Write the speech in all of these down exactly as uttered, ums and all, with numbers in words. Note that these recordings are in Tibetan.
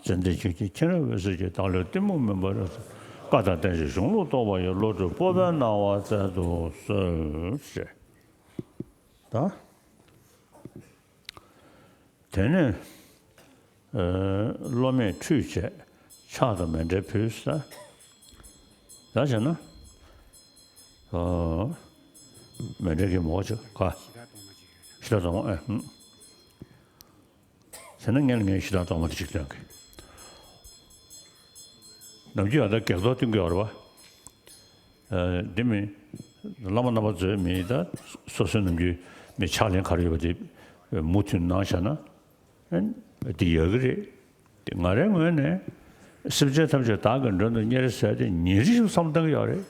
ཙནྡན་ཆོས་ཀྱི་མཁྱེན་རབ་འོད་ཟེར་གྱིས། བདག་ལུས་གཏི་མུག་མུན་པ་རབ་བསལ། བཀའ་དང་བསྟན་བཅོས་གཞུང་ལུགས་རྟོགས་པ་ཡི། བློ་གྲོས་སྤོབས་པའི་སྣང་བ་སྩལ་དུ་གསོལ་ཞེས། ད། དེ་ནས་ཨ་སློབ་མས་ཁྲུས་བྱས། ཕྱག་དང་མཎྜལ་ཕུལ་ས། ད་བྱས་ན་ཨ་མཎྜལ་གྱི་མོ་ཅོ་ག་ཤི་ད་དོ་མ་ཨེ་ཧུམ། བྱས་ན་ངས་ངས་ཤི་ད་དོ་མ་དེ་ཅིག་སྟོན་གི། ནམ་རྒྱུན་ཡང་ད་བགེགས་གཏོར་སྟོན་གི་ཡོད་རེད་བ། ཨ་འདི་མི་བླ་མ་རྣམ་པ་ཚོས་མི་ད་སོ་སོའི་ནམ་རྒྱུན་མི་ཕྱག་ལེན་ག་རེ་ཡོད་པ་དེ་མུ་མཐུད་གནང་བཞག་ན་ཨ་འདི་ཡག་གི་རེད། དེ་ང་རའི་ངོས་ནས་སེམས་ཅན་ཐམས་ཅད་བདག་གི་མགྲོན་དུ་གཉེར་ཟེར་དེ་ཉིན་རེ་བཞིན་བསམ་བློ་གཏོང་གི་ཡོད་རེད།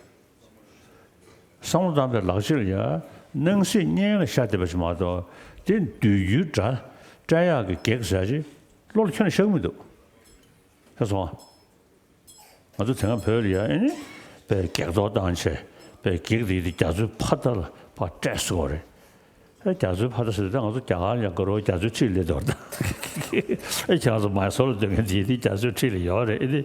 བསམ་བློ་བཏང་པའི་ལག་ཕྱིས་ལ་ཡ་སྣང་སྲིད་གཉིས་ལ་ཤར་བསྡད་པ་ཞིག་མ་གཏོགས་དེ་འདུལ་རྒྱུའི་དགྲ་སྐྲག་ཡག་གི་གེགས་ཟེར་ཅིག་བློ་ལ་ཁྱོན་ནས་ཤར་གི་མི་འདུག་ཤེས་སོང་ཨ། ང་ཚོ་དེ་སྔ་བོད་ལ་ཡ་ཨེ་ནི་པའི་བགེགས་གཏོར་བཏང་བྱས་པའི་བགེགས་དེ་དེ་རྒྱ་མཚོའི་ཕ་མཐའ་ལ་ཕར་བསྐྲད་སོང་བ་རེད། ཨེ་རྒྱ་མཚོའི་ཕ་མཐའ་ཟེར་དུས་ད་ང་ཚོ་རྒྱ་གར་ལ་ཡ་དགའ་རོགས་རྒྱ་མཚོའི་འཁྲིས་ལ་སླེབས་འདུག་ད། ཨེ་ཁྱེད་རང་ཚོ་མའི་སོར་ལ་སྡོད་མཁན་དེ་དེ་རྒྱ་མཚོའི་འཁྲིས་ལ་ཡོད་རེད་ཨེ་ནི།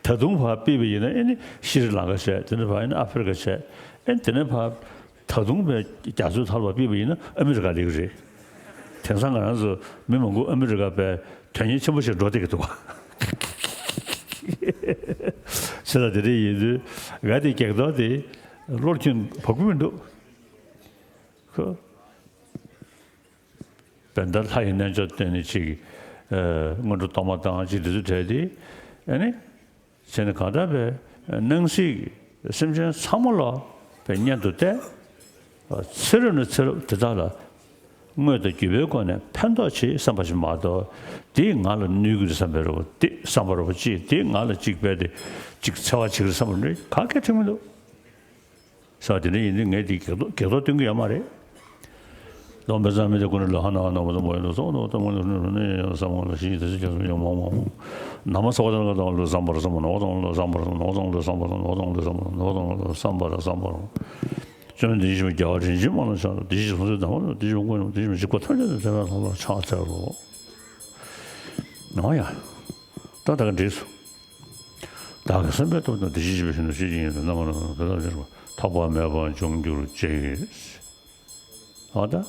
ད་དུང་ཕར་ཕུད་པ་ཡིན་ན་ཨེ་ནི་ཤྲི་ལང་ཀ་བྱས། དེ་ནས་ཕར་ཨེ་ནི་ཨ་ཧྥེ་རི་ཀ་བྱས། ཨེ་ནི་དེ་ནས་ཕར་ད་དུང་པའི་རྒྱ་མཚོའི་མཐའ་ལ་ཕར་ཕུད་པ་ཡིན་ན་ཨ་མི་རི་ཀ་སླེབས་ཀྱི་རེད། དེང་སང་ང་རང་ཚོ་མི་མང་པོ་ཨ་མི་རི་ཀ་པའི་དོན་གཉེར་ཆེན་པོ་ཞིག་འགྲོ་བསྡད་ཀྱི་འདུག་བ། བྱས་ཙང་དེ་འདྲ་ཡིན་དུས་ང་དེ་བགེགས་གཏོར་དེ་བློར་ཁྱོན་བབས་ཀྱི་མི་འདུག་བོད་ཟླ་ལྷ་ཡི་རྣལ་འབྱོར་བསྟན་ནས་ཅིག་ཨ་སྔོན་འགྲོ་གཏོར་མ་བཏང་ཅིག་དེ་ཚོ་བྲལ་ཏེ་ཨ་ནི། བྱས་ནས་གང་ལྟར་པའི་སྣང་སྲིད་ཀྱི་སེམས་ཅན་ཚང་མ་ལ་པའི་གཉེན་དུ་གཏད། ཚེ་རབས་ནས་ཚེ་རབས་དེ་དག་ལ་དངོས་དང་བརྒྱུད་པའི་སྒོ་ནས་ཕན་ཐོགས་བྱེད་བསམ་པ་ཞིག་མ་གཏོགས་འདིས་ང་ལ་གནོད་ཀྱི་རེད་བསམ་པའི་རོ་འདི་བསམ་པ་རོ་ཅིག་འདིས་ང་ལ་ཅིག་རྦད་དེ་ཅིག་འཚེ་བ་བྱེད་ཀྱི་རེད་བསམ་པ་རེད་ག་གེ་ཁྲིད་མི་འདུག་ས་དེ་འདྲ་ཡིན་དུས་ངས་འདི་བགེགས་གཏོར་བགེགས་གཏོར་སྟོན་གྱི་ཡོད་མ་རེད། ལོ་མི་ཚང་མི་དེ་ཀུན་ལ་ཧ་ན་ཧ་ན་བ་དང་བ་ཡོད་ལ་སོགས་ལོ་ཏང་ལ་ནི་ནི་ཡང་བསམ་ལ་ཞི་དེ་ཚོ་རྒྱ་སོ་ཡང་མང་མང་མང་ན་མ་ས་བ་དང་ག་དང་ལ་བསམ་པར་བསམ་ན་བ་དང་ལ་བསམ་པར་བསམ་ན་བ་དང་ལ་བསམ་པར་བསམ་ན་བ་དང་ལ་བསམ་པར་བསམ་པར་བསམ་པར་བཅོམ་ལྡན་འདས་ཞི་བ་རྒྱལ་བ་རིན་ཆེན་མ་ལ་ཕྱག་འཚལ་ལོ། དེ་བཞིན་གསུང་ཚུལ་དང་པོ་དེ་བཞིན་མགོན་དེ་བཞིན་འཇིགས་པ་ཐམས་ཅད་དང་བྲལ་བའི་ལྷ་ལ་ཕྱག་འཚལ་ལོ། ཨོ་ཡ། ད་ད་ག་འགྲིགས་སོང་། བདག་གི་སེམས་པའི་སྟོབས་དང་བདེ་སྐྱིད་ཆེན་པོའི་ཞིང་དུ་ཤེས་བཞིན་ཡོད་དུ་རྣམ་པ་རྣམས་དང་དེ་དག་ཕྱིར་ཐོགས་པ་མེད་པར་འབྱུང་གྱུར་ཅིག་འོ་ད།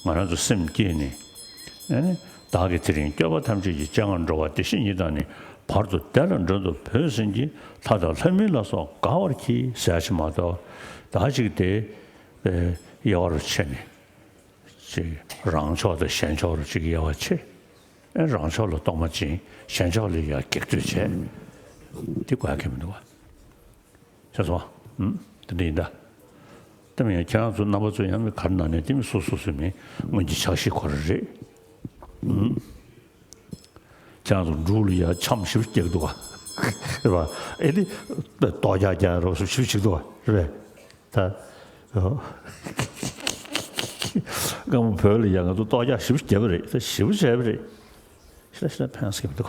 ང་རང་ཚོ་སེམས་བསྐྱེད་ནས། ཨ་ནི། བདག་གིས་དེ་རིང་སྐྱོབ་པ་ཐམས་ཅད་ཀྱི་སྤྱན་སྔར་འགྲོ་བ་བདེ་གཤེགས་ཉིད་དང་ནི། བར་དུ་བདེ་ལ་མགྲོན་དུ་བོས་ཟིན་གྱིས། ལྷ་དང་ལྷ་མིན་ལ་སོགས་དགའ་བར་གྱིས་ཟེར་ཡ་ཞིག་མ་གཏོགས། ད་ཅིག་དེ། དབྱེ་བ་རུ་ཕྱེ་ནས། ཅིག་རང་ཕྱོགས་དང་གཞན་ཕྱོགས་རུ་ཅིག་དབྱེ་བ་ཕྱེ། ཨེ་རང་ཕྱོགས་ལ་གཏོར་མ་སྦྱིན། གཞན་ཕྱོགས་ལ་ཡ་བགེགས་གཏོར་བྱས། དེ་དགོས་ཡ་གང་ཡང་མི་འདུག་བ། ཤེས་སོང་། ཨུམ། དེ་འདྲ་ཡིན་ད། དེ་མིན་ཡང་ཁྱེད་རང་ཚོ་རྣམ་པ་ཚོ་ཡང་མི་ག་རེ་ན་ནས་དེ་མི་སོ་སོ་སོ་མི་སྔོན་གྱི་ཕྱག་བཞེས་ཁོ་རང་རེད། ཨུམ། ཁྱེད་རང་ཚོ་འབྲུག་ལ་ཡ་འཆམ་ཞིབ་རྒྱག་འདུག་བ། རེད་བ། ཨེ་དེ། ལྟོ་རྒྱག་རྒྱག་རོགས་ཞིབ་ཞིབ་བྱེད་འདུག་བ། རེད་པས། ད། སྔ་མོ་བོད་ལ་ཡང་ང་ཚོ་ལྟོ་རྒྱག་ཞེ་པོ་བརྒྱབ་པ་རེད། ད་ཞེ་པོ་བྱས་པ་རེད། ཤི་ལ་ཤི་ལ་ཕན་སྐྱེ་མི་འདུག་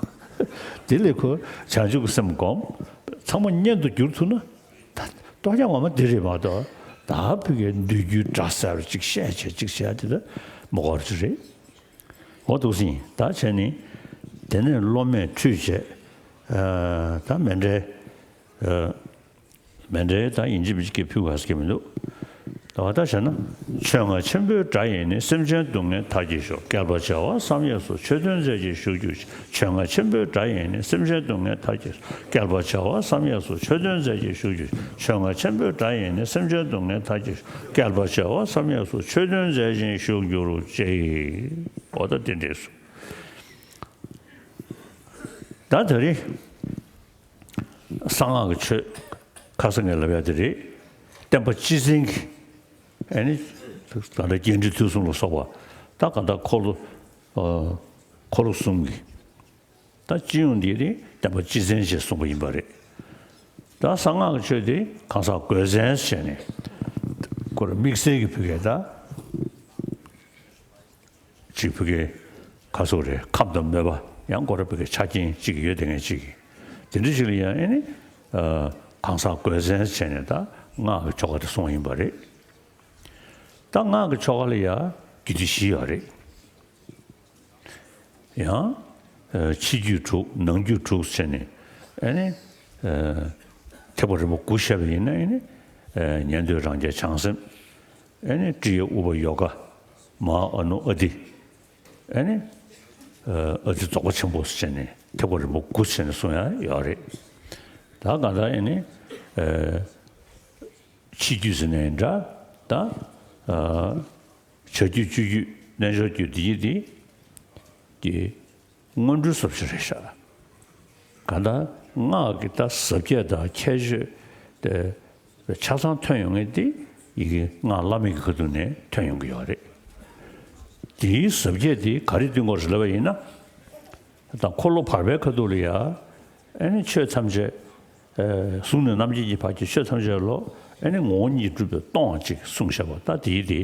དེ་ལས་ཁོ་བྱང་ཆུབ་ཀྱི་སེམས་བསྒོམ། ཚང་མ་གཉེན་དུ་གྱུར་ཐུབ་ན། ད་ལྟོ་རྒྱག་ངོ་མ་འདི་རེད་མ་གཏོགས། ད་ཕ་གིའི་འདུལ་རྒྱུའི་དགྲ་ཟེར་བ་ཅིག་བཤད་བྱས་ཅིག་བྱས་དེ་ད་མི་དགོས་རྒྱུ་རེད། འོ་འདུག་སེ་ཡིན། ད་བྱས་ནས། དེ་ནས་སློབ་མས་ཁྲུས་བྱས། ཨ། ད་མཎྜལ། ཨ། མཎྜལ་ད་ཡིན་གཅིག་མིན་གཅིག་ཕུལ་དགོས་ཀྱི་མི་འདུག་ད་བ་ད་བྱས་ན། མཆོད་སྔགས་ཆེན་པོའི་སྒྲ་ཡིས་ནི། སེམས་ཅན་སྡུག་བསྔལ་མཐའ་བརྒྱད་སོལ། བསྐལ་པ་བྱེ་བ་བསམ་ཡས་སུ། ཆོས་སྟོན་མཛད་ཅིང་བཞུགས་གྱུར་ཅིག་མཆོད་སྔགས་ཆེན་པོའི་སྒྲ་ཡིས་ནི། སེམས་ཅན་སྡུག་བསྔལ་མཐའ་བརྒྱད་སོལ། བསྐལ་པ་བྱེ་བ་བསམ་ཡས་སུ། ཆོས་སྟོན་མཛད་ཅིང་བཞུགས་གྱུར་ཅིག་མཆོད་སྔགས་ཆེན་པོའི་སྒྲ་ཡིས་ནི། སེམས་ཅན་སྡུག་བསྔལ་མཐའ་བརྒྱད་སོལ། བསྐལ་པ་བྱེ་བ་བསམ་ཡས་སུ། ཆོས་སྟོན་མཛད་ཅིང་བཞུགས་གྱུར་ཅིག་འོ་ད་དེ་འདྲས་སོ། ད་དེ་རིང་། གསང་སྔགས་ཀྱི་ཆོས་ཁ་སང་ངས་ལབ་ཡ་དེ་རེད། བསྟན་པ་སྤྱི་བཙན་གྱི། ཨ་ནི། ད་ལྟ་རྒྱས་འབྲིང་མཐུ་གསུམ་ལ་སོགས་པ། ད་ག་ད་འཁོར་ལོ། ཨ། འཁོར་ལོ་གསུམ་གྱི། ད་སྤྱི་ཡོངས་འདི་ནི་བསྟན་པ་སྤྱི་བཙན་ཞེས་གསུངས་པ་ཡིན་པ་རེད། ད་གསང་སྔགས་ཀྱི་ཆོས་དེ་གང་ཟག་སྒོས་བཙན་ཞེས་ནས། ཁོ་རང་དམིགས་བསལ་གྱི་ཕ་གིའི་ད། ཅིག་ཕ་གིའི་ཁ་སོག་རེད། ཁམས་དང་མོས་པ་ཡང་སྐོར་ར་ཕ་གིའི་ཆ་རྐྱེན་ཅིག་ཡོད་དེ་ངས་ཅིག་དེ་འདྲ་ཞིག་ལ་ཡང་ཨེ་ནི། ཨ། གང་ཟག་སྒོས་བཙན་བྱས་ནས་ད་སྔགས་ཀྱི་ཆོ་ག་དེ་གསུངས་ཡིན་པ་རེད། ད་སྔགས་ཀྱི་ཆོ་ག་ལ་ཡང་རྒྱུད་སྡེ་བཞི་ཡོད་རེད། ཡང་ ཕྱི་རྒྱུད་དྲུག་ནང་རྒྱུད་དྲུག་བྱས་ནས་ཨ་ནི་ཐེག་པ་རིམ་པ་དགུ་བཤད་པ་ཡིན་ན་ཨ་ནི་ཉན་ཐོས་རང་རྒྱལ་བྱང་སེམས། ཨེ་ནི་ཀྲི་ཡ་ཨུ་པ་ཡོ་ག་མ་ཨ་ནུ་ཨ་ཏི། ཨེ་ནི་ཨ་ཏི་རྫོགས་པ་ཆེན་པོ་ཟེར་ནས་ཐེག་པ་རིམ་པ་དགུ་ཟེར་ནས་གསུང་ཡ་ཡོད་རེད། ད་གང་ལྟར་ཨེ་ནི་ཕྱི་རྒྱུད་ཟེར་ནའི་འདྲ། ད་བྱ་རྒྱུད་སྤྱོད་རྒྱུད་རྣལ་འབྱོར་རྒྱུད་འདི་ཡི་འདི་ཀྱི་སྔོན་འགྲོའི་ཟབ་ཆོས་རེད་ཤག་གང་ལྟར་སྔགས་ཀྱི་ད་ཟབ་རྒྱས་དང་ཁྱད་ཆོས་དེ་ཆ་ཚང་ཐོན་ཡོང་མཁན་དེ་ཡི་གེ་སྔགས་བླ་མེད་ཀྱི་ཁ་ཐུག་ནས་ཐོན་ཡོང་གི་ཡོད་རེད། དེའི་ཟབ་རྒྱས་དེ་ག་རེ་སྟོན་གྱི་ཡོད་རེད་ལབ་པ་ཡིན་ན། ད་འཁོར་ལོ་བར་པའི་ཁ་ཐུག་ལ་ཡ། ཨེ་ནི་ཆོས་ཐམས་ཅད། གཟུགས་ནས་རྣམ་མཁྱེན་གྱི་བར་གྱི་ཆོས་ཐམས་ཅད་ལོ། ཨེ་ནི་ངོ་བོ་ཉིད་སྒྲུབ་པའི་སྟོང་པ་གཅིག་གསུངས་བཞག་པ་ད་དེའི་དེ།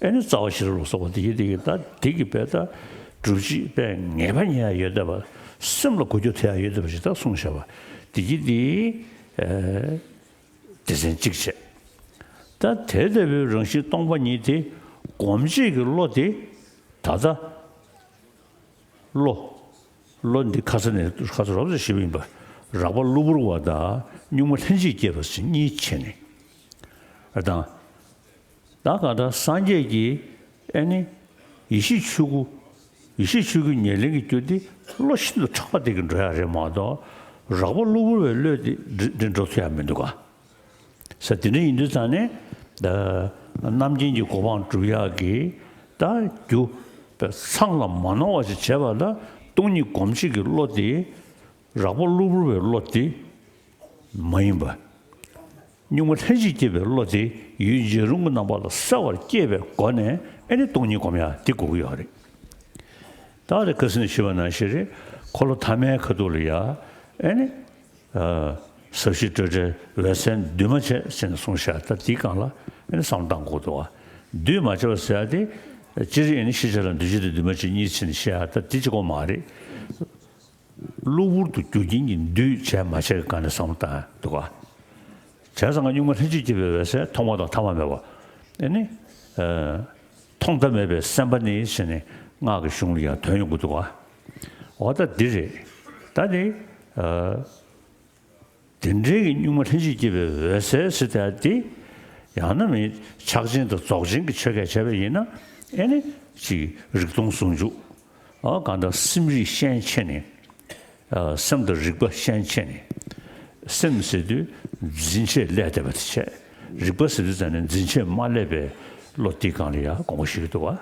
ཨེ་ནི་རྩ་བ་ཤེས་རབ་ལ་སོགས་པ་དེའི་དེ་གི་ད་དེ་གི་དཔེ་ད། སྒྲུབ་བྱེད་དཔེ་ངེས་པ་རྙེད་ཡ་ཡོད་བསྡད་པ། སེམས་ལ་གོ་རྒྱུ་ཐེབས་ཡ་ཡོད་བསྡད་པ་ཞིག་ད་གསུངས་བཞག་པ། དེ་གི་དེ། སྡེ་ཚན་གཅིག་བྱས། ད་དེ་ལྟ་བུའི་རང་བཞིན་སྟོང་པ་ཉིད་དེ། སྒོམ་བྱེད་ཀྱི་བློ་དེ། ད་ལྟ། བློ། བློ་འདི་ཁ་ས་ནས་ཁ་ས་རོབ་ཙམ་ཞིག་ཡིན་པ། རགས་པ་གློ་བུར་བ་དང་གཉུག་མ་ལྷན་ཅིག་སྐྱེས་པ་ཟེར་གཉིས་བྱས་ནས། ཨ་དང་། ད་གང་ལྟར་སངས་རྒྱས་ཀྱི་ཨེ་ནི་ཡེ་ཤེས་ཆོས་སྐུ། ཡེ་ཤེས་ཆོས་སྐུའི་ཉེར་ལེན་གྱི་རྒྱུ་འདི་བློ་ཤིན་ཏུ་ཕྲག་པ་དེ་གི་འགྲོ་ཡ་རེད་མ་གཏོགས། རགས་པ་གློ་བུར་བའི་བློས་དེ་འདི་འགྲོ་ཐུབ་ཡ་མི་འདུག་ག་ས་དེ་འདྲ་ཡིན་དུས་ཙང་ནས། རྣམ་མཁྱེན་གྱི་གོ་འཕང་སྒྲུབ་ཡག་གི་ད་རྒྱུ་ཚང་ལ་མ་ནོར་བ་ཞིག་བྱས་པ་ལ་སྟོང་ཉིད་སྒོམ་བྱེད་ཀྱི་བློ་དེ་རགས་པ་གློ་བུར་བའི་བློ་དེ་མ་ཡིན་པ། གཉུག་མ་ལྷན་ཅིག་སྐྱེས་པའི་བློ་དེ་ཡུལ་འཇིག་རུང་གི་རྣམ་པ་ལ་གསལ་བར་སྐྱེས་པའི་སྒོ་ནས་ཨེ་ནི་སྟོང་ཉིད་སྒོམ་ཡག་དེ་དགོས་ཀྱི་ཡོད་རེད། ད་རེ་ཁ་སང་ནས་ཞུས་པ་ནང་བཞིན་རེད། འཁོར་ལོ་ཐ་མའི་ཁ་ཐུག་ལ་ཡ་ཨེ་ནི། ཟབ་ཞི་སྤྲོས་བྲལ་འོད་གསལ་འདུས་མ་བྱས་ཟེར་ནས་གསུངས་བཞག་ད་འདིའི་སྒང་ལ་ཨེ་ནི་བསམ་བློ་བཏང་དགོས་འདུག་བ། འདུས་མ་བྱས་པ་ཟེར་ཡ་དེ། སྤྱིར་ཨེ་ནི་ཤེས་བྱ་ལ་འདུས་བྱས་དང་འདུས་མ་བྱས་གཉིས་ཕྱེ་ནས་བཤད་ཡ་ད་འདི་གཅིག་པོ་མ་རེད། གློ་བུར་དུ་རྒྱུ་རྐྱེན་གྱིས་འདུས་བྱས་མ་བྱས་ཀྱི་སྒང་ནས་བསམ་བློ་བཏང་ཡ་འདུག་བ། བྱས་ཙང་ང་གཉུག་མ་ལྷན་ཅིག་སྐྱེས་པའི་འོད་གསལ་ཐོག་མ་དང་ཐ་མ་མེད་པ། ཨེ་ནི། མཐོང་ཐོས་མེད་པའི་སེམས་པ་ནི་ཟེར་ནས་སྔགས་ཀྱི་གཞུང་ལ་ཡང་དོན་ཡོང་གི་འདུག་བ། འོ་ད་འདི་རེད། ད་ནི། དེ་འདྲའི་གི་གཉུག་མ་ལྷན་ཅིག་སྐྱེས་པའི་འོད་གསལ་ཟེར་ཏེ་འདི། ཡང་ན་མིན་ཕྱག་ཆེན་དང་རྫོགས་ཆེན་གྱི་ཆོས་སྐད་བྱས་པ་ཡིན་ན། ཨེ་ནི། ཅིག་རིག་སྟོང་ཟུང་འཇུག་ཨ་གང་ལྟར་སེམས་རིག་ཤན་ཕྱེ་ནས། ཨ་སེམས་དང་རིག་པ་ཤན་ཕྱེ་ནས། སེམས་ཟེར་དུས་འཛིན་བྱེད་བསླད་བསྡད་པ་དེ་བྱས། རིག་པ་ཟེར་དུས་ཙམ་ནས་འཛིན་བྱེད་མ་བསླད་པའི་བློ་དེའི་སྒང་ལ་ཡང་དགོངས་པ་བཞེས་ཀྱི་འདུག་བ།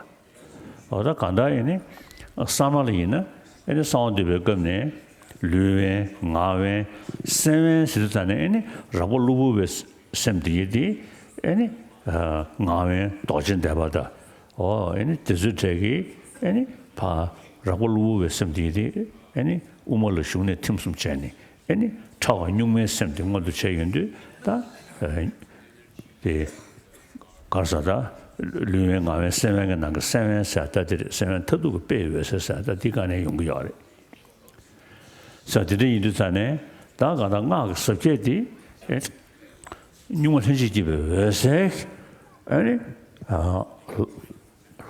འོ་ད་གང་ལྟར་ཡིན་ནའི་གསང་སྔགས་ལ་ཡིན་ན་ཨེ་ནི་གསང་བ་འདུས་པའི་སྐབས་ནས་ལུས་དབེན་ངག་དབེན་སེམས་དབེན་ཟེར་དུས་ཙམ་ནས་ཨེ་ནི་རགས་པ་གློ་བུར་བའི་སེམས་དེ་ཡིན་ཏེ། ཨེ་ནི་ངག་དབེན་རྡོ་རྗེ་བཟླས་པ་དང་། འོ་ཨེ་ནི་དེ་ཚོའི་གྲས་ཀྱིས་ཨེ་ནི་ཕ་རགས་པ་གློ་བུར་བའི་སེམས་དེ་ཡིན་ཏེ། ཨེ་ནི་དབུ་མ་ལ་ཞུགས་ནས་ཐིམ་གསུམ་བྱས་ནས་ཨེ་ནི་ཕྲ་བ་གཉུག་མའི་སེམས་དེ་མངོན་དུ་བྱས་ཡོང་དུས་ད། དེ། ག་རེ་ཟེར་ད། ལུས་དབེན་ངག་དབེན་སེམས་དབེན་གྱི་ནང་གི་སེམས་དབེན་ཟེར་ད་དེ་རེད། སེམས་དབེན་མཐར་ཐུག་གི་དཔེ་ཡི་འོད་གསལ་ཟེར་ད་འདི་ག་ནས་ཡོང་གི་ཡོད་རེད། ཟེར་དེ་འདྲ་ཡིན་དུས་ཙང་ནས་ད་ག་ད་སྔགས་ཀྱི་ཟབ་ཁྱད་དེ། ཨེ། གཉུག་མ་ལྷན་ཅིག་སྐྱེས་པའི་འོད་གསལ། ཨེ་ནི། ཨ།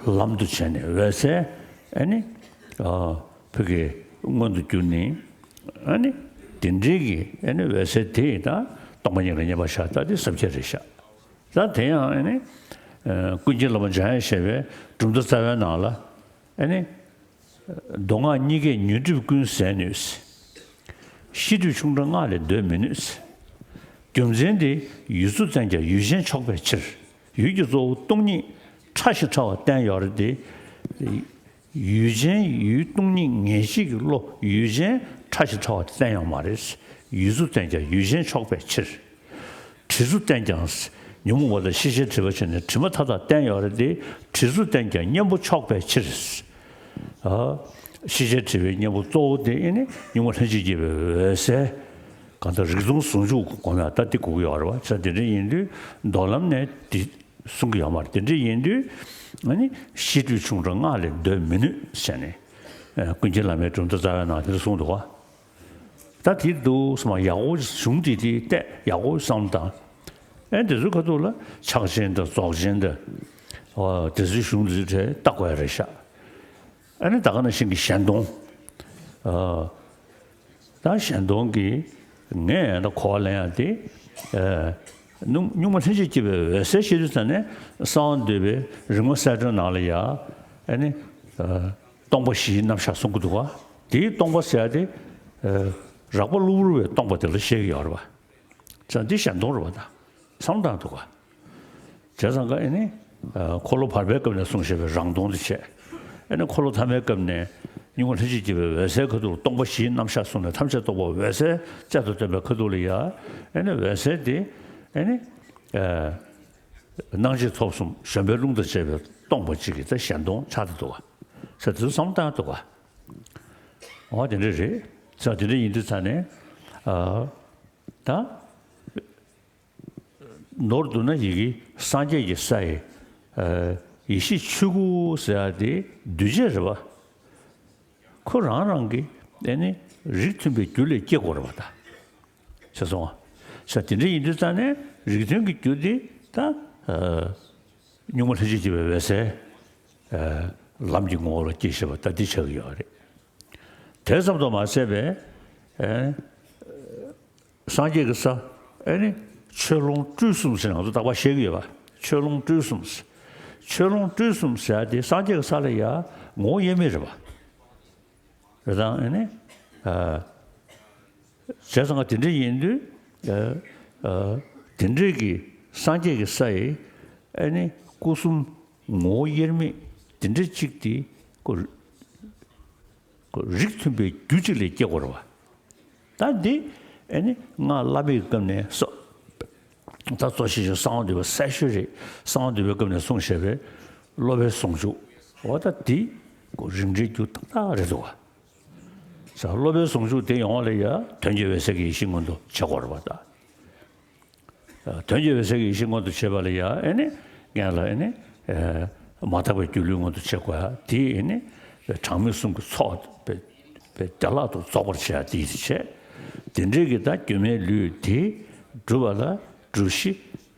ལམ་དུ་བྱས་ནས་འོད་གསལ། ཨེ་ནི། ཨ། ཕ་གི་མངོན་དུ་གྱུར་ནས། ཨེ་ནི། དེ་འདྲའི་གི་ཨེ་ནི་འོད་གསལ་དེ་ཡིས་ད་སྟོང་པ་ཉིད་ལ་མཉམ་པར་བཞག་ད་དེ་ཟབ་ཁྱད་རེད་ཤག་ད་དེ་ཡང་ཨེ་ནི། ཀུན་མཁྱེན་བླ་མ་འཇམ་དབྱངས་བཞད་པའི་གྲུབ་མཐའ་རྩ་བའི་ནང་ལ། ཨེ་ནི། མདོ་སྔགས་གཉིས་ཀའི་ཉོན་སྒྲིབ་ཀུན་ཟད་ནུས། ཤེས་སྒྲིབ་ཆུང་ཕྲ་སྔགས་ལས་འདོད་མི་ནུས། རྒྱུ་མཚན་དེ་ཡུལ་གཙོ་བསྟན་ཀྱང་ཡུལ་ཅན་ཆོག་པའི་ཕྱིར། ཡུལ་གྱི་གཙོ་བོ་སྟོང་ཉིད་ཕྲ་ཞིང་ཕྲ་བ་བསྟན་ཡོད་རེད་དེ། ཡུལ་ཅན་ཡུལ་སྟོང་ཉིད་ངེས་ཤེས་ཀྱི་བློ་ཡུལ་ཅན་ཕྲ་ཞིང་ཕྲ་བ་བསྟན་ཡོད་མ་རེད། ཡུལ་གཙོ་བསྟན་ཀྱང་ཡུལ་ཅན་ཆོག་པའི་ཕྱིར། དྲི་གཙོ་བསྟན་ཀྱང་། ཉོན་མོངས་པ་དང་ཤེས་བྱའི་དྲི་མ་བྱས་ནས་དྲི་མ་མཐའ་དག་བསྟན་ཡོད་རེད་དེ། དྲི་གཙོ་བསྟན་ཀྱང་གཉེན་པོ་ཆོག་པའི་ཕྱིར། ཨ། ཤེས་བྱའི་དྲི་མའི་གཉེན་པོ་གཙོ་བོ་དེ་ཨེ་ནི་གཉུག་མ་ལྷན་ཅིག་སྐྱེས་པའི་འོད་གསལ། གང་ལྟར་རིག་སྟོང་ཟུང་འཇུག་སྒོམ་ཡག་ད་འདི་དགོས་ཀྱི་ཡོད་རེད་བ། ས་དེ་འདྲ་ཡིན་དུས་མདོ་ལམ་ནས་འདི་གསུང་གི་ཡོད་མ་རེད། དེ་འདྲ་ཡིན་དུས་ཨ་ནི་ཤེས་སྒྲིབ་ཆུང་ཕྲ་སྔགས་ལས་འདོད་མི་ནུས་ཟེར་ནས། ཀུན་མཁྱེན་བླ་མའི་གྲུབ་མཐའ་རྩ་བའི་ནང་དེ་འདྲ་གསུངས་འདུག་བ། ད་དེ་འདུག་སེ་མར་ཡག་པོ་གཞུང་དེ་དེ་བལྟས་ཡག་པོ་བསམ་བཏང་། ཨེ་དེ་ཚོའི་ཁ་ཐུག་ལ་ཕྱག་ཆེན་དང་རྫོགས་ཆེན་དང་། འོ་དེ་ཚོའི་གཞུང་དེ་ཚོའི་གྲས་ལྟ་དགོས་ཡ་རེད་ཤག་ཨ་ནི་ད་ག་ནང་བཞིན་གྱི་གཞན་སྟོང་། ཨ། ད་གཞན་སྟོང་གི་ངས་ད་གོ་བ་ལེན་ཡ་དེ། ཨ། སྙིགས་སྙིགས་མ་ལྷན་ཅིག་སྐྱེས་པའི་འོད་གསལ་ཞེས་དུས་ཙམ་ནས་གསང་བ་འདུས་པའི་རིག་མ་གསལ་སྒྲོན་ནང་ལ་ཡ། ཨ་ནི། ཨ། སྟོང་པ་བཞིའི་རྣམ་གཞག་གསུང་གི་འདུག་ག་དེའི་སྟོང་པ་ཟེར་ཡ་དེ། ཨ། རགས་པ་གློ་བུར་བའི་སྟོང་པ་དེ་ལ་བཤད་ཀྱི་ཡོད་རེད་པ། ཙང་འདི་གཞན་སྟོང་རེད་པ་ད། བསམ་བློ་བཏང་འདུག་ག་བྱས་ཙང་ཀ་ཨེ་ནི། ཨ། འཁོར་ལོ་བར་པའི་སྐབས་ནས་གསུངས་བཞག་པའི་རང་སྟོང་དེ་བྱས། ཨེ་ནི་འཁོར་ལོ་ཐ་མའི་སྐབས་ནས་སྙིགས་མ་ལྷན་ཅིག་སྐྱེས་པའི་འོད་གསལ་ཁ་ཐུག་ལ་སྟོང་པ་བཞིའི་རྣམ་གཞག་གསུངས་ནས་ཐམས་ཅད་རྟོགས་པ་འོད་གསལ་གསལ་དུ་བསྟན་པའི་ཁ་ཐུག་ལ་ཡ། ཨེ་ནི་འོད་གསལ་དེ། ཨེ་ནི། ཨ། སྣང་མཆེད་ཐོབ་གསུམ་གཞོམ་པའི་རླུང་དང་བཅས་པའི་སྟོང་པ་གཅིག་གི་ད་གཞན་སྟོང་ཆགས་བསྡད་འདུག་ག་ས་དེ་ཚོ་བསམ་བློ་བཏང་འདུག་ག་འོ་དེ་འདྲ་རེད། ས་དེ་འདྲ་ཡིན་དུས་ཙང་ནས། ཨ། ད། མདོར་བསྡུ་ན་ཡི་གེ་སངས་རྒྱས་ཀྱི་ས་ཡི། ཨ། ཡེ་ཤེས་ཆོས་སྐུ་ཟེར་ཡ་དེ་འདུས་བྱས་རེད་པ། ཁོ་རང་རང་གི་ཨེ་ནི་རིགས་མཐུན་པའི་རྒྱུ་ལས་སྐྱེ་དགོས་རེད་པ་ད། ཤེས་སོང་ངས། ས་དེ་འདྲ་ཡིན་དུས་ཙང་ནས་རིགས་མཐུན་གྱི་རྒྱུ་དེ་ད། ཨ། སྙིགས་མ་ལྷན་ཅིག་སྐྱེས་པའི་འོད་གསལ། ཨ། ལམ་གྱི་ངོ་བོ་ལ་སྐྱེས་བཞག་པ་ད་འདི་ཆགས་ཀྱི་ཡོད་རེད། དེ་ཙམ་དུ་མ་ཟད་པའི། ཨ། སངས་རྒྱས་ཀྱི་ས། ཨེ་ནི། ཆོས་ལོངས་སྤྲུལ་གསུམ་ཟེར་ང་ཚོ་རྟག་པར་བཤད་ཀྱི་ཡོད་པ། ཆོས་ལོངས་སྤྲུལ་གསུམ་ཟེར། ཆོས་ལོངས་སྤྲུལ་གསུམ་ཟེར་ཡ་དེ་སངས་རྒྱས་ཀྱི་ས་ལ་ཡ་ངོ་བོ་དབྱེར་མེད་རེད་པ། རེད་དང་ཨེ་ནི། ཨ། བྱས་ཙང་དེ་འདྲ་ཡིན་དུས། ཨ། ཨ། དེ་འདྲའི་གི་སངས་རྒྱས་ཀྱི་ས་ཡི། ཨེ་ནི་སྐུ་གསུམ་ངོ་བོ་དབྱེར་མེད་དེ་འདྲ་གཅིག་དེ་ཁོ། ཁོ་རིགས་མཐུན་པའི་རྒྱུ་གཅིག་ལས་སྐྱེ་དགོས་རེད་པ། ད་འདི་ཨེ་ནི་སྔགས་བླ་མེད་ཀྱི་སྐབས་ནས་སོ། ད་གཙོ་ཆེ་ཤོས་གསང་བ་འདུས་པ་གསལ་ཤོས་རེད། གསང་བ་འདུས་པའི་སྐབས་ནས་གསུངས་བཞག་པའི་སློབ་པའི་ཟུང་འཇུག་འོ་ད་འདི་ཁོ་རིགས་འགྲེའི་རྒྱུ་ཏག་ཏག་རེད་འདུག་ག་ས་སློབ་པའི་ཟུང་འཇུག་དེ་ཡོང་བ་ལ་ཡ་དོན་གྱི་འོད་གསལ་གྱི་ཡེ་ཤེས་མངོན་དུ་བྱེད་དགོས་རེད་པ་ད། དོན་གྱི་འོད་གསལ་གྱི་ཡེ་ཤེས་མངོན་དུ་བྱེད་པ་ལ་ཡང་ཨེ་ནི། སྔོན་ལ་ཨེ་ནི། ཨ། མ་དག་པའི་སྒྱུ་ལུས་མངོན་དུ་བྱེད་དགོས་ཡ་དེ་ཨེ་ནི། གྲངས་མེད་གསུམ་གྱི་ཚོགས་དཔེ་བདེ་བླག་ཏུ་རྫོགས་པར་བྱེད་ཡ་དེ་ཡིས་བྱས། དེ་འདྲའི་གི་ད་སྒྱུ་མའི་ལུས་དེ་སྒྲུབ་པ་ལ་སྒྲུབ་གཞི་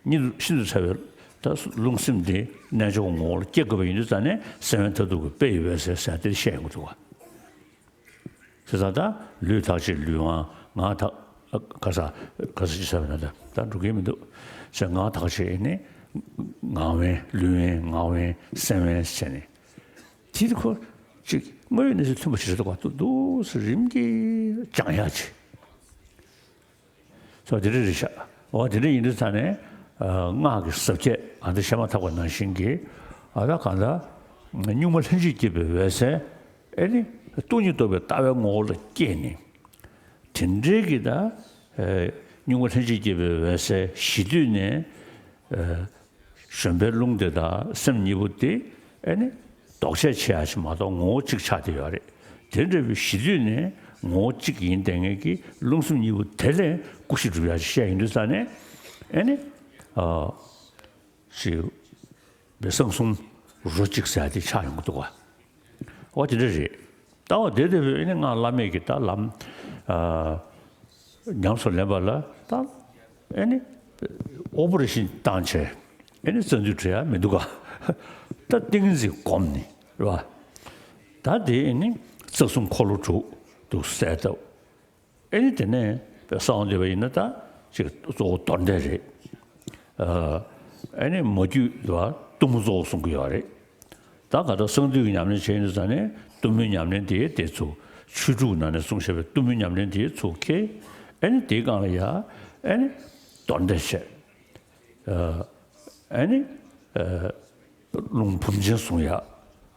གཉིས་སུ་ཤིན་ཏུ་ཕྲ་བའི་ད་རླུང་སེམས་དེ་རྣལ་འབྱོར་གྱི་ངོ་བོ་ལ་སྐྱེ་དགོས་པ་ཡིན་དུས་ཙང་ནས་སེམས་དབེན་མཐར་ཐུག་གི་དཔེ་ཡི་འོད་གསལ་ཟེར་དེ་བཤད་ཡོང་གི་འདུག་ག་བྱས་ཙང་ད་ལུས་ཐག་ཆོད་ལུས་དབེན། ངག་ཐག་ག་ས་ག་ས་ཅི་ཟེར་བ་ན་ད་ད་འགྲོ་གི་མི་འདུག་ཟེར། ངག་ཐག་ཆོད་ནི་ངག་དབེན། ལུས་དབེན། ངག་དབེན། སེམས་དབེན་བྱས་ནས་དེ་ཁོ་ཅིག་དངོས་ཡོད་གནས་ཚུལ་མཐུན་པ་ཞིག་རེད་འདུག་ག་འདུག་འདུག་སེ་རིམ་གྱིས་སྦྱང་ཡག་ཅིག་སོ་དེ་རེད་རེད་ཤག་འོ་དེ་འདྲ་ཡིན་དུས་ཙང་ནས། ཨ། སྔགས་ཀྱི་ཟབ་ཁྱད་ཨ་འདི་བཤད་མ་ཐག་པ་ནང་བཞིན་གྱི། ཨ། ད་གང་ལྟར་སྙིགས་མ་ལྷན་ཅིག་སྐྱེས་པའི་འོད་གསལ། ཨེ་ནི། སྟོང་ཉིད་རྟོགས་པའི་ལྟ་བའི་ངོ་བོ་ལ་སྐྱེས་ནས། དེ་འདྲའི་གི་ད། ཨ། སྙིགས་མ་ལྷན་ཅིག་སྐྱེས་པའི་འོད་གསལ་གཞི་དུས་ནས། ཨ། གཞོམ་པའི་རླུང་དེ་དང་སེམས་གཉིས་པོ་དེ་ཨེ་ནི་ལྡོག་ཆས་ཆེ་ཡ་ཞིག་མ་གཏོགས་ངོ་བོ་གཅིག་ཆགས་བསྡད་ཡོད་རེད། དེ་འདྲ་བའི་གཞི་དུས་ནས་ངོ་བོ་གཅིག་ཡིན་བསྡད་མཁན་གྱི་རླུང་སེམས་གཉིས་པོ་དེ་ལས་སྐུ་བཞི་སྒྲུབ་ཡ་ཞིག་བཤད་ཡོང་དུས་ཙང་ནས་ཨེ་ནི། ཨ། ཅིག་བའི་གསང་གསུམ་རོ་གཅིག་ཟེར་ཡ་དེ་ཆགས་ཡོང་གི་འདུག་ག་འོ་དེ་འདྲ་རེད། ད་འོ་དེ་དེ་བས་ཨེ་ནི་སྔགས་བླ་མེད་ཀྱི་ད་ལམ། ཨ། ཉམས་སུ་ལེན་པ་ལ་ད་ཨེ་ནི་ཨོ་པ་རེ་ཤིན་བཏང་བྱས་ཨེ་ནི་རྩ་འཛུགས་བྲལ་ཡ་མི་འདུག་ག་ད་ཏིང་ངེ་འཛིན་བསྒོམས་ནས་རེད་བ། ད་དེ་ཨེ་ནི་རྩ་གསུམ་འཁོར་ལོ་དྲུག་ཏུ་གསལ་བཏབ། ཨེ་ནི་དེ་ནས་གསང་བ་འདུས་པ་ཡིན་ན་ད་ཅིག་གཙོ་བོ་རྡོར་བཟླས་རེད། ཨ། ཨེ་ནི་མ་རྒྱུད་ལ་གཏུམ་མོ་གཙོ་བོ་གསུང་གི་ཡོད་རེད། ད་ག་ད་གསང་འདུས་ཀྱི་ཉམས་ལེན་བྱས་ཡོང་དུས་ཙང་ནས་གཏུམ་མོའི་ཉམས་ལེན་དེ་དེ་ཚོ་ཆོས་དྲུག་ནང་ནས་གསུངས་བཞག་པའི་གཏུམ་མོའི་ཉམས་ལེན་དེ་ཚུར་འཁྱེར། ཨེ་ནི་དེའི་སྒང་ལ་ཡ་ཨེ་ནི་རྡོར་བཟླས་བྱས། ཨ། ཨེ་ནི། ཨ། རླུང་བུམ་ཅན་བཟུང་ཡ།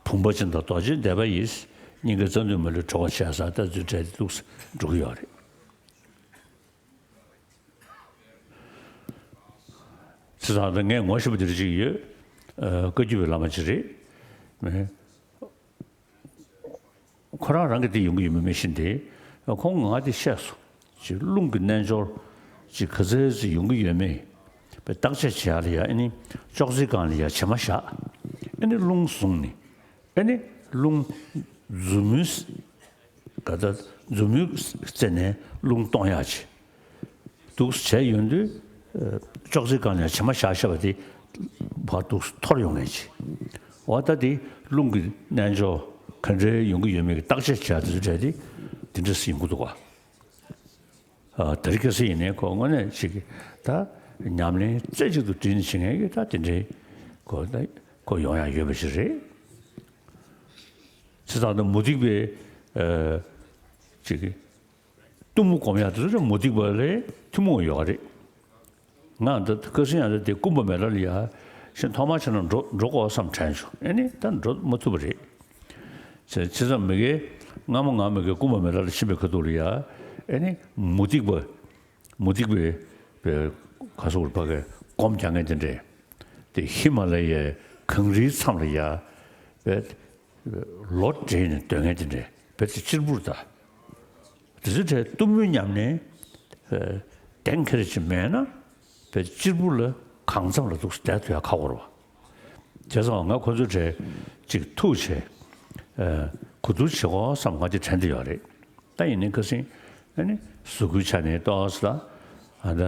བུམ་པ་ཅན་དང་རྡོ་རྗེ་བཟླས་པ་ཡིས། སྙིང་གའི་རྩ་མདུད་མ་ལུས་གྲོལ་བར་བྱས་ཟེར་ད་རྩ་འཛུགས་བྲལ་ཏེ་འདུག་སེ་འགྲོ་གི་ཡོད་རེད། བྱས་ཙང་ད་ངས་ངོ་ཤེས་པ་དེ་འདྲ་ཅིག་ཡོད། ཨ། བཀའ་བརྒྱུད་པའི་བླ་མ་ཅིག་རེད། མེད། ཁོ་རང་རང་གི་དེ་ཡོང་གི་ཡོད་མེད་མི་ཤེས་ཏེ། ཁོང་ང་དེ་བཤད་སོང་། ཅིག་རླུང་གི་རྣལ་འབྱོར་ཅིག་ག་ཚོད་ཅིག་ཡོང་གི་ཡོད་མེད། བརྟག་དཔྱད་བྱེད་ཡ་ལ་ཡ་ཨེ་ནི་ཅོག་ཙེའི་སྒང་ལ་ཡ་བྱེ་མ་བཞག་ཨེ་ནི་རླུང་བཟུང་ནས་ཨེ་ནི་རླུང་མཛུབ་མོའི་ག་ད་མཛུབ་མོའི་རྩེ་ནས་རླུང་གཏོང་ཡ་ཅིག་འདུག་བྱས་ཡོང་དུས། ཨ། ཅོག་ཙེའི་སྒང་ནས་བྱེ་མ་བཞག་བཞག་པ་དེ་བར་དུ་འཐོར་ཡོང་ངེས་ཀྱི། འོ་ད་དེ་རླུང་གི་རྣལ་འབྱོར་ག་འདྲའི་ཡོང་གི་ཡོད་མེད་ཀྱི་བརྟག་དཔྱད་བྱས་དུས་ཚོད་དེ་ དེ་འདྲ་ཞིག་ཡོང་གི་འདུག་ག་ཨ། དེ་རིང་ཁ་སང་ཡིན་ནའི་ཁོ་དངོས་གནས་ཅིག་ད་ཉམས་ལེན་རྩེ་གཅིག་ཏུ་དྲིལ་ནས་བྱེད་མཁན་གྱི་ད་དེ་འདྲའི་ཁོ་ད་ཁོ་ཡོང་ཡག་ཡོད་པ་ཞིག་རེད། བྱས་ཙང་ད་མུ་སྟེགས་པའི་ཨ། ཅིག་གཏུམ་མོ་སྒོམ་ཡག་དེ་ཚོ་མུ་སྟེགས་པ་ལས་ཐུན་མོང་ཡོད་རེད། ང་འདི་ཁ་སང་ཡང་འདི་སྐུ་འབུམ་མེ་ལ་ལ་ཡ་ཤི་ཐོག་མ་ཕྱིན་ན་འགྲོ་འགྲོ་དགོས་བསམ་དྲན་བྱུང་། ཨེ་ནི་ད་འགྲོ་མ་ཐུབ་པ་རེད། བྱས་བྱས་ཙང་མི་དགེ་སྔ་མོ་ང་མི་དགེ་སྐུ་འབུམ་མེ་ལ་ལ་ཕྱིན་པའི་ཁ་ཐུག་ལ་ཡ། ཨེ་ནི་མུ་སྟེགས་པ་མུ་སྟེགས་པའི་པའི་ག་སོགས་ཕ་གི་སྒོམ་རྒྱག་མཁན་དེ་འདྲས་དེ་ཧི་མ་ལ་ཡའི་གངས་རིའི་མཚམས་ལ་ཡ་པའི་ལོ་བགྲེས་ནས་སྡོད་མཁན་དེ་འདྲས་བེད་ཙི་གཅེར་བུར་ད། དེ་ཚོའི་གྲས་གཏུམ་མོའི་ཉམས་ལེན་ཨ། གཏན་འཁེལ་ཅིག་མེད་ན་བེད་གཅེར་བུ་ལ་གང་འཚམ་ལ་འདུག་བསྡད་ཐུབ་ཡ་ཁག་པོ་རེད་བ། བྱས་ཙང་ང་ཁོ་ཚོའི་གྲས་ཅིག་ཐུག་བྱས་ཨ། གོ་བསྡུར་བྱེད་དགོས་བསམ་ང་དེ་དྲན་གྱི་ཡོད་རེད། ད་ཡིན་ནའི་ཁ་སང་ཨ་ནི་གཟུགས་སྐུའི་ཆ་ནས་ཏོག་ཙམ་ད་ཨ་ད་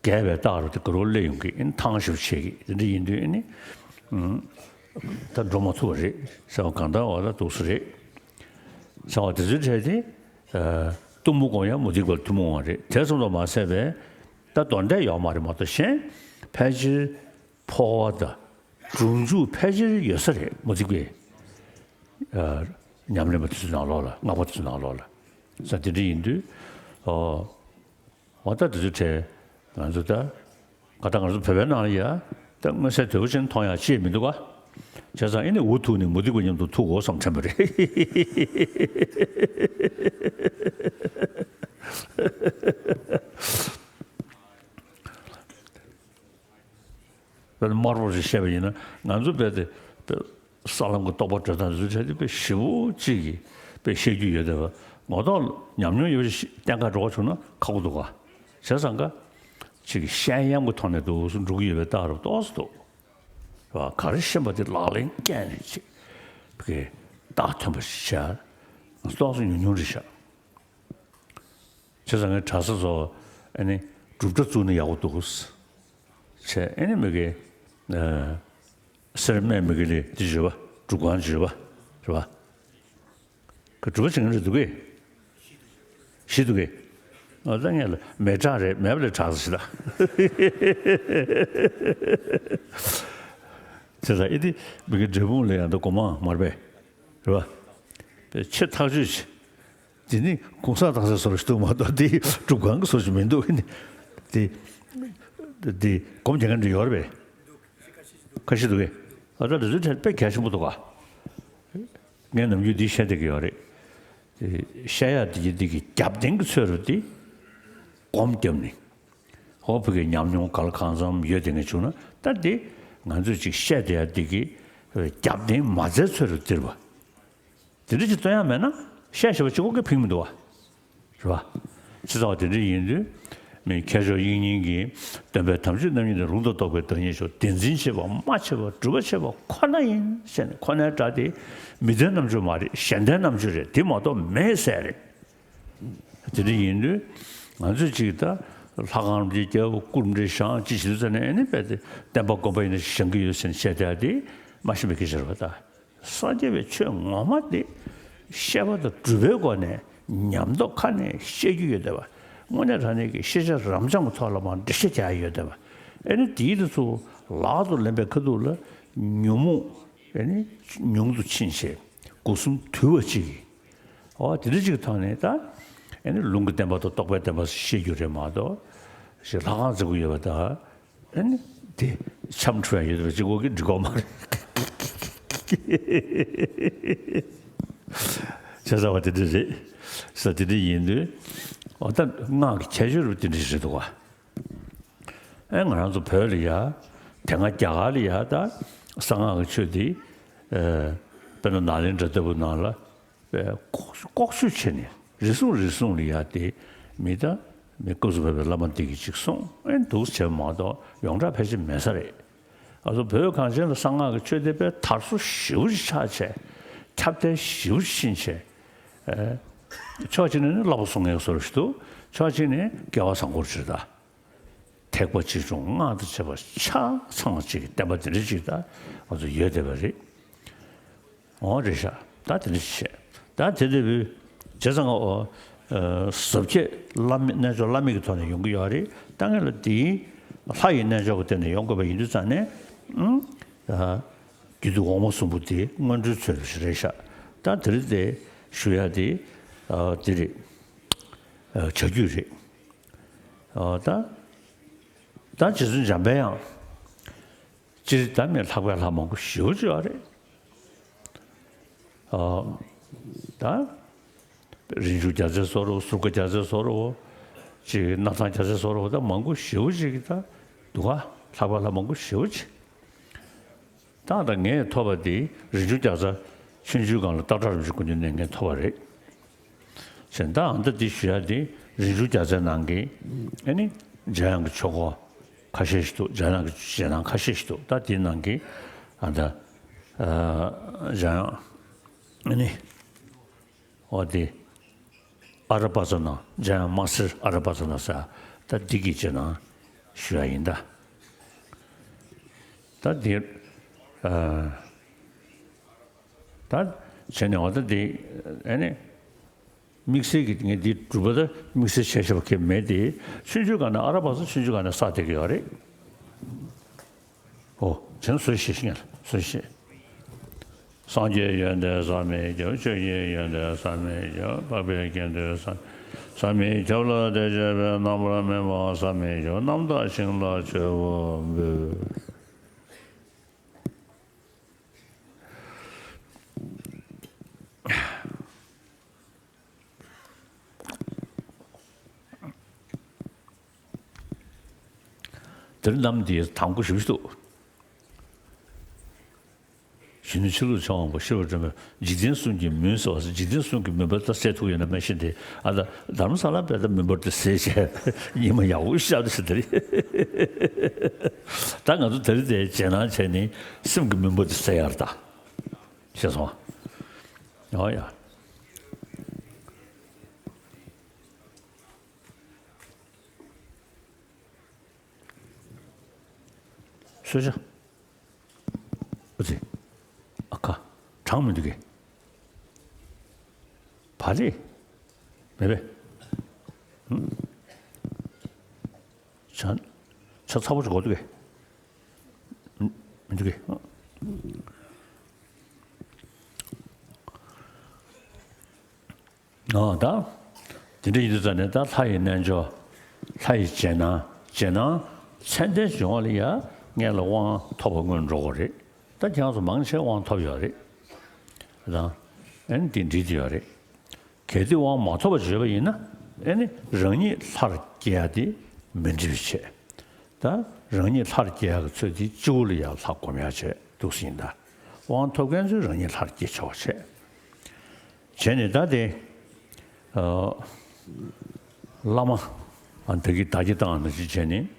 རྒས་པའི་རྟགས་རུ་དེ་དགའ་རབ་སླེབས་ཡོང་གི་ཨ་ནི་ཐང་ཞིག་བྱེད་ཀྱི་དེ་འདྲ་ཡིན་དུས་ཨ་ནི་ཨུམ། ད་འགྲོ་མ་ཐུབ་པ་རེད་ཟེར་བ་གང་ལྟར་འོ་ད་འདུག་སེ་རེད་ཟེར་བ་དེ་ཚོའི་གྲས་དེ་ཨ། གཏུམ་མོ་སྒོམ་ཡ་མུ་སྟེགས་པ་ལ་ཐུན་མོང་བ་རེད། དེ་ཙམ་དུ་མ་ཟད་པའི་ད་དོན་དག་ཡོད་མ་རེད་མ་གཏོགས་གཞན་ཕལ་ཆེར་འཕོ་བ་དང་སྒྲུབ་འཇུག་ཕལ་ཆེར་ཡོད་ས་རེད་མུ་སྟེགས་པའི་ཨ། ཉམས་ལེན་པ་དེ་ཚོའི་ནང་ལོགས་ལ་སྔགས་པ་དེ་ཚོའི་ནང་ལོགས་ལ་ས་དེ་འདྲ་ཡིན་དུས་ཨོ། འོ་ད་དེ་ཚོའི་གྲས་ང་ཚོ་ད་ག་ད་ང་ཚོ་བོད་པའི་ནང་ལ་ཡ་ད་མངོན་གསལ་དོད་པོ་ཅན་མཐོང་ཡག་ཅི་ཡང་མི་འདུག་ག་བྱས་ཙང་ཨེ་ནི་འུ་ཐུག་ནས་མུ་སྟེགས་པ་མཉམ་དུ་ཐུག་དགོས་བསམ་དྲན་པ་རེད། དཔེར་ན་དམར་པོ་ཞིག་བཤད་པ་ཡིན་ན་ང་ཚོ་དཔེ་དེ་དཔེ་ས་ལམ་གྱི་རྟོགས་པ་གྲོལ་སྟངས་དེ་ཚོ་བྱས་ཏེ་དཔེ་ཞེ་པོ་ཅིག་གིས་དཔེ་བཤད་རྒྱུ་ཡོད་དེ་བ། ངོ་ཐོག་ཉམས་མྱོང་ཡོད་པ་ཞིག་གཏན་འཁེལ་འགྲོ་བ་བྱུང་ན་ཁག་པོ་འདུག་ག་བྱས་ཙང་ཀ་ཅིག་གིས་བཤད་ཡམ་གྱི་ཐོག་ནས་འདུག་སེ་འགྲོ་གི་ཡོད་པའི་རྟགས་རབ་ཏོག་ཙམ་འདུག་བ། ག་རེ་ཤེས་པ་དེ་ལག་ལེན་བཀལ་ནས་ཅིག་གི་རྟགས་ཐོན་པ་ཞིག་བྱས་ཏོག་ཙམ་ཉུང་ཉུང་རེད་ཤག་བྱས་ཙང་ངས་གྲྭ་ས་ཚོ་ཨ་ནི་སྒྲུབ་གྲྭ་བཙུགས་ན་ཡག་པོ་འདུག་ཟེར། ཨ་ནི་མི་དགེ་ཨ། སེར་སྨད་མི་དགེ་ལས་འདི་བརྗོད་པ་སྒྲུབ་ཁང་བརྗོད་པ་རེད་པ། ཁོ་སྒྲུབ་པ་བྱེད་མཁན་རེད་འདུག་གས། ཞིག་འདུག་གས། ཨ་ད་ངས་ལ་མེ་བྲག་རེད་མེད་པ་ལས་དྲག་ཟེར་ད། བྱས་ཙང་ཨེ་འདི་མི་དགེ་འབྲས་སྤུངས་ལ་ཡང་འདི་སྒོ་མང་མ་རེད་པས། རེད་པ། ཆེས་ཐག་ཆོད་ཆེ། འདི་ནི་གུང་སེང་བཏང་སའི་བཟོ་འདྲ་ཞིག་འདུག་མ་གཏོགས་འདི་སྒྲུབ་ཁང་གི་བཟོ་ཞིག་མི་འདུག་ནི། འདི་འདི་སྒོམ་རྒྱག་མཁན་འདྲ་ཡོད་རེད་པས། ཁ་ཤས་འདུག་གས། ཨ་ད་འདི་ཚོའི་གྲས་དཔེ་གལ་ཆེན་པོ་འདུག་ག་ངས་ནམ་རྒྱུན་འདི་བཤད་བསྡད་ཀྱི་ཡོད་རེད། བཤད་ཡག་འདི་གི་འདི་གི་རྒྱབ་རྟེན་གྱི་ཚོད་རུ་འདི་སྒོམ་བརྒྱབ་ནས། ཧོ་བོད་ཀྱི་ཉམས་མྱོང་ག་ལ་གང་འཚམ་ཡོད་དེ་ངས་བྱུང་ན་ད་འདི་ང་ཚོས་ཅིག་བཤད་བསྡད་ཡག་འདི་གི་རྒྱབ་རྟེན་མ་རྩའི་ཚོད་རུ་འདིར་བ། དེ་འདྲ་ཅིག་སྟོན་ཡག་མེད་ན་བཤད་ཤེས་པ་གཅིག་པོ་གིས་ཕན་གྱི་མི་འདུག་བ། རེད་བ། ཅི་ཙམ་དེ་འདྲ་ཡིན་དུས་མི་ཁྱད་མཆོག་དབྱིག་གཉེན་གྱིས་སྟོན་པའི་དམ་ཆོས་རྣམ་གཉིས་ནི་ལུང་དང་རྟོགས་པའི་བདག་ཉིད་མཆོག་བདེན་འཛིན་བྱེད་པ་སྨྲ་བྱེད་པ་སྒྲུབ་པ་བྱེད་པ་ཁོ་ན་ཡིན་ཟེར་ནས་ཁོ་ནའི་སྒྲ་དེ་མི་ལྡན་རྣམ་དཔྱོད་མ་རེད་གཞན་ལྡན་རྣམ་དཔྱོད་རེད་དེ་མ་གཏོགས་མེད་ཟེར་རེད། དེ་འདྲ་ཡིན་དུས་ང་ཚོས་ཅིག་ད་ལྷ་ཁང་རིན་པོ་ཆེ་རྒྱལ་པོ་སྐུ་རིན་པོ་ཆེ་བཞེངས་ཅི་ཞིག་ཟེར་ནས་ཨེ་ནི་རྦད་དེ་བསྟན་པ་དགོན་པ་ཡིན་ན་བཞེངས་ཀྱི་ཡོད་ཟེར་ནས་བཤད་བསྡད་དེ་མ་ཤེས་པའི་སྐད་ཆ་རེད་བ་ད། སངས་རྒྱས་པའི་ཆོས་ངོ་མ་དེ་བཤད་པ་དང་སྒྲུབ་པའི་སྒོ་ནས་ཉམས་རྟོགས་ཁ་ནས་བཤད་རྒྱུ་ཡོད་བསྡད་པ། དངོས་གནས་དྲང་གནས་ཀྱི་ཤེས་བྱ་རབ་འབྱམས་ཀྱི་ཐོག་ལ་མར་འགྲེལ་བཤད་རྒྱག་ཡ་ཡོད་བསྡད་པ། ཨེ་ནི་དེའི་དུས་སུ་ལག་ཏུ་ལེན་པའི་ཁ་ཐུག་ལ་ཉོན་མོངས་ཨེ་ནི་ཉུང་དུ་ཕྱིན་བྱས་སྒོ་གསུམ་དུལ་བ་གཅིག་གིས། འོ་དེ་འདྲ་གཅིག་ཐོག་ནས་ད་ཨེ་ནི་ལུང་གི་བསྟན་པ་དང་རྟོགས་པའི་བསྟན་པ་བཤད་རྒྱུ་རེད་མ་གཏོགས་ཞེས་ལྷ་ཁང་བརྩིགས་ཀྱི་ཡོད་པ་དང་། ཨ་ནི་དེ་འཆམ་འཁྲུལ་ཡང་ཡོད་པ་གཅིག་པོ་གིས་འགྲིག་གོ་མ་རེད། བྱས་ཙང་བ་དེ་འདྲ་རེད། ས་དེ་འདྲ་ཡིན་དུས་འོ་ད་སྔགས་ཀྱི་ཁྱད་ཆོས་རུ་དེ་འདྲ་ཞིག་རེད་འདུག་བ། ཨེ་ང་རང་ཚོ་བོད་ལ་ཡ་དེ་སྔ་རྒྱ་གར་ལ་ཡ་ད་གསང་སྔགས་ཀྱི་ཆོས་འདི་དཔེར་ན་ནཱ་ལེནྡྲ་ལྟ་བུ་ནང་ལ། ལྐོག་ལྐོག་ཞུས་བྱས་ནས་རེ་ཟུང་རེ་ཟུང་ལ་ཡ་དེ་མི་ད་མི་སྐབས་སུ་བབས་པའི་བླ་མ་འདི་གིས་ཅིག་གསུངས་ཨེ་འདུག་བྱས་མ་གཏོགས་ཡོངས་གྲགས་ཕལ་ཆེར་མེད་ས་རེད། ང་ཚོ་བོད་གངས་ཅན་ལ་གསང་སྔགས་ཀྱི་ཆོས་དེ་དཔེ་དར་སྲོལ་ཞེ་པོ་ཅིག་ཆགས་བྱས་ཁྱབ་གདལ་ཞེ་པོ་ཅིག་ཕྱིན་བྱས། ཕྱོགས་གཅིག་ནས་ནི་བསླབ་པ་སྲུང་མཁན་བཟོ་འདྲ་ཞིག་འདུག་ཕྱོགས་གཅིག་ནས་སྐལ་བ་བཟང་པོ་ཅིག་རེད་ད། ཐེག་པ་ཆེ་ཆུང་སྔགས་དང་བཅས་པ་ཆ་ཚང་བ་ཅིག་གི་བསྟན་པ་དེ་འདྲ་ཅིག་ད་ང་ཚོ་ཡོད་བསྡད་པ་རེད། འོ་རེད་ཤག་ད་དེ་འདྲ་ཅིག་བྱས། ད་དེ་འདྲ་བུ་བྱས་ཙང་ཨོ་ ཨ་ཟབ་ཁྱད་བླ་མེད་རྣལ་འབྱོར་བླ་མེད་ཀྱི་ཐོག་ནས་ཡོང་གི་ཡོད་རེད། ད་ངས་ལ་དེའི་ལྷ་ཡི་རྣལ་འབྱོར་གྱི་སྟེང་ནས་ཡོང་དགོས་པ་ཡིན་དུས་ཙང་ནས། ཨང་། ཨ་རྒྱུད་སྡེ་འོག་མ་གསུམ་པོ་དེ་སྔོན་འགྲོའི་ཚུལ་རེད་ཤག་ད་དེ་རིང་དེ་ཞུ་ཡ་དེ་ཨ་དེ་རེད། ཨ་བྱ་རྒྱུད་རེད། ཨ་ད་ད་རྗེ་བཙུན་འཇམ་པའི་དབྱངས། སྤྱིར་ད་མི་ལྷག་པའི་ལྷ་མང་པོ་ཞེ་པོ་ཅིག་ཡོད་རེད། ཨ་ད་རིན་འབྱུང་རྒྱལ་མཚན་བཟོ་འདྲ་བོ། ཟུར་མཁར་རྒྱལ་མཚན་བཟོ་འདྲ་བོ། ཅིག་སྣར་ཐང་རྒྱལ་མཚན་བཟོ་འདྲ་བོ། ད་མང་པོ་ཞེ་པོ་ཅིག་གི་ད་འདུག་ག་ལྷག་པའི་ལྷ་མང་པོ་ཞེ་པོ་ཅིག་ད་ད་ངས་ཐོབ་པ་དེ་རིན་འབྱུང་རྒྱལ་མཚན་ཆུང་ཆུང་སྒང་ལ་སྟག་བྲག་རིན་པོ་ཆེ་སྐུ་མདུན་ནས་ངས་ཐོབ་པ་རེད། ཟེར་ད་ཨ་མདའ་འདི་ཞུ་ཡ་དེ་རིན་འབྱུང་རྒྱལ་མཚན་ནང་གི་ཨ་ནི་འཇམ་དབྱངས་ཀྱི་ཆོས་སྐོར་ཁ་ཤས་ཤིག་འདུག་འཇམ་དབྱངས་ཀྱི་རྗེས་གནང་ཁ་ཤས་ཤིག་འདུག་ད་དེའི་ནང་གི་ཨ་མདའ་ཨ་འཇམ་དབྱངས་ཨ་ནི་འོ་དེ་ཨ་ར་པ་ཙ་ན། འཇམ་དབྱངས་དམར་སེར་ཨ་ར་པ་ཙ་ན་ཟེར། ད་འདི་གི་རྗེས་གནང་ཞུ་ཡ་ཡིན་ད། ད་འདི་ཨ་ད་བྱས་ནས་འོ་ད་འདི་ཨ་ནི། དམིགས་བསལ་གྱི་ངས་འདི་སྒྲུབ་པ་ད་དམིགས་བསལ་བྱས་བཞག་པ་གང་ཡང་མེད་དེ། ཆུང་ཆུང་སྒང་ནས་ཨ་ར་པ་ཙ་ཆུང་ཆུང་སྒང་ནས་བསགས་བསྡད་ཀྱི་ཡོད་རེད། ཨོ། བྱས་ན་སུ་ཞིག་ཤེས་ངེས་ལ་སུ་ཞིག་སངས་རྒྱས་ཡོན་ཏན་བསམ་མི་ཁྱབ། ཆོས་ཉིད་ཡོན་ཏན་བསམ་མི་ཁྱབ། འཕགས་པའི་དགེ་འདུན་བསམ་བསམ་མི་ཁྱབ་ལ། དེ་བྱས་པས་རྣམ་པར་སྨིན་པ་བསམ་མི་ཁྱབ། རྣམ་དག་ཞིང་ལ་མཆོད་པ་འབུལ། དེར་རྣམས་འདིའི་དང་པོ་ཞུ་ཞུ་འདུག་གཞོན་ནུ་ཕྱི་ལུགས་ཆོས་དབང་པོ་ཤེས་རབ་སྒྲོན་མེ། འཇིག་རྟེན་གསུམ་གྱི་མུན་སེལ་བ་ཟེར། འཇིག་རྟེན་གསུམ་གྱི་མུན་པ་ད་སེལ་ཐུབ་ཡོད་ན་མ་ཤེས་ཏེ། ཨ་ད་དྷ་རམ་ས་ལ་བས་ད་མུན་པ་དེ་སེལ་བྱས་ཉི་མ་ཡག་པོ་ཤར་དུ་ཟེར་དེ་རེད། ད་ང་ཚོ་དེ་རིང་དེ་རྗེས་གནང་བྱས་ནས་སེམས་ཀྱི་མུན་པ་དེ་སེལ་ཡར་ད་ཤེས་སོང་ཨ། ཨོ་ཡ། སོས་ཤ། ཨུ་ཙི། ཨ་ཁ། གྲང་མི་འདུག་གས། བ་ལི། མེ་བེ། ཧུམ། ཆ། ཆ་ཚ་པོ་ཅིག་གོ་འདུག་གས། མི་འདུག་གས། ཨ་ད། དེ་འདྲ་ཡིན་དུས་ཙང་ནས་ད་ལྷ་ཡི་རྣལ་འབྱོར། ལྷ་ཡི་རྗེས་གནང་། རྗེས་གནང་ཚད་ལྡན་ཡོང་བ་ལ་ཡ་ངས་ལ་དབང་ཐོབ་པ་སྔོན་འགྲོ་དགོས་རེད། ད་ཁྱེད་རང་ཚོ་མང་ཆེ་དབང་ཐོབ་ཡོད་རེད། ད་ཨན་འདི་འགྲིག་གི་ཡོད་རེད། གལ་ཏེ་དབང་མ་ཐོབ་པ་བྱས་པ་ཡིན་ན་ཨ་ནི་རང་ཉིད་ལྷར་སྐྱེ་ཡ་དེ་མི་འགྲིག་པའི་ཆེད། ད་རང་ཉིད་ལྷར་སྐྱེ་ཡ་གི་ཚོད་དེ་སྤྱི་བོ་ལ་ཡ་ལྷ་སྒོམ་ཡ་བྱས་འདུག་སེ་ཡིན་ད། དབང་ཐོབ་མཁན་ཚོས་རང་ཉིད་ལྷར་སྐྱེ་ཆོག་པ་བྱས། བྱས་ནས་ད་དེ་ཨ་བླ་མ་ཨ་ད་གི་བདག་གི་བཏང་ནང་བཞིན་བྱས་ནས་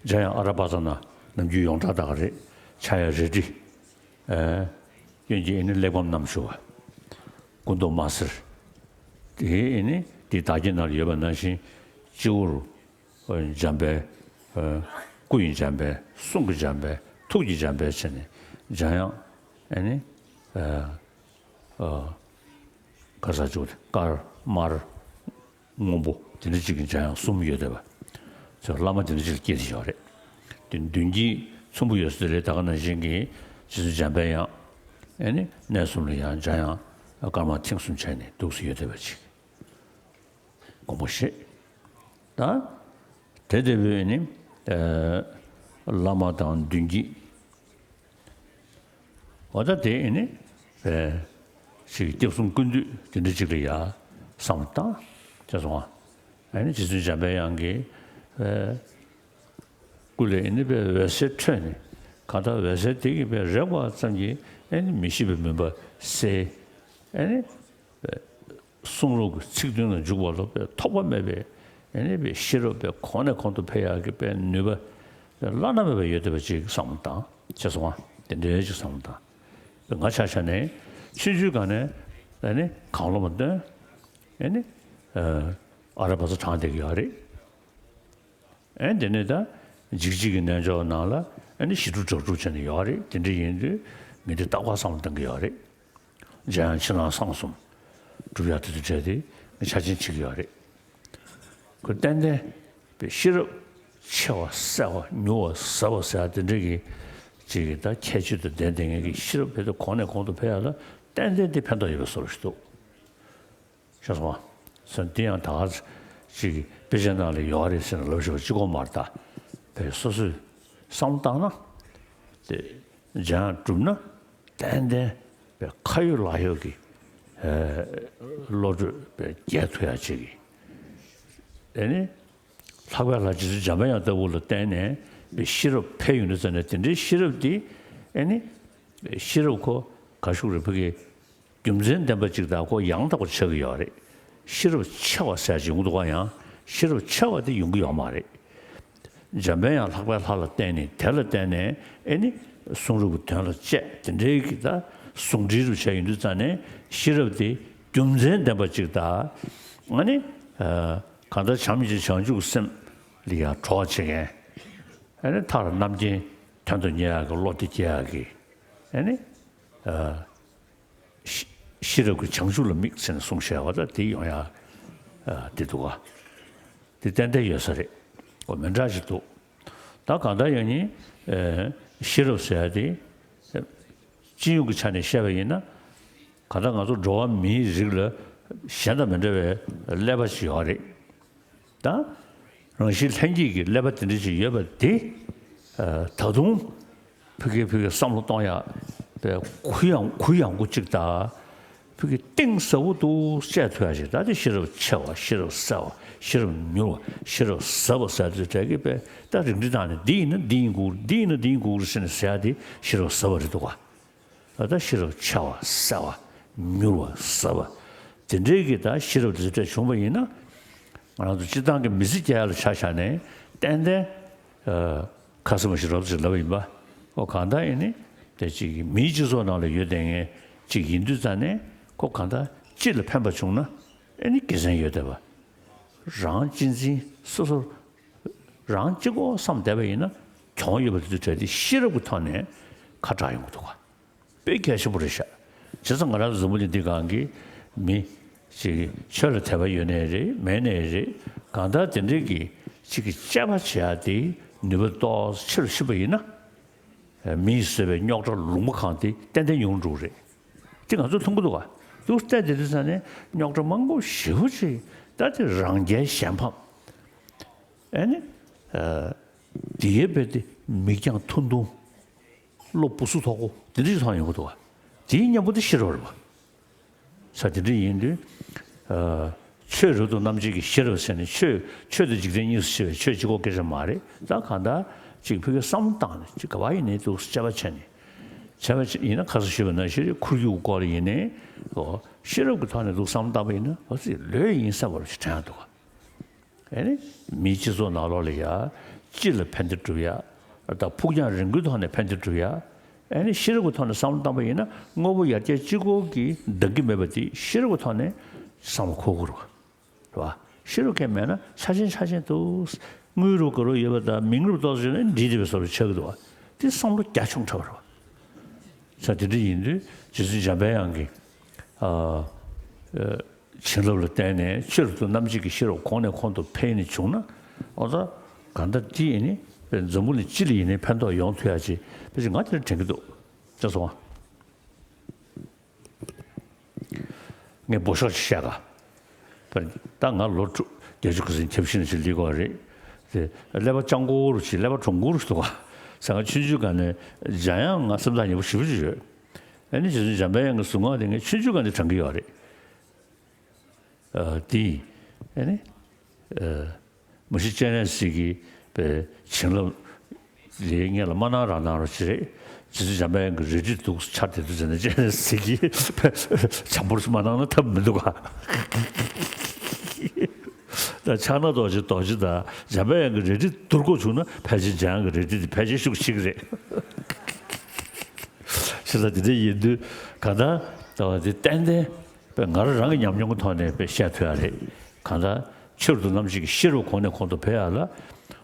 འཇམ་དབྱངས་ཨ་ར་པ་ཙ་ན་ནམ་རྒྱུན་ཡོངས་གྲགས་ད་ག་རེད། ཕྱག་གཡས་རལ་གྲི། ཨ་གཡོན་གྱི་ཨེ་ནི་གླེགས་བམ་བསྣམས་བཞུགས་པ། སྐུ་མདོག་དམར་སེར། དེ་ཨེ་ནི་དེ་བདག་གི་ནང་ལ་ཡོད་པ་ནང་བཞིན་སྤྱི་བོར་འཇམ་དཔལ། སྐུ་ཡི་འཇམ་དཔལ། གསུང་གི་འཇམ་དཔལ། ཐུགས་ཀྱི་འཇམ་དཔལ་བྱས་ནས་འཇམ་དབྱངས་ཨེ་ནི། ཨ་ཨ་ག་ས་བཅུག་དཀར་དམར་སྔོན་པོ་དེ་འདྲ་གཅིག་གི་འཇམ་དབྱངས་གསུམ་ཡོད་བསྡད་པ། ཚོ་བླ་མ་དེ་འདྲ་གཅིག་ལ་སྐྱེས་ཏེ་ཡོད་རེད། དེ་མདུན་གྱི་ཚོམ་བུ་ཡོད་ས་དེ་ལས་ད་ག་ནང་བཞིན་གྱི་རྗེ་བཙུན་འཇམ་དཔལ་དབྱངས་ཨེ་ནི་གནས་གསུམ་ལ་ཡང་འཇམ་དབྱངས་དཀར་དམར་མཐིང་གསུམ་བྱས་ནས་འདུག་སེ་ཡོད་བསྡད་པ་ཅིག་དགོངས་པ་བཞེས། ད་དེ་དེ་བས་ནི་ཨ་བླ་མ་དང་མདུན་གྱི་འོ་ད་དེ་ཨེ་ནི་ཨེ་ཞིག་སྐྱབས་གསུམ་ཀུན་འདུས་དེ་འདྲ་ཅིག་ལ་ཡ་བསམ་བློ་བཏང་ཅེས་སོང་བ། ཨེ་ནི་རྗེ་བཙུན་འཇམ་དཔལ་དབྱངས་ཀྱི་ཨེ་སྐུ་ལས་ཨེ་ནི་པའི་འོད་ཟེར་འཕྲོས་ནས་གང་ལྟར་འོད་ཟེར་དེ་གིས་པའི་རེག་པ་ཙམ་གྱིས་ཨེ་ནི་མི་ཤེས་པའི་མུན་པ་སེལ། ཨེ་ནི་གསུང་རབ་ཀྱི་ཚིག་དོན་ལ་འཇུག་པ་ལ་པའི་ཐོགས་པ་མེད་པའི་ཨེ་ནི་པའི་ཤེས་རབ་པའི་གོང་ནས་གོང་དུ་འཕེལ་ཡག་གི་པའི་ནུས་པ་བླ་ན་མེད་པ་ཡོད་བསྡད་པ་ཅིག་བསམ་བློ་བཏང་ཅེས་སོང་བ། དེ་འདྲའི་ཅིག་བསམ་བློ་བཏང་། ང་ཆ་བཞག་ནས་ཆུང་ཆུང་སྒང་ནས་ཨེ་ནི་གང་བློ་མ་བཏོན། ཨེ་ནི་ཨ་ར་པ་ཙ་དྲངས་བསྡད་ཀྱི་ཡོད་རེད། ཨེ་དེ་ནས་ད་འཇིགས་བྱེད་ཀྱི་རྣལ་འབྱོར་ནང་ལ་ཨེ་ནི་ཞི་ཁྲོ་སྒྲ་སྒྲོགས་བྱས་ནས་ཡོད་རེད། དེ་འདྲ་ཡིན་དུས་ངས་འདི་རྟག་པར་བསམ་བློ་གཏང་གི་ཡོད་རེད། འཇམ་དབྱངས་ཕྱི་ནང་གསང་གསུམ་སྒྲུབ་ཡག་དེ་དང་འབྲེལ་ཏེ་ངས་འཆར་ཅན་བྱེད་ཀྱི་ཡོད་རེད། ཁོ་ཏན་ཏན་པའི་ཤེས་རབ་ཆེ་བ་གསལ་བ་མྱུར་བ་ཟབ་པ་ཟེར་ཡ་དེ་འདྲ་གི་ཅིག་གི་ད་ཁྱད་ཆོས་དང་ལྡན་བསྡད་མཁན་གྱི་ཤེས་རབ་དེ་ཚོ་གོང་ནས་གོང་དུ་འཕེལ་ཡ་ལ་ཏན་ཏན་དེ་ཕན་ཐོགས་ཡོད་པའི་བཟོ་འདྲ་ཞིག་འདུག་ཤེས་སོང་ང་། སོ་འདི་ཡང་ད་ག་ཅིག་དཔེ་ཆའི་ནང་ལ་ཡོད་རེད་ཟེར་ནས་ལབ་ཤོག་གཅིག་པོ་མ་རེད་ད། བས་སོ་སོས་བསམ་བློ་བཏང་ན། དེ་སྦྱང་ཡག་བསྒྲུབས་ན་ཏན་ཏན་བས་ཁ་ཡོད་ལག་ཡོད་ཀྱི་ཨེ་བློ་གྲོས་བས་རྒྱས་ཐུབ་ཡག་ཅིག་གི། ཨེ་ནི། ལྷག་པའི་ལྷ་རྗེ་བཙུན་འཇམ་པའི་དབྱངས་ལྟ་བུ་ལ་བརྟེན་ནས་པའི་ཤེས་རབ་འཕེལ་ཡོང་དུས་ཙམ་ནས་དེ་འདྲའི་ཤེས་རབ་དེ་ཨེ་ནི། ཤེས་རབ་ཁོ་ག་ཞུ་རེད་ཕ་གི། རྒྱུ་མཚན་ལྡན་པ་ཅིག་དང་ཁོ་ཡང་དག་པར་ཆགས་ཀྱི་ཡོད་རེད། ཤེས་རབ་ཆེ་བ་ཟེར་ཅིག་ཡོང་གི་འདུག་ག་ཡང་ཤེས་རབ་ཆེ་བ་དེ་ཡོང་གི་ཡོད་མ་རེད། འཇམ་པའི་དབྱངས་ལྷག་པའི་ལྷ་ལ་བརྟེན་ནས་དེ་ལ་བརྟེན་ནས་ཨེ་ནི་གསུང་རབ་ཀྱི་དོན་ལ་དཔྱད་དེ་འདྲའི་གི་ད་ཟུང་འབྲེལ་རུ་བྱས་ཡོང་དུས་ཙམ་ནས་ཤེས་རབ་དེ་རྒྱུ་མཚན་ལྡན་པ་ཅིག་དང་ཨ་ནི་གང་ལྟར་བྱམས་ཀྱི་བྱང་ཆུབ་སེམས་ལ་ཡང་གྲོགས་བྱེད་མཁན་ཨེ་ནི་མཐར་རྣམ་མཁྱེན་དོན་དུ་གཉེར་ཡག་གི་བློ་དེ་སྐྱེ་ཡག་གི་ཨེ་ནི། ཤེས་ཤེས་རབ་ཀྱི་བྱང་ཆུབ་ལ་དམིགས་ཟེར་ནས་གསུངས་བཞག་པ་ད་དེ་ཡོང་ཡག་དེ་འདུག་ག་དེ་ཏན་ཏན་ཡོད་ས་རེད། འོ་མི་འདྲ་ཞིག་འདུག་ད་གང་ལྟར་ཡང་ནི་ཤེས་རབ་ཟེར་ཡག་དེ་སྤྱི་ཡོངས་ཀྱི་ཆ་ནས་བཤད་པ་ཡིན་ན་གང་ལྟར་ང་ཚོ་འགྲོ་བ་མིའི་རིགས་ལ་གཞན་དང་མི་འདྲ་བའི་ཀླད་པ་ཞིག་ཡོད་རེད། ད་རང་བཞིན་ལྷན་སྐྱེས་ཀྱི་ཀླད་པ་དེ་འདྲ་ཞིག་ཡོད་པ་དེ་ད་དུང་ཕ་གི་ཕ་གི་བསམ་བློ་གཏོང་ཡག་པའི་གུ་ཡངས་གུ་ཡངས་པོ་གཅིག་དང་ཕ་གི་གཏིང་ཟབ་པོ་འདུག་དཔྱད་ཐུབ་ཡག་ཅིག་ད་དེ་ཤེས་རབ་ཆེ་བ་ཤེས་རབ་གསལ་བ་ཤེས་རབ་མྱུར་བ་ཤེས་རབ་ཟབ་པ་ཟེར་དུས་གྲས་ཀྱི་པའི་ད་རིགས་འདི་དང་ནི་འདི་ཡིན་ན་འདི་ཡིན་དགོས་འདི་ཡིན་ན་འདི་ཡིན་དགོས་ཟེར་ནས་ཟེར་ཡག་དེ་ཤེས་རབ་ཟབ་པ་རེད་འདུག་ག་ད་ལྟ་ཤེས་རབ་ཆེ་བ་གསལ་བ་མྱུར་བ་ཟབ་པ་དེ་འདྲའི་གི་ད་ཤེས་རབ་དེ་ཚོ་འདྲ་བྱུང་བ་ཡིན་ན་ང་རང་ཚོ་སྤྱིར་བཏང་གི་མི་ཚེ་སྐྱེལ་ཡག་ལ་ཆ་བཞག་ནས་ཏན་ཏན་ཁ་སེམས་ཞིག་རོབ་ཅིག་ལབ་ཡིན་པ་ཨོ་གང་ལྟར་ཡིན་ནི་དེ་ཅིག་མིའི་སྤྱི་ཚོགས་ནང་ལ་ཡོད་བསྡད་མཁན་ཅིག་ཡིན་དུས་ཙང་ནས་ཁོ་གང་ལྟར་སྤྱི་ལ་ཕན་པ་བྱུང་ན་ཨེ་ནི་དགེ་མཚན་ཡོད་བསྡད་པ་རང་གཅེས་འཛིན་སོ་སོ་རང་གཅིག་པོ་བསམ་བསྡད་པ་ཡིན་ན་གྱོང་ཡོད་པ་དེ་ཚོ་བྲལ་ཏེ་ཤེས་རབ་ཀྱི་ཐོག་ནས་ཁ་གྲག་ཡོང་གི་འདུག་ག་དཔེ་གལ་ཆེན་པོ་རེད་ཤག་བྱས་ཙང་ང་རང་ཚོ་འཛམ་བུ་གླིང་འདི་སྒང་གི་མི་ཞིག་ཆོས་ལ་དད་པ་ཡོད་ནའི་རེད་མེད་ནའི་རེད་གང་ལྟར་དེ་འདྲའི་གི་ཅིག་གི་དཔྱད་པ་བྱེད་ཡག་དེ་ནུས་པ་ཏོག་ཙམ་ཆེ་རུ་ཕྱིན་པ་ཡིན་ན་མིས་བཟོས་པའི་རྙོག་དྲ་ལུང་པ་གང་དེ་ཏན་ཏན་ཉུང་རུ་འགྲོ་གི་རེད། དེ་ང་ཚོས་མཐོང་གི་འདུག་ག་འདུག་བལྟས་བསྡད་དུས་ཙང་ནས་རྙོག་དྲ་མང་པོ་ཞེ་པོ་ཅིག་ད་དེ་རང་རྒྱལ་གཞན་ཕམ། ཨེ་ནི། དེའི་བས་དེ་མིག་རྒྱང་ཐུང་ཐུང་། བློ་སྦུ་སུ་མཐོ་པོ་དེ་འདྲ་ཞིག་མཐོང་ཡོང་གི་འདུག་ག་དེའི་གཉེན་པོ་དེ་ཤེས་རབ་རེད་པ། ས་དེ་འདྲ་ཡིན་དུས། ཆོས་རབ་ཏུ་རྣམ་འབྱེད་ཀྱི་ཤེས་རབ་ཟེར་ནས་ཆོས་ཆོས་དང་འཇིག་རྟེན་གཉིས་སུ་ཕྱེ་བའི་ཆོས་གཅིག་པོ་སྐད་ཆ་མ་རེད་ད་གང་ལྟར་ཅིག་ཕ་གི་བསམ་བློ་བཏང་ནས་ཅིག་ག་བ་ཡིན་ནའི་འདུག་དཔྱད་པ་བྱས་ནས། བྱས་པ་ཅིག་ཡིན་ན་ཁ་སང་ཞུས་པ་ནང་བཞིན་ཁོར་ཡུག་སྐོར་ལ་ཡིན་ནའི་འོ་ཤེས་རབ་ཀྱི་ཐོག་ནས་འདུག་བསམ་བློ་བཏང་པ་ཡིན་ན་འོ་ཙི་ལོས་ཡིན་ས་བར་ཞིག་དྲན་འདུག་ག་ཨེ་ནི། མིའི་སྤྱི་ཚོགས་ནང་ལོགས་ལ་ཡ། སྤྱི་ལ་ཕན་བདེ་སྒྲུབ་ཡ། དང་ཕུགས་རྒྱང་རིང་པོའི་ཐོག་ནས་ཕན་བདེ་སྒྲུབ་ཡ། ཨེ་ནི་ཤེས་རབ་ཀྱི་ཐོག་ནས་བསམ་བློ་བཏང་པ་ཡིན་ན་དངོས་པོ་ཡར་རྒྱས་གཅིག་པོ་གིས་འདང་གི་མེད་པ་དེ་ཤེས་རབ་ཀྱི་ཐོག་ནས་བསམ་བློ་འཁོར་དགོས་རེད་བ། རེད་བ། ཤེས་རབ་ཀྱི་མེད་ན་ཆ་ཆེན་ཆ་ཆེན་འདུག་དངུལ་རུ་ག་རུ་ཡོད་པ་དང་མིང་རུ་ཏོག་ཙམ་ཡོད་ན་འགྲིག་བསྡད་པའི་བཟོ་འདྲ་ཆགས་ཀྱི་འདུག་བ། དེ་བསམ་བློ་རྒྱ་ཆུང་དྲགས་པ་རེད་བ། ས་དེ་འདྲ་ཡིན་དུས་རྗེ་བཙུན་འཇམ་པའི་དབྱངས་ཀྱིས། ཨ། བྱིན་རླབས་ལ་བརྟེན་ནས་ཆོས་རབ་ཏུ་རྣམ་འབྱེད་ཀྱི་ཤེས་རབ་གོང་ནས་གོང་དུ་འཕེལ་ནས་བྱུང་ན། ཨོ་ད། གང་ལྟར་དེ་ཡིན་ནི། འཛམ་བུ་གླིང་སྤྱི་ལ་ཡིན་ནའི་ཕན་ཐོགས་ཡོང་ཐུབ་ཡག་ཅིག་དཔེ་ཅིག་ང་དེ་འདྲ་དྲན་གྱི་འདུག་ཅེས་སོང་བ། ངས་འབོ་ཤོག་ཅིག་བཤད་ག་ད་ང་ལོ་དྲུག་བརྒྱད་ཅུ་གོ་ཟིན་ཁྱབ་ཤིན་ཅིག་ལི་གོ་རེད། དེ་ཀླད་པ་སྤྱང་ཀོ་རུ་ཅིག་ཀླད་པ་གྲུང་ཀོ་རུ་ཅིག་འདུག་ག་ས་ང་ཆུང་ཆུང་སྒང་ནས་འཇམ་དབྱངས་ང་སེམས་ཐག་ཉེ་པོ་ཞེ་པོ་ཅིག་ཡོད། ཨ་ནི་རྗེ་བཙུན་འཇམ་པའི་དབྱངས་ཀྱི་གཟུངས་སྔགས་དེ་ངས་ཆུང་ཆུང་སྒང་ནས་དྲན་གྱི་ཡོད་རེད། ཨ་དེ་ཡིན། ཨ་ནི། ཨ་མ་གཞི་སྤྱན་རས་གཟིགས་ཀྱི་པའི་བྱིན་རླབས་དེ་སྔོན་ལ་མ་གནང་རང་གནང་རོགས་ཅིག་རེད། རྗེ་བཙུན་འཇམ་པའི་དབྱངས་ཀྱི་རལ་གྲི་འདུག་ཆར་དེ་དུས་ཟེར་ནས་སྤྱན་རས་གཟིགས་ཀྱིས་བྱམས་པོར་མ་གནང་ན་ཐབས་མི་འདུག་ག་ད་ཕྱག་ན་རྡོ་རྗེ་རྡོ་རྗེ་དང་འཇམ་པའི་དབྱངས་ཀྱི་རལ་གྲི་བསྡུར་དགོས་བྱུང་ན་ཕལ་ཆེར་འཇམ་དབྱངས་ཀྱི་རལ་གྲི་དེ་ཕལ་ཆེར་ཤུགས་ཆེ་གི་རེད། ཞེས་ལ་དེ་འདྲ་ཡིན་དུས་གང་ལྟར་ལྟ་བ་དེ་ཏན་ཏན་པའི་ང་རང་རང་གི་ཉམས་མྱོང་གི་ཐོག་ནས་པའི་བཤད་ཐུབ་ཡ་རེད། གང་ལྟར་ཆོས་རབ་ཏུ་རྣམ་འབྱེད་ཀྱི་ཤེས་རབ་གོང་ནས་གོང་དུ་འཕེལ་ཡ་ལ་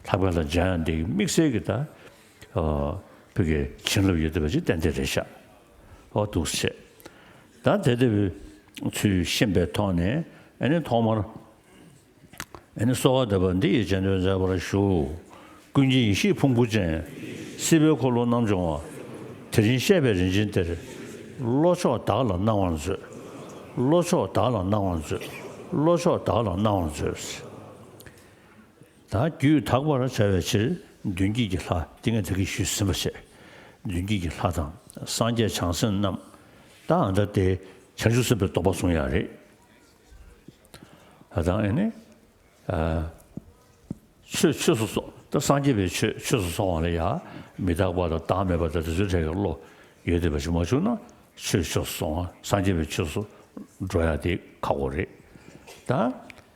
ལྷག་པའི་ལྷ་འཇམ་དབྱངས་འདི་དམིགས་བསལ་གྱི་ད་ཨ་བོད་ཀྱི་བྱིན་རླབས་ཡོད་བསྡད་པ་ཅིག་ཏན་ཏན་རེད་ཤག་ཨོ་འདུག་སེ་བྱས། ད་དེ་ལྟ་བུའི་ཚུལ་ཤེས་པའི་ཐོག་ནས་ཨ་ནི་ཐོག་མར་ ཨ་ནི་གསོལ་བ་འདེབས་པ་འདི་ཡི་རྗེས་ཟློས་མཛད་པར་ཞུ། ཀུན་མཁྱེན་ཡེ་ཤེས་ཕུང་པོ་ཅན། སྲིད་པའི་འཁོར་ལོ་རྣམ་སྦྱོང་བ། དེ་རིང་གཤེགས་པའི་རིན་ཆེན་གཏེར། བློ་མཆོག་བདག་ལ་གནང་བར་མཛོད། བློ་མཆོག་བདག་ལ་གནང་བར་མཛོད། བློ་མཆོག་བདག་ལ་གནང་བར་མཛོད། ད་རྒྱུད་དག་པར་བྱ་བའི་ཕྱིར། མདུན་བསྐྱེད་ཀྱི་ལྷ་འདི་ངས་ད་གིན་ཞུས་ཟིན་པ་བྱས། མདུན་བསྐྱེད་ཀྱི་ལྷ་དང་སངས་རྒྱས་བྱང་སེམས་རྣམས། ད་ཨ་ད་དེ་བྱང་ཆུབ་སེམས་དཔའི་སྡོམ་པ་བཟུང་ཡ་རེད། ད་ཨ་ནི། ཆོས་ཆོས་སུ་སོང་། ད་སངས་རྒྱས་པའི་ཆོས་ཆོས་སུ་སོང་བ་ལ་ཡང་མི་རྟག་པ་དང་བདག་མེད་པ་དང་དེ་ཚོའི་གྲས་ཀྱི་བློ་ཡོད་བསྡད་པ་ཞིག་མ་བྱུང་ན། ཆོས་ཆོས་སུ་སོང་བ། སངས་རྒྱས་པའི་ཆོས་སུ་འགྲོ་ཡ་དེ་ཁག་པོ་རེད། ད་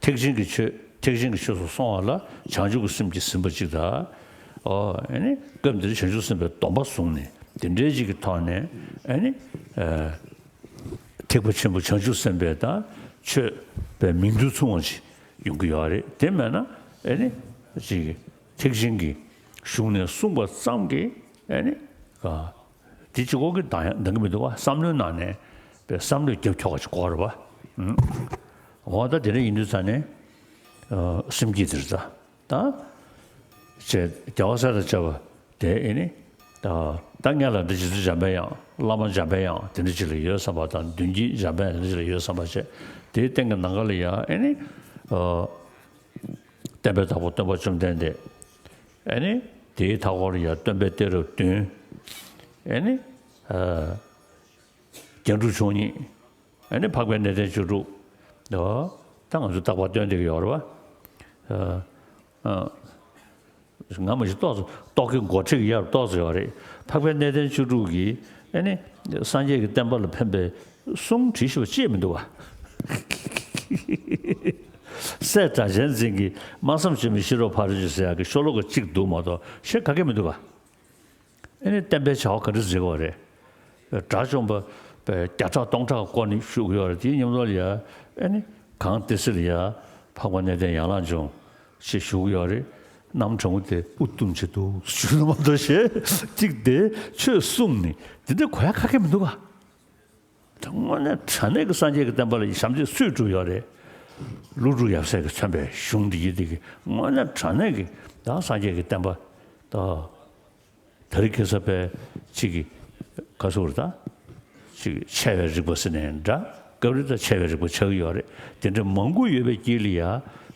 ཐེག་ཆེན་གྱི་ཆོས་ཐེག་ཆེན་གྱི་ཆོས་སུ་སོང་བ་ལ་བྱང་ཆུབ་ཀྱི་སེམས་ཀྱིས་ཟིན་པ་གཅིག་དང་། ཨོ་ཨ་ནི་སྐབས་འདིར་བྱང་ཆུབ་སེམས་དཔའི་སྡོམ་པ་བཟུང་ནས་དེ་འདྲའི་གཅིག་གི་ཐོག་ནས་ཨ་ནི། ཐེག་པ་ཆེན་པོ་བྱང་ཆུབ་སེམས་དཔའི་དང་ཆོས་པའི་མིང་རྡུལ་མཚུངས་པ་ཅིག་ཡོང་གི་ཡོད་རེད། དེ་མེད་ན་ཨ་ནི་ཅིག་ཐེག་ཆེན་གྱི་གཞུང་ནས་གསུངས་པ་ཙམ་གྱིས་ཨ་ནི་ག་དེ་གཅིག་པོ་གིས་འདང་ཡ་འདང་གི་མི་འདུག་བ། བསམ་བློའི་ནང་ནས་པའི་བསམ་བློས་རྒྱབ་འཁྱོག་པ་ཅིག་དགོས་རེད་བ། ཨུམ། འོ་ད་དེ་འདྲ་ཡིན་དུས་ཙང་ནས་ཨ་སེམས་བསྐྱེད་དེ་རེད་ད། ད་ཅེས་རྒྱལ་བ་སྲས་དང་བཅས་པ་དེ་ཨེ་ནི། ད་ད་སྔོན་ལ་འདི་རྗེ་བཙུན་འཇམ་པའི་དབྱངས། བླ་མ་འཇམ་པའི་དབྱངས་དེ་འདྲ་ཅིག་ལ་ཡོད་བསམ་པ་དང་། མདུན་བསྐྱེད་འཇམ་པའི་དེ་འདྲ་ཅིག་ལ་ཡོད་བསམ་པ་བྱས། དེའི་སྟེང་གི་ནང་ཁ་ལ་ཡང་ཨེ་ནི། ཨ་བསྟན་པའི་བདག་པོ་སྟོན་པ་བཅོམ་ལྡན་འདས། ཨེ་ནི། དེའི་མཐའ་སྐོར་ལ་ཡང་སྟོན་པའི་གཏད་རབས་བདུན། ཨེ་ནི། ཨ་རྒྱན་དྲུག་མཆོག་གཉིས། ཨ་ནི་འཕགས་པའི་གནས་བརྟན་བཅུ་དྲུག། ཨོ། ད་ང་ཚོ་རྟག་པར་སྟོན་བསྡད་ཀྱི་ཡོད་རེད་བ། ཨ་ཨ་ང་མ་གཞི་ཏོག་ཙམ་རྟོག་གེ་མགོ་ཁྲིད་ཀྱི་ཡར་ཏོག་ཙམ་ཡོད་རེད། འཕགས་པའི་གནས་བརྟན་བཅུ་དྲུག་གིས་ཨ་ནི་སངས་རྒྱས་ཀྱི་བསྟན་པ་ལ་ཕན་པའི་གསུང་བྲིས་ཞེས་པ་ཅིས་མི་འདུག་བ། སྲས་སྒྲ་གཅན་འཛིན་གྱིས་སྨྲ་བསམ་བརྗོད་མེད་ཤེས་རབ་ཕ་རོལ་ཕྱིན་ཟེར་ཡག་གི་ཤོ་ལོ་ཀ་གཅིག་འདུག་མ་གཏོགས་གཞན་ག་གེ་མི་འདུག་བ། ཨེ་ནི་བསྟན་པའི་བྱ་བ་ག་འདྲ་མཛད་དགོས་རེད། དགྲ་བཅོམ་པ་བརྒྱ་ཕྲག་སྟོང་ཕྲག་བསྐོར་ནས་བཞུགས་ཡོད་རེད། དེའི་མཉམ་དུ་ལ་ཡ་ཨེ་ནི་གངས་ཏི་སེ་ལ་ཡ་འཕགས་པ་གནས་བརྟན་ཡན་ལག་འབྱུང་ཞེས་བཞུགས་ཡོད་རེད། གནམ་གྲང་མོ་དེ་ཨུ་དུམ་བྱེད་དུ་བཞུགས་ན་མ་གཏོགས་གཞན་གཅིག་དེ་ཆོས་གསུངས་ནས་དེ་འདྲ་གོ་ཡ་ག་གེ་མི་འདུག་ག་དངོས་གནས་དྲང་གནས་ཀྱི་སངས་རྒྱས་ཀྱི་བསྟན་པ་ལ་ཞབས་འདེགས་སུས་སྒྲུབ་ཡོད་རེད། ཀླུ་སྒྲུབ་ཡབ་སྲས་ཀྱིས་མཚོན་པའི་གཞུང་འདི་ཡིན་དེ་གི་དངོས་གནས་དྲང་གནས་ཀྱི་ད་སངས་རྒྱས་ཀྱི་བསྟན་པ་ད། དེ་རིང་ཁ་སང་པའི་གཅིག་གི་ག་ཟེར་དགོས་རེད་ད། གཅིག་གི་ཆེ་བའི་རིག་པ་ཟེར་ནའི་འདྲ། སྐབས་རེ་ད་ཆེ་བའི་རིག་པ་ཆགས་ཀྱི་ཡོད་རེད། དེ་འདྲ་མང་པོ་ཡོད་པའི་དཀྱིལ་ལ་ཡ་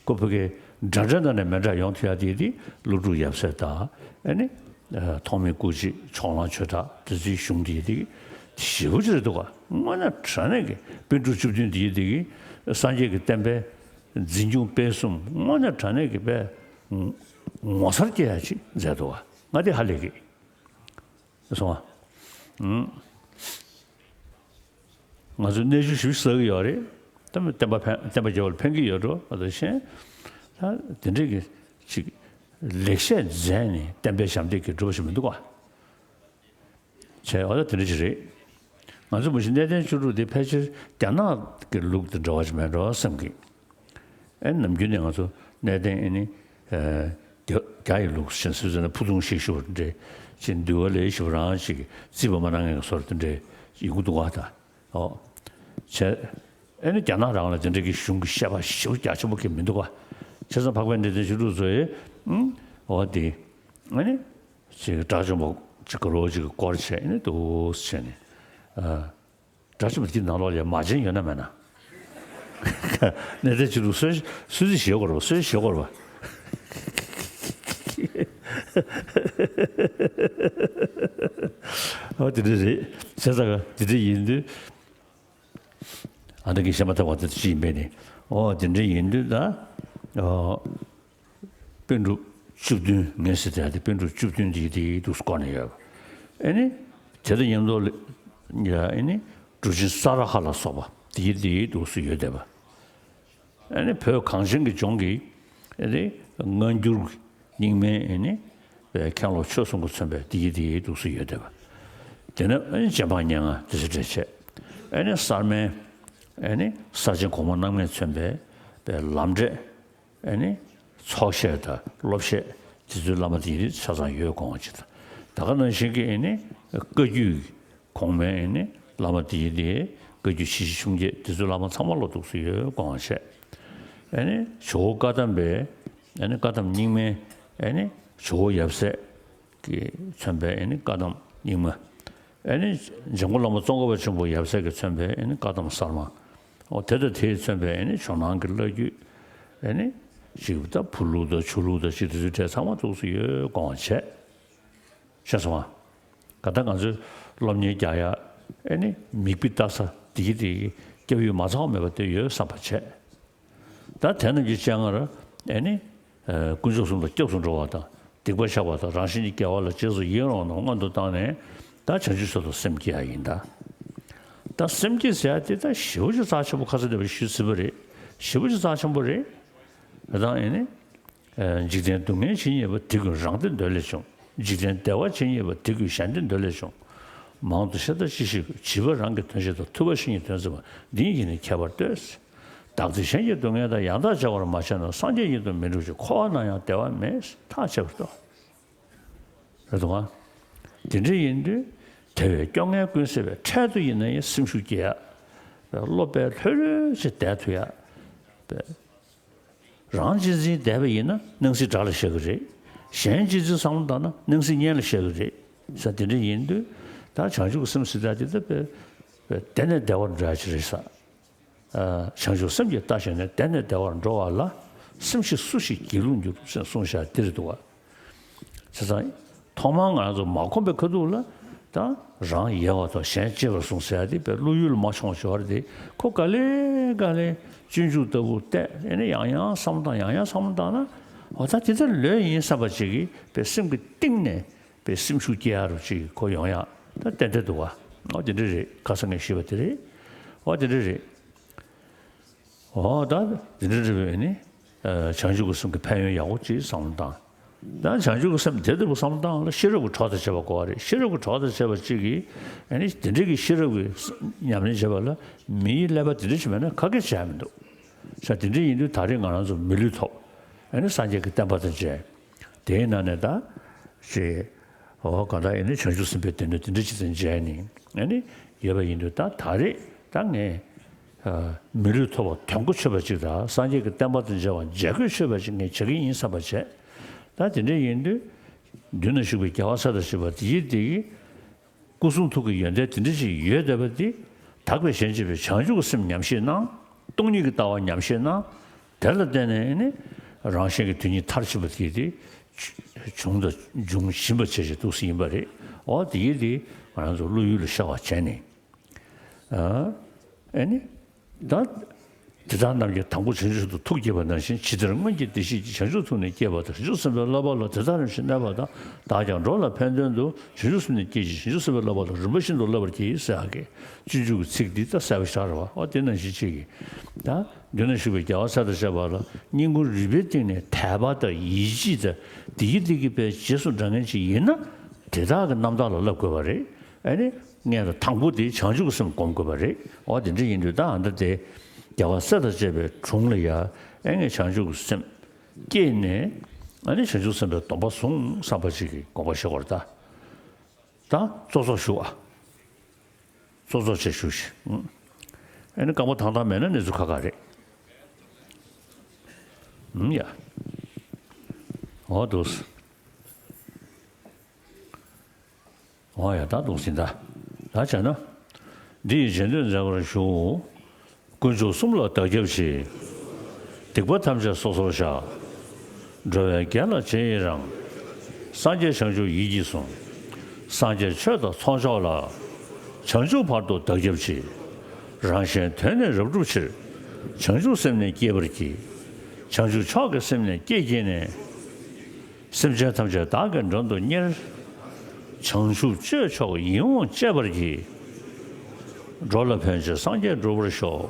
ཁོ་ཕ་གི་འདྲ་འདྲ་ནང་ནས་མི་འདྲ་ཡོང་ཐུབ་ཡ་དེ་དེ་ཀླུ་སྒྲུབ་ཡབ་སྲས་དང་ཨེ་ནི། ཐོགས་མེད་སྐུ་མཆེད་ཕྱོགས་གླང་ཆོས་གྲགས་དེ་ཚོའི་གཞུང་དེ་དེ་ཞེ་པོ་ཅིག་རེད་འདུག་ག་དངོས་གནས་དྲང་གནས་ཀྱི་པཎ་གྲུབ་བཅུ་བདུན་དེ་དེ་གི་སངས་རྒྱས་ཀྱི་བསྟན་པའི་འཛིན་སྐྱོང་སྤེལ་གསུམ་དངོས་གནས་དྲང་གནས་ཀྱི་དཔེ་ངོ་མཚར་སྐྱེ་ཡ་ཅིག་མཛད་འདུག་ག་ང་དེ་ཧ་ལས་ཀྱི་སོང་བ། ཨུམ། ང་ཚོ་གནས་ཆུང་ཞིབ་བསགས་ཀྱི་ཡོད་རེད། ད་བསྟན་པ་ཕན་བསྟན་པ་རྒྱལ་བ་ལ་ཕན་གྱི་ཡོད་འགྲོ་བ་དང་གཞན། ད་དེ་འདྲས་ཀྱི་ཅིག་ལེགས་བཤད་མཛད་ནས་བསྟན་པའི་ཞབས་འདེགས་ཀྱི་སྒྲུབ་པ་ཞིག་མི་འདུག་ག་བྱས་འོ་ད་དེ་འདྲ་ཅིག་རེད། ང་ཚོ་མ་གཞི་གནས་བརྟན་བཅུ་དྲུག་དེ་ཕལ་ཆེར་རྒྱ་ནག་གི་ལུགས་དང་འདྲ་བ་ཅིག་མེད་འགྲོ་བསམ་གི་ཨེ་ནམ་རྒྱུན་ནས་ང་ཚོ་གནས་བརྟན་ཨེ་ནི། རྒྱ་རྒྱ་ཡི་ལུགས་ཞེས་སུ་ཟེར་ན་ཕུ་ཐུང་ཞིག་ཞུ་བ་འདྲ། ཅིག་འདུལ་བ་ལས་ཞུ་བ་རང་ཅིག་རྩིས་པ་མ་གནང་མཁན་གྱི་བཟོ་འདྲ་ཡིན་གྱི་འདུག་ག་ད། ཨོ། བྱས། ཨེ་ནི་རྒྱ་ནག་རང་ལ་དེ་འདྲ་གི་གཞུང་གི་བཤད་པ་ཞེ་པོ་རྒྱ་ཆེན་པོ་གི་མི་འདུག་ག་བྱས་ཙང་འཕགས་པའི་གནས་བརྟན་བཅུ་དྲུག་ཚོ་ཡིས། ཨུམ། འོ་དེ། ཨེ་ནི། ཅིག་དགྲ་བཅོམ་པ་ཅིག་ག་རོ་ཅིག་གི་སྐོར་བྱས་ཨེ་ནི་འདུག་བྱས་ནས། ཨ། དགྲ་བཅོམ་པ་དེ་ནང་ལོགས་ལ་མ་བྱན་ཡོད་ན་མེད་ན། གནས་བརྟན་བཅུ་དྲུག་གསོལ་གསོལ་ཚིགས་བཞེས་དགོས་རེད་པ། གསོལ་བཞེས་བཞེས་དགོས་རེད་པ། ཨོ་དེ་འདྲ་རེད། བྱས་ཙང་དེ་འདྲ་ཡིན་དུས། ཨ་ད་གི་བཤད་མ་ཐག་པ་དེ་ཅི་ཡིན་པས་ནི། ཨོ་དེ་འདྲ་ཡིན་དུས་ད། ཨོ། པཎ་གྲུབ་བཅུ་བདུན་ངས་ཟེར་དེ་དེ་པཎ་གྲུབ་བཅུ་བདུན་དེ་དེ་འདུག་སེ་བཀོད་ནས་ཡོད་པ། ཨེ་ནི། དེ་དང་མཉམ་དུ་ལ་ཡ་ཨེ་ནི། གྲུབ་ཆེན་ས་ར་ཧ་ལ་སོགས་པ་དེ་དེ་འདུག་སེ་ཡོད་བསྡད་པ། ཨེ་ནི་བོད་གངས་ཅན་གྱི་ལྗོངས་ཀྱི་ཨེ་ནི་སྔ་འགྱུར་རྙིང་མའི་ཨེ་ནི་མཁན་སློབ་ཆོས་གསུམ་གྱིས་མཚོན་པའི་དེ་ཡི་དེ་ཡི་འདུག་སེ་ཡོད་བསྡད་པ། དེ་ནས་ཨེ་ནི་རྗེ་འབངས་སྙན་ངག་དེ་ཚོ་འགྲེལ་བྱས། ཨེ་ནི་གསར་མའི་ཨེ་ནི་གསར་བྱེས་གོང་མ་རྣམ་ལྔས་མཚོན་པའི་པའི་ལམ་འབྲས་ཨེ་ནི་ཚོགས་བཤད་དང་སློབ་བཤད་དེ་ཚོའི་བླ་མ་དེ་ཡི་ཆ་ཚང་ཡོད་དགོངས་པ་ཅིག་དང་། ད་ག་ནང་བཞིན་གྱི་ཨེ་ནི་བཀའ་བརྒྱུད་གོང་མའི་ཨེ་ནི་བླ་མ་དེ་ཡི་དེ་བཀའ་བརྒྱུད་ཆེ་བཞི་ཆུང་བརྒྱད་དེ་ཚོའི་བླ་མ་ཚང་མ་ལ་འདུག་སེ་ཡོད་དགོངས་པ་བྱས། ཨེ་ནི་ཇོ་བོ་བཀའ་གདམས་པའི་ཨེ་ནི་བཀའ་གདམས་རྙིང་མའི་ཨེ་ནི་ཇོ་བོ་ཡབ་སྲས་ཀྱིས་མཚོན་པའི་ཨེ་ནི་བཀའ་གདམས་རྙིང་མ། ཨེ་ནི་འཇམ་མགོན་བླ་མ་ཙོང་ཁ་པ་ཆེན་པོ་ཡབ་སྲས་ཀྱིས་མཚོན་པའི་ཨེ་ནི་བཀའ་གདམས་གསར་མ། འོ་དེ་དང་དེས་མཚོན་པའི་ཨེ་ནི་ཇོ་ནང་གི་བླ་བརྒྱུད། ཨེ་ནི་ཅིག་ད་བུ་ལུགས་དང་ཇོ་ལུགས་དང་ཅིག་དེ་ཚོའི་གྲས་ཚང་མ་ཐུགས་སུ་ཡོད་དགོངས་བྱས། ཤེས་སོང་ང་། ག་ད་ང་ཚོའི་སློབ་གཉེར་རྒྱག་ཡ། ཨེ་ནི་མིག་དཔེ་ལྟ་ས་དེ་གི་དེ་གི་སྐྱབས་ཡུལ་མ་ཚང་བ་མེད་པ་དེ་ཡོད་བསམ་པ་བྱས། ད་དེ་རྣམས་ཀྱི་སྤྱན་སྔར་ཨེ་ནི། ཨ་དཀོན་མཆོག་གསུམ་ལ་སྐྱབས་སུ་འགྲོ་བ་དང་སྡིག་པ་བཤགས་པ་དང་རང་གཞན་གྱི་དགེ་བ་ལ་རྗེས་སུ་ཡི་རང་དང་སྔོན་དུ་བཏང་ནས་ད་བྱང་ཆུབ་མཆོག་ཏུ་སེམས་བསྐྱེད་ཡ་ཡིན་ད། ད་སེམས་བསྐྱེད་ཟེར་ཡ་དེ་ད་ཞེ་པོ་ཅིག་རྩ་ཆེན་པོ། ཁ་སང་དེ་བ་ཞུས་ཟིན་པ་རེད། ཞེ་པོ་ཅིག་རྩ་ཆེན་པོ་རེད། ད་ཨེ་ནི། ཨ་འཇིག་རྟེན་སྡུག་བསྔལ་ཇི་སྙེད་པ། དེ་ཀུན་རང་བདེ་འདོད་ལས་བྱུང་། འཇིག་རྟེན་བདེ་བ་ཇི་སྙེད་པ། དེ་ཀུན་གཞན་བདེ་འདོད་ལས་བྱུང་། མང་དུ་ཤེས་དང་ཅི་ཞིག་དགོས། བྱིས་པ་རང་གི་དོན་བྱེད་དང་། ཐུབ་པ་གཞན་གྱི་དོན་མཛད་པ། འདི་ཉིད་ཀྱིས་ནི་ཁྱད་པར་ལྟོས། བདག་འཛིན་གཞན་གྱི་སྡུག་བསྔལ་དང་། ཡང་དག་སྦྱར་བར་མ་བྱས་ན། སངས་རྒྱས་ཉིད་དུ་མི་འགྲུབ་ཅིང་། འཁོར་བ་ན་ཡང་བདེ་བ་མེད། ཐག་ཆོད་པར་ལྟོས། རེད་འདུག་ག། དེ་འདྲ་ཡིན་དུས་དེ་བས་སྐྱོ་ངལ་ཀུན་སེལ་བའི། འཕྲལ་དུ་ཡིན་ན་ཡང་སེམས་ཤུགས་སྐྱེ་ཡ། སློབ་པའི་ལྷོད་ལྷོད་ཅིག་བསྡད་ཐུབ་ཡ། རང་གཅེས་འཛིན་བསྡད་པ་ཡིན་ན་སྣང་སྲིད་དགྲ་ལ་བཤད་ཀྱི་རེད། གཞན་གཅེས་འཛིན་བསམ་བློ་བཏང་ན་སྣང་སྲིད་གཉེན་ལ་བཤད་ཀྱི་རེད་ཟེར། དེ་འདྲ་ཡིན་དུས་ད་བྱང་ཆུབ་ཀྱི་སེམས་ཟེར་ཡ་དེ་ད་དཔེ་དཔེ་བདེ་ནས་བདེ་བར་འགྲོ་ཡ་ཅིག་རེད་ཟེར། ཨ་བྱང་ཆུབ་སེམས་ཀྱིས་བལྟ་ཞེན་ནས། བདེ་ནས་བདེ་བར་འགྲོ་བ་ལ། སེམས་ཤེས་སུ་ཞིག་སྒྱིད་ལུག་འགྱུར། ཟེར་གསུངས་བཞག་འདི་རེད་འདུག་ག། བྱས་ཙང་ཐོག་མར་ང་ཚོ་མ་གོམས་པའི་ཁ་ཐུག་ལ་ད་རང་ཡལ་བ་དང་གཞན་གཅེས་པར་ཟུངས་ཟེར་ཡ་དེ་དཔེ་བློ་ཡུལ་ལ་མ་ཤོང་བ་ཅིག་ཡོད་རེད་དེ། ཁོ་ག་ལེ་ག་ལེ་སྤྱོད་འཇུག་ལྟ་བུ་བལྟས། ཨེ་ནི་ཡང་ཡང་བསམ་བློ་བཏང་། ཡང་ཡང་བསམ་བློ་བཏང་ན། འོ་ད་དེ་ལྟར་ལོས་ཡིན་བསམ་པ་ཅིག་གིས་དཔེ་སེམས་ཀྱི་གཏིང་ནས་དཔེ་སེམས་ཤུགས་སྐྱེ་ཡ་རུ་ཅིག་ཁོ་ཡོང་ཡ་ད་ཏན་ཏན་འདུག་ག། འོ་དེ་འདྲ་རེད། ཁ་སང་ངས་ཞུས་པ་དེ་རེད། འོ་དེ་འདྲ་རེད། འོ་ད་འདི་འདྲ་རེད་པས་ནི། ཨ་བྱང་ཆུབ་ཀྱི་སེམས་ཀྱི་ཕན་ཡོན་ཡག་པོ་ཅིག་བསམ་བློ་བཏང་། ད་བྱང་ཆུབ་ཀྱི་སེམས་དེ་ལྟ་བུ་བསམ་བློ་བཏང་ལ་ཤེས་རབ་ཀྱི་གྲོགས་དང་བྱེད་པ་དགོས་པ་རེད། ཤེས་རབ་ཀྱི་གྲོགས་དང་བྱེད་པ་གཅིག་གིས་ཨ་ནི་དེ་འདྲ་གི་ཤེས་རབ་ཀྱི་ཉམས་ལེན་བྱེད་པ་ལ་མིའི་ཀླད་པ་དེ་འདྲ་ཞིག་མེད་ན་ག་གེ་བྱས་མི་འདུག་ས། དེ་འདྲ་ཡིན་དུས་ད་རེས་ང་རང་ཚོ་མི་ལུས་ཐོབ། ཨ་ནི་སངས་རྒྱས་ཀྱི་བསྟན་པ་དང་མཇལ། དེའི་ནང་ནས་ད་ཅེས། འོ་གང་ལྟར་ཨེ་ནི་བྱང་ཆུབ་སེམས་དཔའི་སྡེ་སྣོད་དེ་འདྲ་ཅིག་དང་མཇལ་ནས་ཨེ་ནི་ཡོད་པ་ཡིན་དུས། ད་ད་རེས་ད་ངས་ཨ་མི་ལུས་ཐོབ་པ་དོན་གོ་ཆོད་པ་ཅིག་དང་། སངས་རྒྱས་ཀྱི་བསྟན་པ་དང་མཇལ་བ་མཇལ་དགོས་ཆོད་པ་ཅིག་ངས་བྱེད་ཀྱི་ཡིན་བསམ་པ་བྱས། ད་དེ་འདྲ་ཡིན་དུས་མདུན་ན་བཞུགས་པའི་རྒྱལ་བ་སྲས་དང་བཅས་པ་དེ་ཡི་དེ་ཡི་སྐུ་གསུང་ཐུགས་ཀྱི་ཡོན་ཏན་དེ་འདྲ་ཞིག་ཡོད་བསྡད་པ་འདི། དག་པའི་ཞལ་མཇལ་བའི་བྱང་ཆུབ་ཀྱི་སེམས་ཉམས་བཞེས་གནང་། སྟོང་ཉིད་ཀྱི་ལྟ་བ་ཉམས་བཞེས་གནང་། དེ་ལ་བརྟེན་ནས་ནི་རང་གཞན་གྱི་དོན་གཉིས་མཐར་ཕྱིན་པ་དེ་དེ་བྱུང་དང་འབྱུང་བཞིན་པ་བྱས་བྱས་འདུག་སེ་ཡིན་པ་རེད། འོ་དེ་ཡི་དེ་ང་རང་ཚོ་བློ་ཡུལ་ལ་ཤར་བ་བྱས་ནས། ཨ་ཨེ་ནི། ད། དེ་དག་རྣམས་ཀྱིས་དང་པོ་བྱང་ཆུབ་ཏུ་ཐུགས་བསྐྱེད་པ་ནང་བཞིན། ཇི་ལྟར་སྔོན་གྱི་བདེ་གཤེགས་ཀྱིས། བྱང་ཆུབ་ཐུགས་ནི་བསྐྱེད་པ་དང་། བྱང་ཆུབ་སེམས་དཔའི་བསླབ་པ་ལ། དེ་དག་རིམ་བཞིན་གནས་པ་དང་། བདག་ཀྱང་འགྲོ་ལ་ཕན་དོན་དུ། བྱང་ཆུབ་སེམས་ནི་བསྐྱེད་ཅིང་། བྱང་ཆུབ་སེམས་དཔའི་བསླབ་པ་ལ། རིམ་པ་བཞིན་དུ་བསླབ་པར་བགྱི། ཟེར་ཡག་གི་སྤྱོད་འཇུག་གི་ཚིག་འདི་ད་གསལ་པོ་ཞིག་རེད་པ། འོ་དེ་ནང་བཞིན་ཅིག་གིས་ད་མདུན་ན་བཞུགས་པའི་རྒྱལ་བ་སྲས་དང་བཅས་པ་ལ་སྙིང་ཁུང་རུས་པའི་གཏིང་ནས་དད་པ་དང་ཡིད་ཆེས་དང་བདེ་སྐྱིད་བདེ་སྐྱིད་པའི་རྗེས་སུ་འབྲང་མཁན་ཅིག་ཡིན་ན། དེ་དག་གི་རྣམ་དག་ལ་བསླབ་དགོས་པ་རེད། ཨ་ནི། སྔོན་ལ་དང་པོ་དེ་བྱང་ཆུབ་ཀྱི་སེམས་སྒོམ་དགོས་པ་རེད། འོ་དེ་འདྲ་ཡིན་དུས་ད་ཨ་ད་དེ་རྒྱལ་བ་སྲས་དང་བཅས་པའི་དྲུང་ལ་ཡ། ཨེ་ངས་བྱང་ཆུབ་ཀྱི་སེམས་བསྐྱེད་ནས། ཨ་ནི་བྱང་ཆུབ་སེམས་དཔའི་སྡོམ་པ་བཟུང་བསམ་པ་ཞིག་གི་དགོངས་པ་བཞེས་དགོས་རེད་ད། ད་ཙོག་ཙོག་བཞུགས་ཨ། ཙོག་ཙོག་བྱས་བཞུགས་ཤིག་ཨ་ནི་རྐང་པ་ཐང་ཐང་མེད་ན་གནས་ཚུལ་ཁག་ཁག་རེད། ཨུམ་ཡ། འོ་འདུག་སེ། འོ་ཡ། ད་འདུག་སེ་ད། ད་བྱས་ན། འདི་ཡི་རྗེས་ཟློས་མཛད་པར་ཞུ། དཀོན་མཆོག་གསུམ་ལ་བདག་སྐྱབས་མཆི། སྡིག་པ་ཐམས་ཅད་སོ་སོར་བཤགས། འགྲོ་བའི་དགེ་ལ་རྗེས་ཡི་རང་། སངས་རྒྱས་བྱང་ཆུབ་ཡིད་ཀྱིས་བཟུང་། སངས་རྒྱས་ཆོས་དང་ཚོགས་མཆོག་ལ། བྱང་ཆུབ་བར་དུ་བདག་སྐྱབས་མཆི། རང་གཞན་དོན་ནི་རབ་བསྒྲུབ་ཕྱིར། བྱང་ཆུབ་སེམས་ནི་བསྐྱེད་པར་བགྱི། བྱང་ཆུབ་མཆོག་གི་སེམས་ནི་བསྐྱེད་བགྱིས་ནས། སེམས་ཅན་ཐམས་ཅད་བདག་གི་མགྲོན་དུ་གཉེར། བྱང་ཆུབ་སྤྱོད་མཆོག་ཡིད་འོང་སྤྱད་པར་བགྱི། འགྲོ་ལ་ཕན་ཕྱིར་སངས་རྒྱས་འགྲུབ་པར་ཤོག་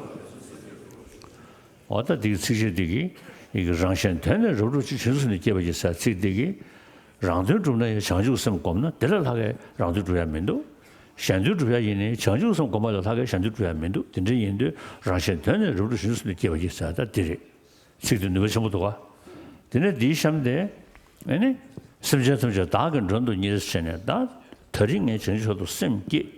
འོ་ད་འདི་གི་ཚིགས་བཅད་འདི་གིས། ཡི་གེ་རང་གཞན་དོན་ནི་རབ་བསྒྲུབ་ཕྱིར། བྱང་ཆུབ་སེམས་ནི་བསྐྱེད་པར་བགྱི་ཟེར་ཚིག་འདི་གིས། རང་དོན་སྒྲུབ་ན་ཡང་བྱང་ཆུབ་སེམས་བསྒོམས་ན་དེ་ལས་ལྷག་གི་རང་དོན་སྒྲུབ་ཡ་མི་འདུག་གཞན་དོན་སྒྲུབ་ཡ་ཡིན་ནའི་བྱང་ཆུབ་སེམས་བསྒོམ་པ་ལས་ལྷག་གི་གཞན་དོན་སྒྲུབ་ཡ་མི་འདུག་དེ་འདྲ་ཡིན་དུས་རང་གཞན་དོན་ནི་རབ་བསྒྲུབ་བྱང་ཆུབ་སེམས་ནི་བསྐྱེད་པར་བགྱི་ཟེར་ད་འདི་རེད། ཚིག་དེ་ནུས་པ་ཆེན་པོ་འདུག་ག། དེ་ནས་འདིའི་གཤམ་དེ། ཨེ་ནི། སེམས་ཅན་ཐམས་ཅད་བདག་གི་མགྲོན་དུ་གཉེར་ཟེར་ནས་ད། ད་རིང་ངས་བྱང་ཆུབ་མཆོག་ཏུ་སེམས་བསྐྱེད།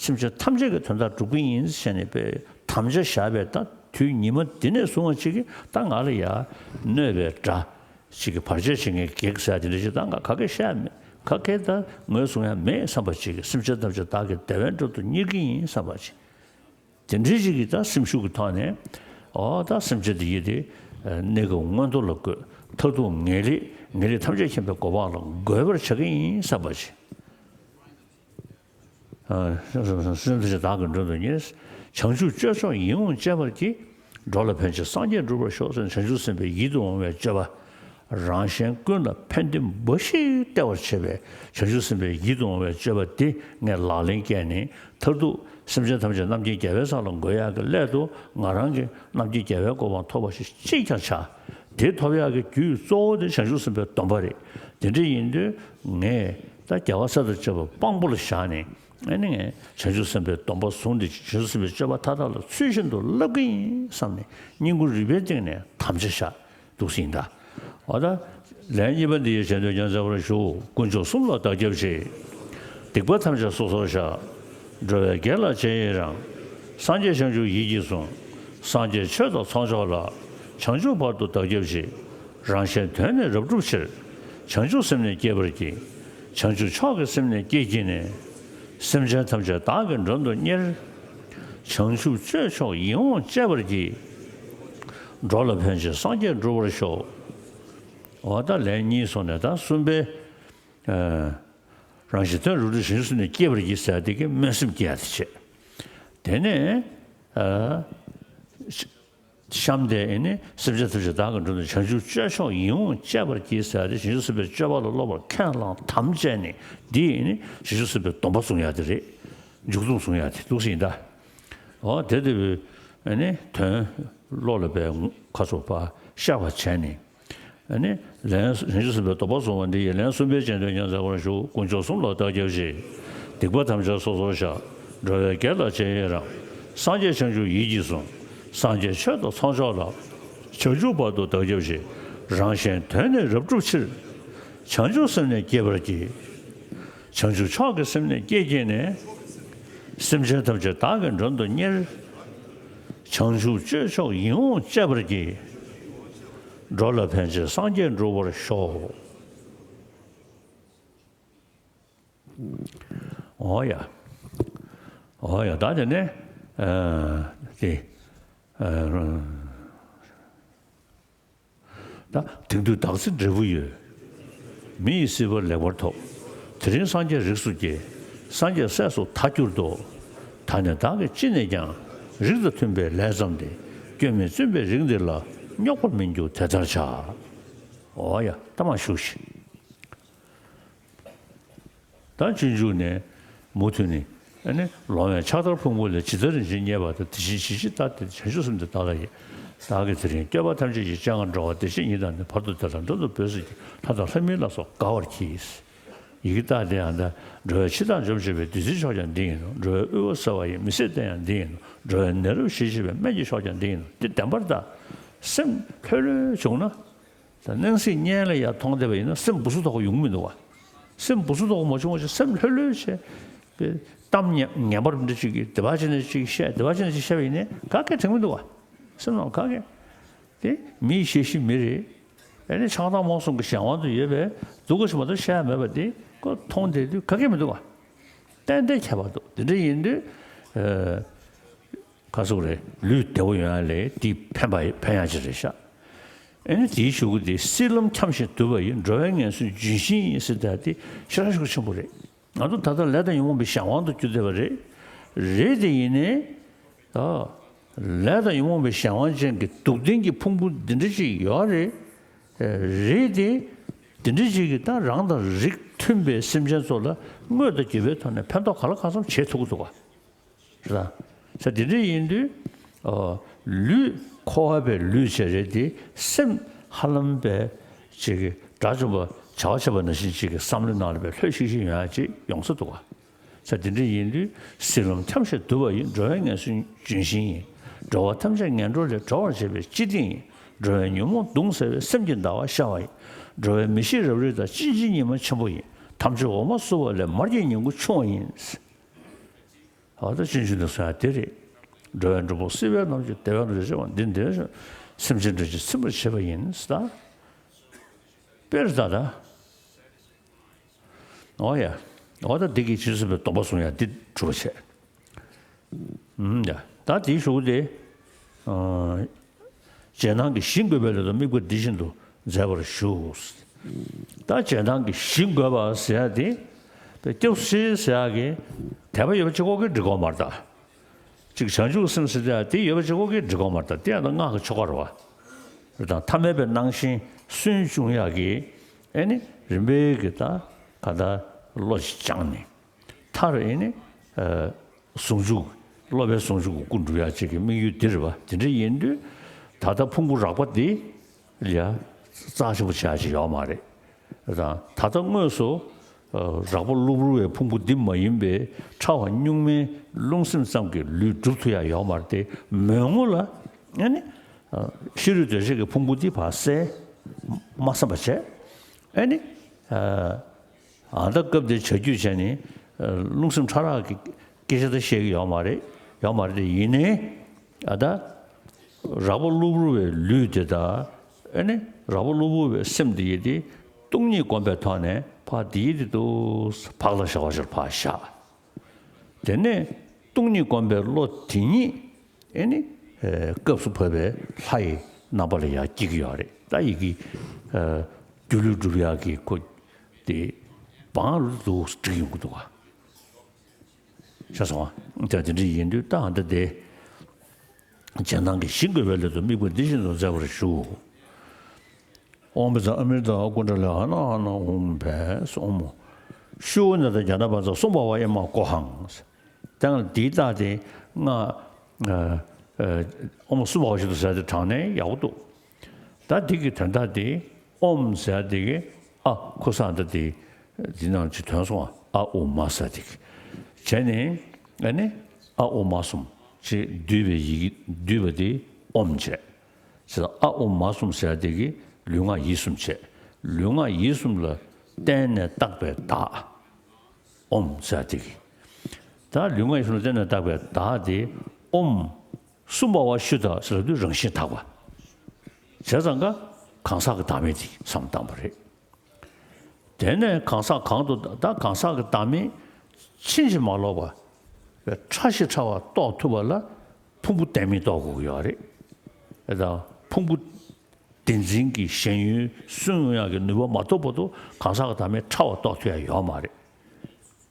སེམས་ཅན་ཐམས་ཅད་ཀྱི་དོན་དག་སྒྲུབ་ཀྱི་ཡིན་ཟེར་ནས་དཔེ་དམ་བཅའ་བཞག་པའི་ད། དུས་ཉི་མ་འདི་ནས་བཟུང་བ་ཅིག་གིས་ད་ང་ལ་ཡ་གནོད་པའི་དགྲ་ཅིག་གིས་བར་ཆད་བྱེད་མཁན་བགེགས་ཟེར་ཡ་དེ་འདྲ་ཅིག་ད་ང་ག་གེ་བཤད་མེད། ག་གེ་ད་ངོས་བཟུང་ཡ་མེད་བསམ་པ་ཅིག་གིས། སེམས་ཅན་ཐམས་ཅད་བདག་གིས་བདེ་བའི་མགྲོན་དུ་གཉེར་གྱི་ཡིན་བསམ་པ་ཅིག། དེ་འདྲའི་ཅིག་གིས་ད་སེམས་ཤུགས་ཀྱི་ཐོག་ནས། ཨོ་ད་སེམས་ཅན་དེ་ཡི་དེ་གནས་སྐབས་མངོན་མཐོ་ལ་བཀོད། མཐར་ཐུག་ངེས་ལེགས་ངེས་ལེགས་ཐམས་ཅད་མཁྱེན་པའི་གོ་འཕང་ལ་འགོད་པར་བྱ་གི་ཡིན་བསམ་པ་ཅིག། སེམས་ཅན་བདག་གི་མགྲོན་དུ་གཉེར། བྱང་ཆུབ་སྤྱོད་མཆོག་ཡིད་འོང་སྤྱད་པར་བགྱི། འགྲོ་ལ་ཕན་ཕྱིར་སངས་རྒྱས་འགྲུབ་པར་ཤོག་ཟེར་ནས་བྱང་ཆུབ་སེམས་དཔའི་ཡིད་དུ་འོང་བའི་སྤྱོད་པ། རང་གཞན་ཀུན་ལ་ཕན་བདེ་འབའ་ཞིག་སྟེར་བར་བྱེད་པའི་བྱང་ཆུབ་སེམས་དཔའི་ཡིད་དུ་འོང་བའི་སྤྱོད་པ་འདི་ངས་ལག་ལེན་བཀལ་ནས། མཐར་ཐུག་སེམས་ཅན་ཐམས་ཅད་རྣམ་མཁྱེན་རྒྱལ་བའི་ས་ལ་འགོད་ཡག་གི་སླད་དུ། ང་རང་གིས་རྣམ་མཁྱེན་རྒྱལ་བའི་གོ་འཕང་ཐོབ་པ་ཞིག་ཅིས་ཀྱང་བྱ། དེ་ཐོབ་ཡག་གི་རྒྱུའི་གཙོ་བོ་དེ་བྱང་ཆུབ་སེམས་དཔའི་སྡོམ་པ་རེད། དེ་འདྲ་ཡིན་དུས་ངས་ད་རྒྱལ་བ་སྲས་དང་བཅས་པ་དཔང་པོ་ལ་བཞག་ནས། ཨ་ནི་ངས་བྱང་ཆུབ་སེམས་དཔའི་སྡོམ་པ་བཟུང་སྟེ། བྱང་ཆུབ་སེམས་དཔའི་སྤྱོད་པ་མཐའ་དག་ལ་ཚུལ་བཞིན་དུ་བསླབ་ཀྱི་ཡིན་བསམ་ནས་སྙིང་ཁུང་རུས་པའི་གཏིང་ནས་དམ་བཅའ་བཞག་འདུག་སེ་ཡིན་ད། འོ་ད། ལན་གཉིས་པ་འདི་ཡི་རྗེས་ཟློས་ཀྱང་མཛད་པར་ཞུ། དཀོན་མཆོག་གསུམ་ལ་བདག་སྐྱབས་མཆི། སྡིག་པ་ཐམས་ཅད་སོ་སོར་བཤགས། འགྲོ་བའི་དགེ་ལ་རྗེས་ཡི་རང་། སངས་རྒྱས་བྱང་ཆུབ་ཡིད་ཀྱིས་བཟུང་། སངས་རྒྱས་ཆོས་དང་ཚོགས་མཆོག་ལ། བྱང་ཆུབ་བར་དུ་བདག་སྐྱབས་མཆི། རང་གཞན་དོན་ནི་རབ་བསྒྲུབ་ཕྱིར། བྱང་ཆུབ་སེམས་ནི་བསྐྱེད་པར་བགྱི། བྱང་ཆུབ་མཆོག་གི་སེམས་ནི་བསྐྱེད་བགྱིས་ནས། སེམས་ཅན་ཐམས་ཅད་བདག་གི་མགྲོན་དུ་གཉེར། བྱང་ཆུབ་སྤྱོད་མཆོག་ཡིད་འོང་སྤྱད་པར་བགྱི། འགྲོ་ལ་ཕན་ཕྱིར་སངས་རྒྱས་འགྲུབ་པར་ཤོག། འོ་ད་ལན་གཉིས་སོང་ནས་ད་གསུམ་པའི། ཨ། རང་གཞན་དོན་རབ་བསྒྲུབ་བྱང་ཆུབ་སེམས་ནི་བསྐྱེད་པར་བགྱི་ཟེར་ཡ་དེ་གི་སྨོན་སེམས་བསྐྱེད་ཡ་དེ་བྱས། དེ་ནས། ཨ། གཤམ་དེ་ཨེ་ནི་སེམས་ཅན་ཐམས་ཅད་བདག་གི་མགྲོན་དུ། བྱང་ཆུབ་སྤྱོད་མཆོག་ཡིད་འོང་སྤྱད་པར་བགྱི་ཟེར་ཡ་དེ་བྱང་ཆུབ་སེམས་དཔའི་སྤྱོད་པ་ལ་སློབ་པར་ཁས་བླངས་དམ་བཅས་ནས། འདི་ཨེ་ནི་བྱང་ཆུབ་སེམས་དཔའི་སྡོམ་པ་བཟུང་ཡ་དེ་རེད། མཇུག་སྡོམ་བཟུང་ཡ་དེ་འདུག་སེ་ཡིན་ད། འོ་དེ་དེ་བས་ཨེ་ནི་དོན་བློ་ལ་འབད་ཁ་སོ་པ་ཤར་བ་བྱས་ནས། ཨ་ནི་ལན། བྱང་ཆུབ་སེམས་དཔའི་སྡོམ་པ་བཟུང་བ་འདི་ཡི་ལན་གསུམ་པའི་རྗེས་ཟློས་ཀྱང་མཛད་པར་ཞུ། དཀོན་མཆོག་གསུམ་ལ་བདག་སྐྱབས་མཆི། སྡིག་པ་ཐམས་ཅད་སོ་སོར་བཤགས། འགྲོ་བའི་དགེ་ལ་རྗེས་ཡི་རང་། སངས་རྒྱས་བྱང་ཆུབ་ཡིད་ཀྱིས་བཟུང་། སངས་རྒྱས་ཆོས་དང་ཚོགས་མཆོག་ལ། བྱང་ཆུབ་བར་དུ་བདག་སྐྱབས་མཆི། རང་གཞན་དོན་ནི་རབ་བསྒྲུབ་ཕྱིར། བྱང་ཆུབ་སེམས་ནི་བསྐྱེད་པར་བགྱི། བྱང་ཆུབ་མཆོག་གི་སེམས་ནི་བསྐྱེད་བགྱིས་ནས། སེམས་ཅན་ཐམས་ཅད་བདག་གི་མགྲོན་དུ་གཉེར། བྱང་ཆུབ་སྤྱོད་མཆོག་ཡིད་འོང་སྤྱད་པར་བགྱི། འགྲོ་ལ་ཕན་ཕྱིར་སངས་རྒྱས་འགྲུབ་པར་ཤོག། འོ་ཡ། འོ་ཡ། ད་དེ་ནས། ཨ། དེ། ཨ། ད་དེང་དུས་བདག་འཛིན་འབྲས་བུ་ཡོད། མི་ཡི་སྲིད་པ་ལེགས་པར་ཐོབ། དེ་རིང་སངས་རྒྱས་རིགས་སུ་སྐྱེས། སངས་རྒྱས་སྲས་སུ་ད་གྱུར་ཏོ། ད་ནི་བདག་གིས་ཅི་ནས་ཀྱང་། རིགས་དང་མཐུན་པའི་ལས་བརྩམས་ཏེ། སྐྱོན་མེད་བཙུན་པའི་རིགས་འདི་ལ། རྙོག་པར་མི་འགྱུར་དེ་ལྟར་བྱ། འོ་ཡ། ད་མ་བཞུགས་ཤིག། ད་སྤྱོད་འཇུག་ནས་མུ་མཐུད་ནས། ཨ་ནི་ལོང་བས་ཕྱག་དར་ཕུང་པོ་ལས། ཇི་ལྟར་རིན་ཆེན་རྙེད་པ་དང་། དེ་བཞིན་ཇི་ཞིག་བདག་དེ། བྱང་ཆུབ་སེམས་འདི་བདག་ལ་ཡིས། བདག་གིས་དེ་རིང་བསྐལ་པ་ཐམས་ཅད་ཀྱི། སྤྱན་སྔར་འགྲོ་བ་བདེ་གཤེགས་ཉིད་དང་ནི། བར་དུ་བདེ་ལ་འགྲོ་འདོད་འབོད་སྲིད་ཀྱི། ལྷ་དང་ལྷ་མིན་ལ་སོགས་དགའ་བར་གྱིས། ཡི་གེ་བཏགས་དེ་ཡང་ད། འགྲོ་བའི་འཆི་བདག་འཇོམས་བྱེད་པའི། བདུད་རྩིའི་མཆོག་ཀྱང་འདི་ཡིན་ནོ། འགྲོ་བའི་དབུལ་བ་སེལ་བ་ཡི། མི་བཟད་རྟེན་ཡང་འདི་ཡིན་ནོ། འགྲོ་བའི་ནད་རབ་ཞི་བྱེད་པའི། སྨན་གྱི་མཆོག་ཀྱང་འདི་ཡིན་ནོ། འདི་བདེན་པར་ད། སེམས་ལྷོད་ལྷོད་བྱུང་ན། ད་སྣང་སྲིད་གཉེན་ལ་ཡར་མཐོང་བསྡད་པ་ཡིན་ན། སེམས་སྦུ་སུབ་དོག་པོ་ཡོང་གི་མི་འདུག་བ། སེམས་སྦུ་སུབ་དོག་པོ་མ་བྱུང་བ་ཞིག། སེམས་ལྷོད་ལྷོད་བྱས་པའི་གཏམ་ངན་པ་འདྲ་ཅིག་གིས་འདི་པ་ཅིག་ནས་ཅིག་བཤད། འདི་པ་ཅིག་ནས་ཅིག་བཤད་པ་ཡིན་ནའི་ག་གེ་དྲན་གི་མི་འདུག་བ། སེམས་ནང་ག་གེ། དེ་མིའི་གཤེ་གཤེ་མི་རེད། ཨ་ནི་ཆགས་སྡང་རྨོངས་གསུམ་གྱི་གཞན་དབང་དུ་ཡོད་པའི་སྡུག་ག་ཞིག་མ་གཏོགས་བཤད་ཡ་མེད་པ་དེ་ཁོ་མཐོང་བསྡད་དུས་ག་གེ་མི་འདུག་བ། ཏན་ཏན་ཁྱད་པར་འདུག། དེ་འདྲ་ཡིན་དུས། ཨ། ག་ཟེར་དགོས་རེད། ལུས་བདེ་པོ་ཡོང་ཡ་ལས་འདི་ཕན་པ་ཕན་ཡ་ཅིག་རེད་ཤག། ཨ་ནི་དེའི་གཞུག་གུ་དེ། སྲིད་ལམ་འཁྱམས་ཤིང་དུབ་པ་ཡི། འགྲོ་བའི་ངལ་གསོའི་ལྗོན་ཤིང་ཡིན་ཟེར། ད་དེ་ཞེ་དྲག་ཤུགས་ཆེན་པོ་རེད། ང་ཚོ་ད་ལྟ་ལས་དང་ཉོན་མོངས་པའི་གཞན་དབང་དུ་གྱུར་བསྡད་པ་རེད། རེད་དེ་ཡིན་ནའི། ད་ལས་དང་ཉོན་མོངས་པའི་གཞན་དབང་ཅན་གྱི་སྡུག་བདེན་གྱི་ཕུང་པོ་འདི་འདྲ་ཅིག་ཡོད་རེད། རེད་དེ། འདི་འདྲ་ཅིག་གིས་ད་རང་དང་རིགས་མཐུན་པའི་སེམས་ཅན་ཚོ་ལ་དངོས་དང་བརྒྱུད་པའི་ཐོག་ནས་ཕན་ཐོགས་ག་ལ་གང་འཚམ་བྱེད་ཐུབ་ཀྱི་འདུག་ག། རེད་ད། ས་དེ་འདྲ་ཡིན་དུས། ཨོ། ལུས་འཁོར་བ་པའི་ལུས་བྱས་རེད་དེ། སེམས་ཧ་ལམ་པའི་ཅིག་གི་དགྲ་བཅོམ་པ་བྱ་བ་བྱེད་པ་ནང་བཞིན་ཅིག་གི་བསམ་བློའི་ནང་ལ་པའི་ལྷོད་ཤིག་ཤིག་ཡོང་ཡ་ཅིག་ཡོང་ས་འདུག་ག། ས་དེ་འདྲ་ཡིན་དུས། སྲིད་ལམ་འཁྱམས་ཤིང་དུབ་པ་ཡི། འགྲོ་བའི་ངལ་གསོའི་ལྗོན་ཤིང་ཡིན། འགྲོ་བ་ཐམས་ཅད་ངན་འགྲོ་ལས། སྒྲོལ་བར་བྱེད་པའི་སྤྱི་དེ་ཡིན། འགྲོ་བའི་ཉོན་མོངས་གདུང་སེལ་བའི། སེམས་ཀྱི་ཟླ་བ་ཤར་བ་ཡིན། འགྲོ་བའི་མི་ཤེས་རབ་རིབ་དག། ཅི་མཆིས་ཉི་མ་ཆེན་པོ་ཡིན། དམ་ཆོས་འོ་མ་བསྲུབས་པ་ལས། མར་གྱི་ཉིང་ཁུ་ཕྱུང་བ་ཡིན། ཨ། ད་སྤྱོད་འཇུག་ནས་གསུང་ཡ་དེ་རེད། འགྲོ་བའི་མགྲོན་པོ་བསིལ་བའི་ནམ་མཁའ་བདེ་བའི་ནམ་མཁའ་བྱེད་པ་འདི་འདིར་སེམས་ཅན་འདྲེན་ཅིང་ཚིམ་པར་བྱེད་པ་ཡིན་ཟེར། དཔེར་ད་ལྟ། འོ་ཡ། འོ་ད་འདི་གིས་ཇི་སྲིད་པའི་སྡོམ་པ་བཟུང་ཡ་འདི་གྲུབ་པ་བྱས། ཨུམ་ཡ། ད་དེའི་གཞུག་དེ། ཨ། རྗེས་གནང་གི་ཞིང་བཀོད་པའི་སླད་དུ་དམིགས་པ་འདི་བཞིན་དུ་མཛད་པར་ཞུ། ད་རྗེས་གནང་གི་ཞིང་བཀོད་པ་ཟེར་ཡ་དེ། དཔེ་སྐྱབས་སུ་མཆི་ཟེར་ཡ་གི་དད་པ་ཡོད་པ་གཅིག་པོ་གིས་འགྲིག་གི་མ་རེད་ད། ཅིག་བྱང་ཆུབ་སེམས་ཟེར་ཡ་དེ་ཡོད་པ་གཅིག་པོ་གིས་འགྲིག་གི་མ་རེད་ད། དེ་ཡང་ད་སྔགས་ཀྱི་ཆོ་ག་རེད་བ། རེད་ད། ཐ་མལ་པའི་སྣང་ཞེན་སུན་ཕྱུང་ཡ་གི། ཨེ་ནི་རིམ་པས་ཀྱི་ད་ག་ད་བློ་ཞིག་སྦྱངས་ནས། མཐར་ཨེ་ནི། ཨ། ཟུང་འཇུག་སློབ་པའི་ཟུང་འཇུག་གི་སྐུ་འགྲུབ་ཡ་ཅིག་གི་དམིགས་ཡུལ་འདི་རེད་བ། དེ་འདྲ་ཡིན་དུས། ད་ལྟ་ཕུང་པོ་རགས་པ་འདི་ལ་རྩ་ཆེན་པོ་བྱེད་ཡ་ཅིག་ཡོད་མ་རེད། ད་ད་ལྟ་དངོས་སུ། ཨ། རགས་པ་གློ་བུར་བའི་ཕུང་པོ་འདི་མ་ཡིན་པའི་ཕྲ་བ་གཉུག་མའི་རླུང་སེམས་ཙམ་གྱིས་ལུས་འགྲུབ་ཐུབ་ཡ་ཡོད་མ་རེད་དེ། མོས་ངོ་ལ་ཨ་ནི། ཨ། ཤེས་རིག་གདོས་བཅས་ཀྱི་ཕུང་པོ་འདི་ཕར་བསལ། མ་བསམ་པ་བྱས། ཨ་ནི། ཨ། ཨ་ད་སྐབས་དེར་བྱ་རྒྱུད་བྱས་ནས། ཨ། རླུང་སེམས་ཕྲ་རགས་ཀྱི་སྐད་ཆ་ད་བཤད་ཀྱི་ཡོད་མ་རེད། ཡོད་མ་རེད་དེ། ཡིན་ནའི་ཨ་ད་རགས་པ་གློ་བུར་བའི་ལུས་དེ་དང་། ཨ་ནི་རགས་པ་གློ་བུར་བའི་སེམས་དེ་ཡི་དེ་སྟོང་ཉིད་སྒོམ་པའི་ཐོག་ནས་ཕར་དེ་ཡི་དེ་དུ་བག་ལ་ཞ་བ་ཞིག་ཕར་བཞག་དེ་ནས་སྟོང་ཉིད་སྒོམ་པའི་བློ་དེ་ཉིད། ཨེ་ནི། ཨེ། སྐབས་སུ་བབས་པའི་ལྷ་ཡི་རྣམ་པ་ལ་ཡང་སྐྱེ་གི་ཡོད་རེད། ད་ཡི་གེ་ཨ། སྒྱུ་ལུས་སྒྲུབ་ཡག་གི་ཁོ་དེ་བང་རུ་དུ་འགྲིག་ཡོང་གི་འདུག་ག་ཤེས་སོང་ང་། ད་དེ་འདྲ་ཡིན་དུས་ད་ཨ་ད་དེ། རྗེས་གནང་གི་ཞིང་བཀོད་པའི་སླད་དུ་དམིགས་པ་འདི་བཞིན་དུ་མཛད་པར་ཞུ། ཨོཾ་བཛྲ་ཨ་མྲྀ་ཏ་ཀུན་ཌ་ལི་ཧ་ན་ཧ་ན་ཧཱུྃ་ཕཊ། ཨོཾ། ཤྲཱི་ནཱ་ད་ཛྙཱ་ན་བཛྲ་སུ་བྷ་ཝ་ཨེ་མ་ཀོ་ཧཾ། དེ་ཡང་འདིའི་རྟགས་དེ་སྔགས། ཨ། ཨ། ཨོཾ་སུ་བྷ་ཝ་ཤུདྡྷ་ཟེར་དེ་དྲངས་ནས་ཡག་པོ་འདུག་ད་འདི་གི་དོན་དག་དེ་ཨོཾ་ཟེར་དེ་གི་ཨ་ཁུ་སང་ད་དེ་འདི་ནང་ཅིག་ཐོན་སོང་ཨ། ཨ་ཨུ་མ་ཟེར་དེ་གི་བྱས་ནས། ཨ་ནི་ཨ་ཨུ་མ་གསུམ་ཅིག་བསྡུས་པའི་ཡི་གེ་བསྡུས་པ་དེ་ཨོཾ་བྱས། ཟེར་ཨ་ཨུ་མ་གསུམ་ཟེར་དེ་གི་ལུས་ངག་ཡིད་གསུམ་བྱས། ལུས་ངག་ཡིད་གསུམ་ལ་བརྟེན་ནས་བཏགས་པའི་བདག་ཨོཾ་ཟེར་དེ་གི། ད་ལུས་ངག་ཡིད་གསུམ་ལ་བརྟེན་ནས་བཏགས་པའི་བདག་དེ་ཨོཾ་སུ་བྷ་ཝ་ཤུདྡྷ་ཟེར་ལབ་དུས་རང་བཞིན་དག་པ། བྱས་ཙང་ཀ་གང་ཟག་གི་བདག་མེད་དེ་བསམ་བཏང་བ་རེད། དེ་ནས་གང་ཟག་གང་དུ་ད་གང་ཟག་གི་བདག་མེད་ཕྱིན་ཅི་མ་ལོག་པ། ཕྲ་ཞིང་ཕྲ་བ་རྟོགས་ཐུབ་པ་ལ་ཕུང་པོ་བདེན་མེད་རྟོགས་དགོས་ཀྱི་ཡོད་རེད། ད་ཕུང་པོ་བདེན་འཛིན་གྱི་ཞེན་ཡུལ་སུན་ཡོང་ཡག་གི་ནུས་པ་མ་ཐོབ་བར་དུ་གང་ཟག་གི་བདག་མེད་ཕྲ་བ་རྟོགས་ཐུབ་ཡ་ཡོད་མ་རེད།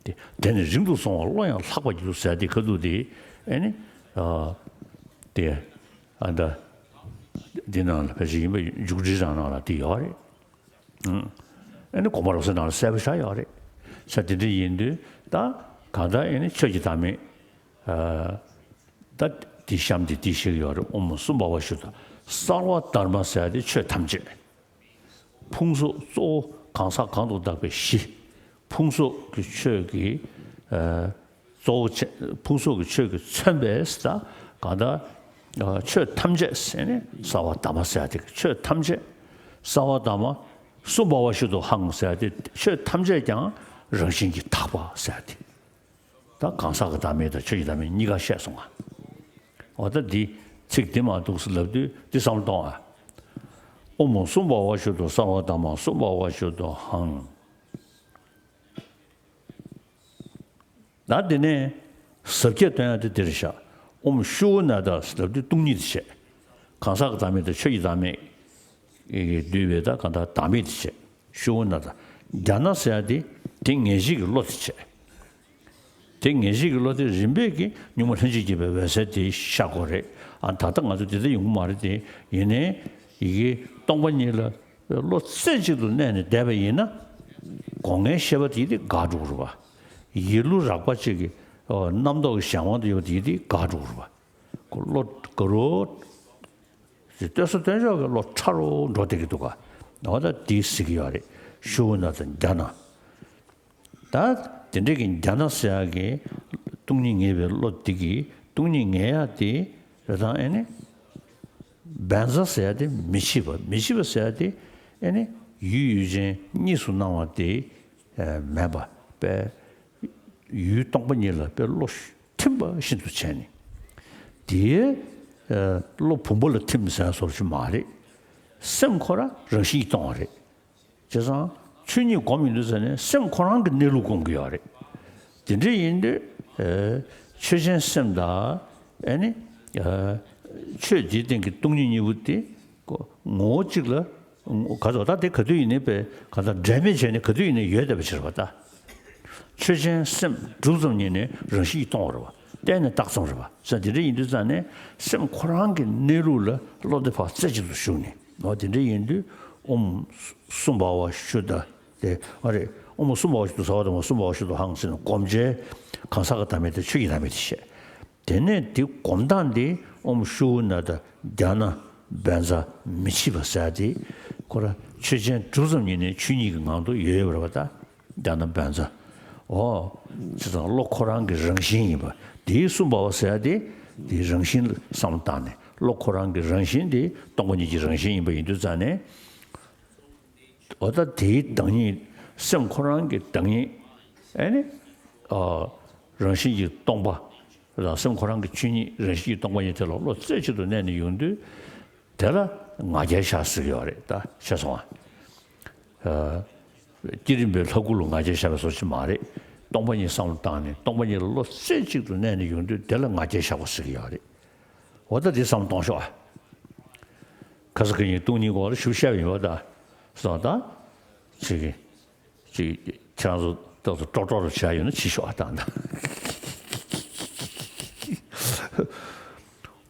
དེ་དེ་ནི་རིང་དུ་སོང་བ་བློ་ཡང་ལྷག་པར་འགྱུར་ཟེར་དེ་ཁ་ཐུག་དེ། ཨེ་ནི། ཨ། དེ། ཨ་ད། འདི་ནང་ལ་ཕལ་ཆེར་ཡིན་པ་མཇུག་སྒྲིལ་རང་ནང་ལ་དེ་ཡོད་རེད། ཨ་ནི་དགོངས་པ་རབ་གསལ་ནང་ལ་གསལ་པོ་ཆགས་ཡོད་རེད། ས་དེ་འདྲ་ཡིན་དུས་ད་གང་ལྟར་ཨེ་ནི་ཆོས་ཀྱི་བདག་མེད། ཨ། ད་དེ་གཤམ་དེ་དེ་ཤེས་ཀྱི་ཡོད་རེད། ཨོཾ་སུ་བྷ་ཝ་ཤུདྡྷ། སརྦ་དྷརྨ་ཟེར་ཡ་དེ་ཆོས་ཐམས་ཅད། ཕུང་གསོག་གཙོ་བོ་གང་ཟག་གང་དུ་བཏགས་པའི་གཞི། ཕུང་གསོག་གི་ཆོས་ཀྱི། ཨ། གཙོ་བོ་ཆེ། ཕུང་གསོག་གི་ཆོས་ཀྱིས་མཚོན་པའི་ས། གང་ལྟར། ཨ། ཆོས་ཐམས་ཅད་ཟེར་ནས་སརྦ་དྷརྨ་ཟེར་ཡ་དེ་ཆོས་ཐམས་ཅད། སརྦ་དྷརྨ་སུ་བྷ་ཝ་ཤུདྡྷོ་ཧཾ་ཟེར་ཡ་དེ་ཆོས་ཐམས་ཅད་ཀྱང་རང་བཞིན་གྱིས་དག་པ་ཟེར་ཡ་དེ། ད་གང་ཟག་གི་བདག་མེད་དང་ཆོས་ཀྱི་བདག་མེད་གཉིས་ཀ་བཤད་སོང་ང་། འོ་ད་འདི་ཚིག་འདི་མ་འདུག་ཟེར་ལབ་དུས་འདི་བསམ་བློ་གཏོང་ཨ། ཨོཾ་སུ་བྷ་ཝ་ཤུདྡྷོ་སརྦ་དྷརྨ་སུ་བྷ་ཝ་ཤུདྡྷོ་ཧཾ། ད་འདི་ནས་ཟབ་ཁྱད་སྟོན་ཡ་དེ་འདིར་བཞག་ཨོཾ་ཤྲཱི་ནཱ་ད་ཟེར་ལབ་དུས་སྟོང་ཉིད་དེ་བྱས། གང་ཟག་གི་བདག་མེད་དང་ཆོས་ཀྱི་བདག་མེད་ཀྱིས་བསྡུས་པའི་ད་གང་ལྟར་བདག་མེད་དེ་བྱས། ཤྲཱི་ནཱ་ད། ཛྙཱ་ན་ཟེར་ཡ་དེ་དེ་ངེས་ཤེས་ཀྱི་བློ་དེ་བྱས། དེ་ངེས་ཤེས་ཀྱི་བློ་དེ་རིམ་པས་ཀྱིས་གཉུག་མ་ལྷན་ཅིག་སྐྱེས་པའི་འོད་གསལ་དེ་ཤར་དགོས་རེད། ཨ། ད་ལྟ་ང་ཚོ་དེ་ལྟར་ཡོང་གི་མ་རེད་དེ། ཡིན་ནའི་ཡི་གེ་སྟོང་པ་ཉིད་ལ་བློ་རྩེ་གཅིག་ཏུ་གནས་ནས་བསྡད་པ་ཡིན་ན། སྒོ་ལྔའི་ཤེས་པ་དེ་དེ་འགག་འགྲོ་གི་རེད་པ། ཡིད་བློ་རགས་པ་གཅིག་གི་རྣམ་རྟོག་གི་གཞན་དབང་དུ་ཡོད་པ་དེ་དེ་འགག་འགྲོ་གི་རེད་པ། ཁོ་བློ་དགའ་རོ། ལྟོས་ས་ལྟོས་འཇོག་གི་བློ་ཕྲ་རུ་འགྲོ་བསྡད་ཀྱི་འདུག་ག་འོ་ད་དེ་ཟེར་གྱི་ཡོད་རེད། ཤྲཱི་ནཱ་ད་ཛྙཱ་ན། ད་དེ་འདྲ་གི་ཛྙཱ་ན་ཟེར་ཡག་གི་སྟོང་ཉིད་ངེས་པའི་བློ་དེ་གི་སྟོང་ཉིད་ངེས་ཡག་དེ་རེད་དང་། ཨེ་ནི་བཛྲ་ཟེར་ཡག་དེ་མི་ཕྱེད་པ། མི་ཕྱེད་པ་ཟེར་ཡག་དེ་ཨེ་ནི་ཡུལ་ཡུལ་ཅན་གཉིས་སུ་སྣང་བ་དེ་མེད་པ་དཔེ། ཡུལ་སྟོང་པ་ཉིད་ལ་དཔེ་བློ་ཐིམ་པ་བཞིན་དུ་བྱས་ནས། དེའི་བློ་བུམ་པ་ལ་ཐིམ་ཟེར་བཟོ་ཞིག་མ་རེད། སེམས་ཁོ་རང་རང་བཞིན་གྱིས་སྟོང་བ་རེད། བྱས་ཙང་ཆོས་ཉིད་སྒོམ་ཡིན་དུས་ཙ་ནས་སེམས་ཁོ་རང་གི་གནས་ལུགས་སྒོམ་གྱི་ཡོད་རེད། དེ་འདྲ་ཡིན་དུས་ཆོས་ཅན་སེམས་དང་ཨེ་ནི་ཆོས་འདིའི་སྟེང་གི་སྟོང་ཉིད་གཉིས་པོ་དེ་ངོ་བོ་གཅིག་ལ་ག་ཚོད་ད་དེ་ག་དུས་ཡིན་ནའི་པས་ག་ད་འབྲལ་མེད་བྱས་ནས་ག་དུས་ཡིན་ནའི་ཡོད་བསྡད་པ་ཕྱིར་བ་ད། ཆོས་ཅན་སེམས་གྲུབ་ཙམ་ཉིད་ནས་རང་བཞིན་གྱིས་སྟོང་བ་རེད་བ། གཏན་ནས་བཏགས་ཙམ་རེད་བ། ས་དེ་འདྲ་ཡིན་དུས་ཙང་ནས་སེམས་ཁོ་རང་གི་གནས་ལུགས་ལ་བློ་དེ་ཕར་རྩེ་གཅིག་ཏུ་ཞུགས་ནས་ནོ། དེ་འདྲ་ཡིན་དུས་ཨོཾ་སུམ་བྷ་བ་ཤུདྡྷ་དེ་ཨ་རེད། ཨོཾ་སུམ་བྷ་བ་ཤུདྡྷ་ཟ་བ་དང་མ་སུམ་བྷ་བ་ཤུདྡྷོ་ཧཾ་ཟེར་ནས་སྒོམ་བྱས་གང་ཟག་གི་བདག་མེད་དེ་ཆོས་ཀྱི་བདག་མེད་དེ་བཤད། དེ་ནས་དེ་སྒོམ་སྟངས་དེ་ཨོཾ་ཤུ་ཝ་ན་ད་རྒྱ་ན་བཛྲ་མི་ཕྱེད་པ་ཟེར་དེ་ཁོ་ར་ཆོས་ཅན་གྲུབ་ཙམ་ཉིད་ནས་ཆོས་ཉིད་ཀྱི་ངང་དུ་ཡོད་ཡོད་པ་རེད་བ་ད། རྒྱ་ན་བཛྲ། ཨོ། ཅི་ཙང་བློ་ཁོ་རང་གི་རང་བཞིན་ཡིན་པ། དེའི་སུམ་བྷ་བ་ཟེར་ཡ་དེ་དེའི་རང་བཞིན་ལ་བསམ་བློ་བཏང་ནས་བློ་ཁོ་རང་གི་རང་བཞིན་དེ་སྟོང་པ་ཉིད་ཀྱི་རང་བཞིན་ཡིན་པ་ཡིན་དུས་ཙང་ནས། འོ་ད་དེའི་བདག་ཉིད་སེམས་ཁོ་རང་གི་བདག་ཉིད་ཨེ་ནི་ཨ་རང་བཞིན་གྱིས་སྟོང་པ་དང་སེམས་ཁོ་རང་གི་ཆོས་ཉིད་རང་བཞིན་གྱིས་སྟོང་པ་ཉིད་དེ་ལ་བློ་རྩེ་གཅིག་ཏུ་གནས་ནས་ཡོང་དུས། དེ་ལ་ང་རྒྱལ་བཞག་ཟེར་གྱི་ཡོད་རེད་ད། ཤེས་སོང་ཨ། བསྐྱེད་རིམ་པའི་ལྷ་སྐུ་ལ་ང་རྒྱལ་བཞག་པའི་བཟོ་ཅིག་མ་རེད། སྟོང་པ་ཉིད་བསམ་བློ་བཏང་ནས་སྟོང་པ་ཉིད་ལ་བློ་རྩེ་གཅིག་ཏུ་གནས་ནས་ཡོང་དུས་དེ་ལ་ང་རྒྱལ་བཞག་པ་ཟེར་གྱི་ཡོད་རེད། འོ་ད་དེ་བསམ་བློ་གཏོང་ཤོག་ཨ། ཁ་ས་ཁ་ཉིན་སྟོང་ཉིད་སྐོར་ལ་ཞུ་བཤད་པ་ཡིན་པ་ད། སོང་ད། ཅིག་ཅིག་ཁྱེད་རང་ཚོ་ཏོག་ཙམ་ཀྲོག་ཀྲོག་རུ་བྱས་ཡོད་ན་ཕྱི་ཤོག་ཨ་ད་ད།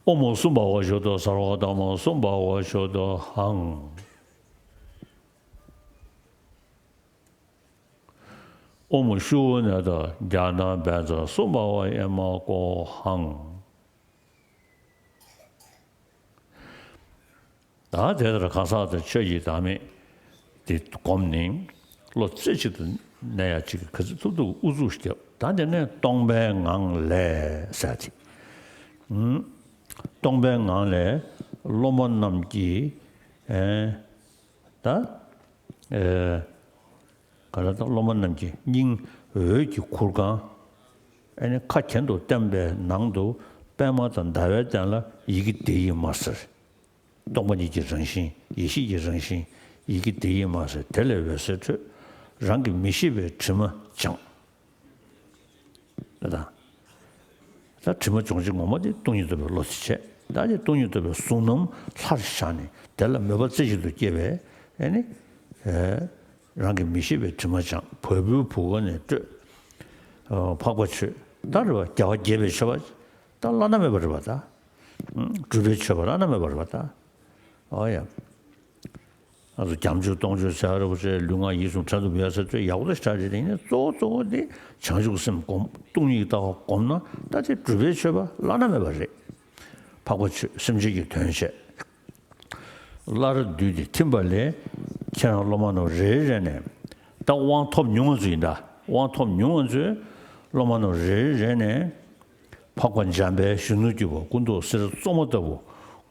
ཨོཾ་སུམ་བྷ་བ་ཤུདྡྷོ་སརྦ་དྷརྨ་སུམ་བྷ་བ་ཤུདྡྷོ་ཧཾ། ཨོཾ་ཤུ་ཝ་ན་ད་རྒྱ་ན་བཛྲ་སུམ་བྷ་བ་ཨེ་མ་ཀོ་ཧཾ། ད་དེ་ལྟར་གང་ཟག་དང་ཆོས་ཀྱི་བདག་མེད་དེ་བསྒོམས་ནས་བློ་རྩེ་གཅིག་ཏུ་གནས་ཡ་གཅིག་ག་ཚོད་ཐུབ་ཐུབ་དབུ་འཛུགས་བརྒྱབ། ད་དེ་ནས་སྟོང་པའི་ངང་ལས་ཟེར་ཏེ། སྟོང་པའི་ངང་ལས་སློབ་མ་རྣམས་ཀྱིས་ཨེ། ད། ཨེ། ག་རེ་དང་སློབ་མ་རྣམས་ཀྱི་སྙིང་འོད་ཀྱི་གུར་ཁང་། ཨེ་ནི་ཁ་གྱེན་དུ་བསྟན་པའི་ནང་དུ་པདྨ་དང་ཟླ་བའི་སྟེང་ལ་ཡི་གེ་འདི་ཡིས་སྨྲ་ཟེར། སྟོང་པ་ཉིད་ཀྱི་རང་བཞིན་ཡེ་ཤེས་ཀྱི་རང་བཞིན་ཡི་གེ་འདི་ཡིས་སྨྲ་ཟེར། དེ་ལས་འོད་ཟེར་འཕྲོས། རང་གི་མི་ཤེས་པའི་དྲི་མ་སྦྱངས། ད་ད་དྲི་མ་སྦྱོང་བྱེད་ངོ་མ་དེ་སྟོང་ཉིད་རྟོགས་པའི་བློ་དེ་བྱས། ད་དེ་སྟོང་ཉིད་རྟོགས་པའི་གཟུང་རྣམ་ལྷར་བཞག་ནས་དེ་ལ་མོས་པ་རྩེ་གཅིག་ཏུ་སྐྱེས་པས་ཨེ་ནི། རང་གི་མི་ཤེས་པའི་དྲི་མ་སྦྱངས། བ་སྤུའི་བུ་ག་ནས་སྤྲོས། འཕགས་པ་མཆོད། ད་རེད་བ། རྒྱལ་བ་དགྱེས་པའི་མཆོད་པ་ད་བླ་ན་མེད་པ་རེད་བ་ད། སྒྲུབ་པའི་མཆོད་པ་བླ་ན་མེད་པ་རེད་བ་ད། ཨོ་ཡ། ང་ཚོ་བརྒྱ་མཆོད་སྟོང་མཆོད་ཟེར་བ་རེད་པ་ཚེ། ལུས་ངག་ཡིད་གསུམ་བྲལ་དུ་མེད་པ་ཟེར་ཚོད་ཡག་པོ་ཞེ་དྲག་རེད། དེ་ནས་གཙོ་བོ་གཙོ་བོ་དེ་བྱང་ཆུབ་སེམས་སྒོམ། སྟོང་ཉིད་ཀྱི་ལྟ་བ་སྒོམ་ན་ད་དེ་སྒྲུབ་པའི་མཆོད་པ་བླ་ན་མེད་པ་རེད། འཕགས་པ་མཆོད། སེམས་ཅན་གྱི་དོན་བྱས། སླར་བསྡུས་ཏེ་ཐིམ་པ་ལས་ཁྱེད་རང་སློབ་མ་རྣམས་རེ་རེ་ནས། ད་དབང་ཐོབ་མྱོང་བ་ཚོ་ཡིན་ད། དབང་ཐོབ་མྱོང་བ་ཚོས་སློབ་མ་རྣམས་རེ་རེ་ནས། འཕགས་པ་འཇམ་དཔལ་གཞོན་ནུར་གྱུར་པ་སྐུ་མདོག་གསེར་བཙོ་མ་ལྟ་བུ།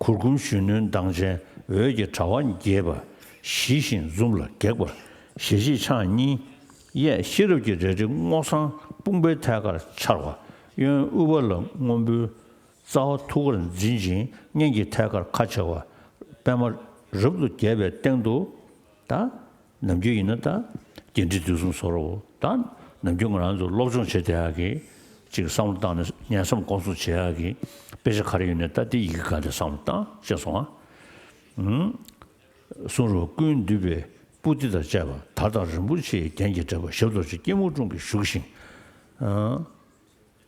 གུར་གུམ་གཞོན་ནུའི་མདངས་ཅན་འོད་ཀྱི་དྲ་བ་འགྱེད་པ། ཞི་ཞིང་འཛུམ་ལ་སྒེག་པ། ཞལ་གཅིག་ཕྱག་གཉིས། གཡས་ཤེས་རབ་ཀྱི་རལ་གྲི་སྔོ་བསངས་དཔུང་པའི་ཐད་ཀར་འཕྱར་བ། གཡོན་དབུས་པ་ལ་སྔོན་པོའི་རྩ་བ་ཐུགས་ཀར་འཛིན་ཅིང་སྙན་གྱི་ཐད་ཀར་ཁ་ཕྱེ་བ། པདྨ་རབ་ཏུ་རྒྱས་པའི་སྟེང་དུ། ད་ནམ་རྒྱུན་ཡིན་ན་ད་རྒྱས་འབྲིང་བསྡུས་གསུམ་སོགས་རོ། ད་ནམ་རྒྱུན་ང་རང་ཚོ་སློབ་སྦྱོང་བྱེད་བསྡད་ཡག་གི་ཅིག་བསམ་བློ་བཏང་ནས་ཉན་བསམ་སྒོམ་གསུམ་བྱེད་ཡག་གི་དཔེ་ཆ་ག་རེ་ཡོད་ནས་ད་དེ་ཡི་གེ་ག་དེ་བསམ་བློ་བཏང་ཤེས་སོང་ཨ། གསུང་རབ་ཀུན་འདུས་པའི་པོ་ཏི་དང་བཅས་པ། དར་དང་རིན་པོ་ཆེའི་རྒྱན་གྱིས་སྤྲས་པ། ཞབས་རྡོ་རྗེ་སྐྱིལ་མོ་ཀྲུང་གིས་བཞུགས་ཤིང་།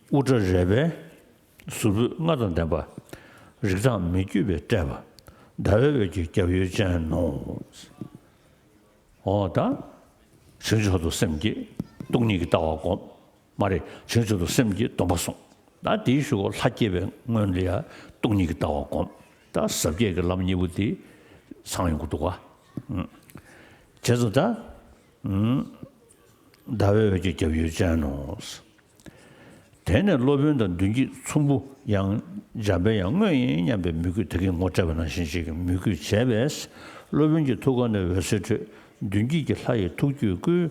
དབུ་སྐྲ་རལ་པའི་ཟུར་ཕུད་ལྔ་དང་ལྡན་པ། རིགས་བདག་མི་བསྐྱོད་པས་སྤྲས་པ། ཟླ་བའི་འོད་ཀྱི་རྒྱབ་ཡོལ་ཅན་ནོ། འོ་ད། བྱང་ཆུབ་ཏུ་སེམས་བསྐྱེད། སྟོང་ཉིད་ཀྱི་ལྟ་བ་སྒོམ། མ་རེད། བྱང་ཆུབ་ཏུ་སེམས་བསྐྱེད་སྡོམ་པ་བཟུང་། ད་དེའི་གཞུག་གུ་ལྷ་བསྐྱེད་པའི་སྔོན་ལ་ཡང་སྟོང་ཉིད་ཀྱི་ལྟ་བ་སྒོམ། ད་ཟབ་རྒྱས་ཀྱི་ལམ་གཉིས་པོ་དེ་ཚང་ཡོང་གི་འདུག་ག་བྱས་ཙང་ད། ཟླ་བའི་འོད་ཀྱི་རྒྱབ་ཡོལ་ཅན་ནོ། དེ་ནས་སློབ་དཔོན་དང་མདུན་བསྐྱེད་ཚོམ་བུ་ཡང་འཇམ་དཔལ་ཡང་དངོས་ཡིན་སྙམ་པའི་མོས་གུས། ད་གིན་ངོ་སྤྲད་པ་ནང་བཞིན་ཅིག་གི་མོས་གུས་བྱས་པས། སློབ་དཔོན་གྱི་ཐུགས་ཀ་ནས་འོད་ཟེར་འཕྲོས། མདུན་བསྐྱེད་ཀྱི་ལྷ་ཡི་ཐུགས་རྒྱུད་བསྐུལ།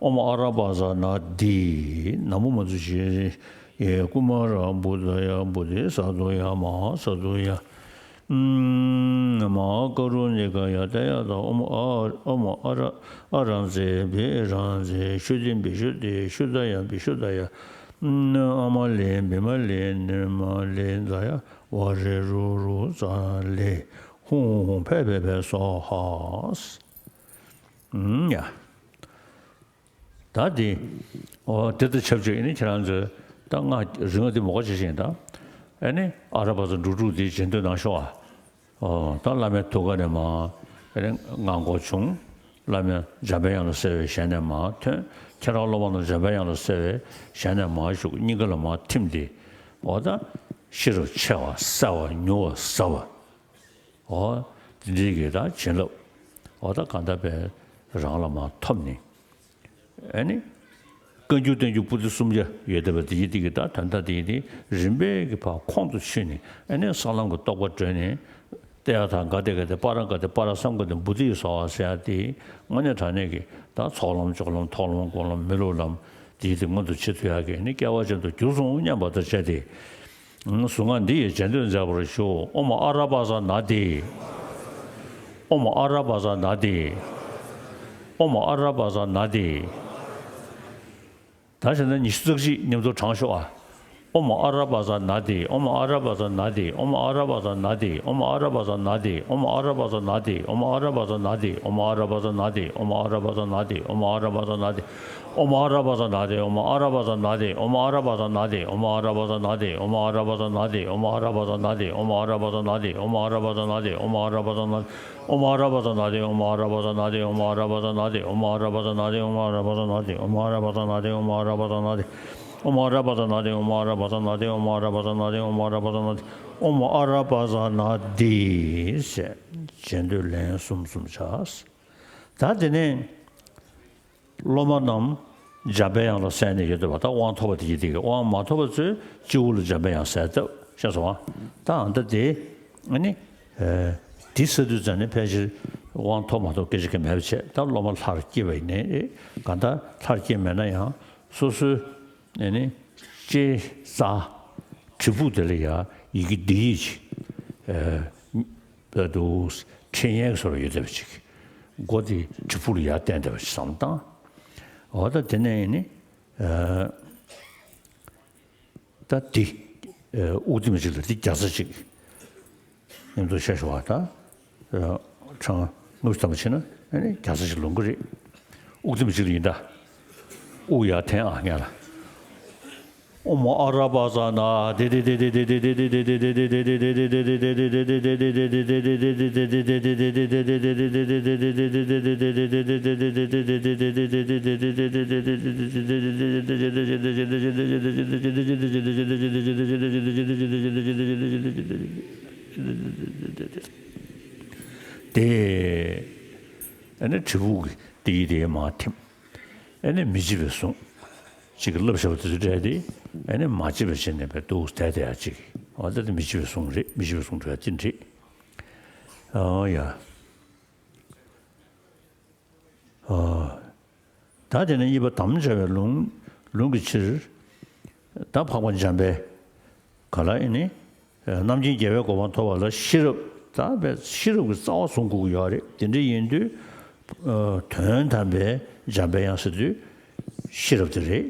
ཨོཾ་ཨ་ར་པ་ཙ་ན་དྷཱིཿ། ན་མོ་མ་ཛུ་ཤྲཱི་ཡེ་ཀུ་མ་ར་བུདྡྷཱ་ཡ། བུདྡྷི་ས་ཏུ་ཡ། མ་ཧཱ་ས་ཏུ་ཡ། མ་ཧཱ་ཀ་རུ་ཎི་ཀ་ཡ་ཏདྱ་ཐཱ། ཨོཾ་ཨ་ཨོཾ་ཨ་ར་ཨ་ར་ཛེ་བི་ར་ཛེ་ཤུདྡྷི་བི་ཤུདྡྷི་ཤུདྡྷ་ཡ་བི་ཤུདྡྷ་ཡ། ཨ་མ་ལེ་བི་མ་ལེ་ནི་མ་ལེ་ཛ་ཡ་ཝ་རེ་རུ་རུ་ཛ་ལེ་ཧཱུྃ་ཧཱུྃ་ཧཱུྃ་ཕཊ་ཕཊ་ཕཊ་སྭཱ་ཧཱ། ཨུམ་ཡ། ད་འདི། འོ་དེ་དང་ཆབས་ཅིག་ཨེ་ནི་ཁྱེད་རང་ཚོས་ད་སྔགས་རིག་སྔགས་འདི་མོ་ཁ་ཅིག་བྱས་ཤིང་ད། ཨེ་ནི་ཨ་ར་པ་ཙ་འབྲུ་དྲུག་འདི་རྗེས་ཟློས་གནང་ཤོག་ཨ། འོ་ད་བླ་མའི་ཐུགས་ཀ་ནས་མར་ཨེ་ནི་སྔགས་འགོ་བྱུང་། བླ་མ་འཇམ་པའི་དབྱངས་ལ་གསལ་བའི་ཞལ་ནས་མར་ཐོན། ཁྱེད་རང་སློབ་མ་རྣམས་འཇམ་པའི་དབྱངས་ལ་གསལ་བའི་ཞལ་ནས་མར་ཞུགས། སྙིང་ག་ལ་མར་ཐིམ་སྟེ། འོ་ད་ཤེས་རབ་ཆེ་བ་གསལ་བ་མྱུར་བ་ཟབ་པ། འོ། དེ་འདྲའི་གི་ད་བྱིན་རླབས། འོ་ད་གང་ལྟར་བས་རང་ལ་མར་ཐོབ་ནས། ཨ་ནི། བཀའ་འགྱུར་བསྟན་འགྱུར་པོ་ཏི་སུམ་བརྒྱ་ཡོད་བསྡད་པ་དེ་ཡི་དེ་གི་ད་དོན་དག་དེ་ཡི་དེ་རིམ་པས་གི་ཕར་ཁོང་དུ་ཆུད་ནས་ཨ་ནི་ས་ལམ་གི་རྟོགས་པ་གྲོལ་ནས། ཏདྱ་ཐཱ་ག་ཏེ་ག་ཏེ་པཱ་ར་ག་ཏེ་པཱ་ར་སཾ་ག་ཏེ་བོ་དྷི་སྭཱ་ཧཱ་ཟེར་ཡ་དེ་དངོས་གནས་དྲང་གནས་ཀྱི་ད་ཚོགས་ལམ་སྤྱོད་ལམ་ཐོག་ལམ་སྐོར་ལམ་མི་སློབ་ལམ་དེ་ཡི་དེ་མངོན་དུ་བྱེད་ཐུབ་ཡ་གི་ནི་སྐལ་བ་ཅན་དུ་གྱུར་སོང་སྙམ་པ་དང་བཅས་ཏེ། གཟུངས་སྔགས་འདི་ཡི་རྗེས་ཟློས་མཛད་པར་ཞུ། ཨོཾ་ཨ་ར་པ་ཙ་ན་དྷཱིཿ། ཨོཾ་ཨ་ར་པ་ཙ་ན་དྷཱིཿ། ཨོཾ་ཨ་ར་པ་ཙ་ན་དྷཱིཿ། ད་བྱས་ན་ཉི་ཤུ་རྩ་གཅིག་མཉམ་དུ་བགྲངས་ཤོག་ཨ། ཨོཾ་ཨ་ར་པ་ཙ་ན་དྷཱིཿ། ཨོཾ་ཨ་ར་པ་ཙ་ན་དྷཱིཿ། ཨོཾ་ཨ་ར་པ་ཙ་ན་དྷཱིཿ། ཨོཾ་ཨ་ར་པ་ཙ་ན་དྷཱིཿ། ཨོཾ་ཨ་ར་པ་ཙ་ན་དྷཱིཿ། ཨོཾ་ཨ་ར་པ་ཙ་ན་དྷཱིཿ། ཨོཾ་ཨ་ར་པ་ཙ་ན་དྷཱིཿ། ཨོཾ་ཨ་ར་པ་ཙ་ན་དྷཱིཿ། ཨོཾ་ཨ་ར་པ་ཙ་ན་དྷཱིཿ། ཨོཾ་ཨ་ར་པ་ཙ་ན་དྷཱིཿ། ཨོཾ་ཨ་ར་པ་ཙ་ན་དྷཱིཿ། ཨོཾ་ཨ་ར་པ་ཙ་ན་དྷཱིཿ། ཨོཾ་ཨ་ར་པ་ཙ་ན་དྷཱིཿ། ཨོཾ་ཨ་ར་པ་ཙ་ན་དྷཱིཿ། ཨོཾ་ཨ་ར་པ་ཙ་ན་དྷཱིཿ། ཨོཾ་ཨ་ར་པ་ཙ་ན་དྷཱིཿ། ཨོཾ་ཨ་ར་པ་ཙ་ན་དྷཱིཿ། ཨོཾ་ཨ་ར་པ་ཙ་ན་དྷཱིཿ་ཟེར་རྗེས་ཟློས་ལན་གསུམ་གསུམ་བྱ། ད་དེ་ནས་སློབ་མ་རྣམས་ འཇམ་པའི་དབྱངས་ལ་གསན་ནས་ཡོད་འདུག་པ། ད་དབང་ཐོབ་པ་དེ་གྱིས་དེ་གི། དབང་མ་ཐོབ་པ་ཚོས་སྤྱི་བོ་ལ་འཇམ་པའི་དབྱངས་གསལ་བཏབ། ཤེས་སོང་ཨ། ད་ཨ་ད་དེ་ཨ་ནི་ཨ་དེ་ས་དུས་ཙམ་ནས་ཕལ་ཆེར་དབང་ཐོབ་མ་ཐོབ་སྐད་ཆ་གང་མེད་པ་བྱས། ད་སློབ་མ་ལྷར་སྐྱེས་པ་ཡིན་ནའི་གང་ལྟར་ལྷར་སྐྱེས་མེད་ན་ཡང་སོ་སོའི་ཨ་ནི་ལྕེ་རྩ་གྲིབ་ཕུག་དེ་ལ་ཡ་ཡི་གེ་འདི་ཡིས་ཅིག་ཨ་ད་དུ་འཕྲིན་ཡལ་གྱི་བཟོ་འདྲ་ཡོད་བསྡད་པ་ཅིག། མགོ་དེ་གྲིབ་ཕུག་ལ་ཡར་བསྟན་བསྡད་པ་ཅིག་བསམ་བློ་བཏང་། འོ་ད་དེ་ནས་ནི་ཨ་ད་འདི་ཨ་དབུགས་ཐིམ་གཅིག་ལ་འདི་བརྒྱ་རྩ་གཅིག་མཉམ་དུ་ཤ་ཤ་བ་ད་ཨ་ཁྲང་དངོས་སུ་དམ་པ་བྱས་ན་ཨ་ནི་བརྒྱ་རྩ་གཅིག་ལོངས་ཀྱི་རེད། དབུགས་ཐིམ་གཅིག་ལ་ཡིན་ད། དབུགས་ཡར་འཐེན་ཨ་ངས་ལ། ཨོཾ་ཨ་ར་པ་ཙ་ན་དེ་དེ་དེ་ཨ་ནི་གྲིབ་ཕུག་གི་དེ་ཡི་དེ་མར་ཐིམ། ཨ་ནི་མི་འཇིགས་པའི་གཟུངས། གཅིག་གི་བསླབ་བྱ་བ་དེ་ཚོ་སྤྲད་དེ། ཨ་ནི་མ་བརྗེད་པ་བྱས་ནས་བས་འདུག་བསྡད་དེ་ཡ་གཅིག། འོ་ད་དེ་མི་འཇིགས་པའི་གཟུངས་རེད། མི་འཇིགས་པའི་གཟུངས་འགྲོ་ཡ་ཅི་འགྲིག། ཨོ་ཡ། ཨོ། ད་དེ་ནས་གཉིས་པ་དམ་བཅའ་བའི་ལུང་། ལུང་གི་ཕྱིར། ད་འཕགས་པ་འཇམ་དཔལ། ག་ལ་ཨེ་ནི། རྣམ་མཁྱེན་རྒྱལ་བའི་གོ་འཕང་ཐོབ་པ་ལ་ཤེས་རབ། ད་བས་ཤེས་རབ་ཀྱི་རྩ་བ་བཟུང་དགོས་ཀྱི་ཡོད་རེད། དེ་འདྲ་ཡིན་དུས། དོན་དམ་པའི་འཇམ་པའི་དབྱངས་ཟེར་དུས། ཤེས་རབ་དེ་རེད།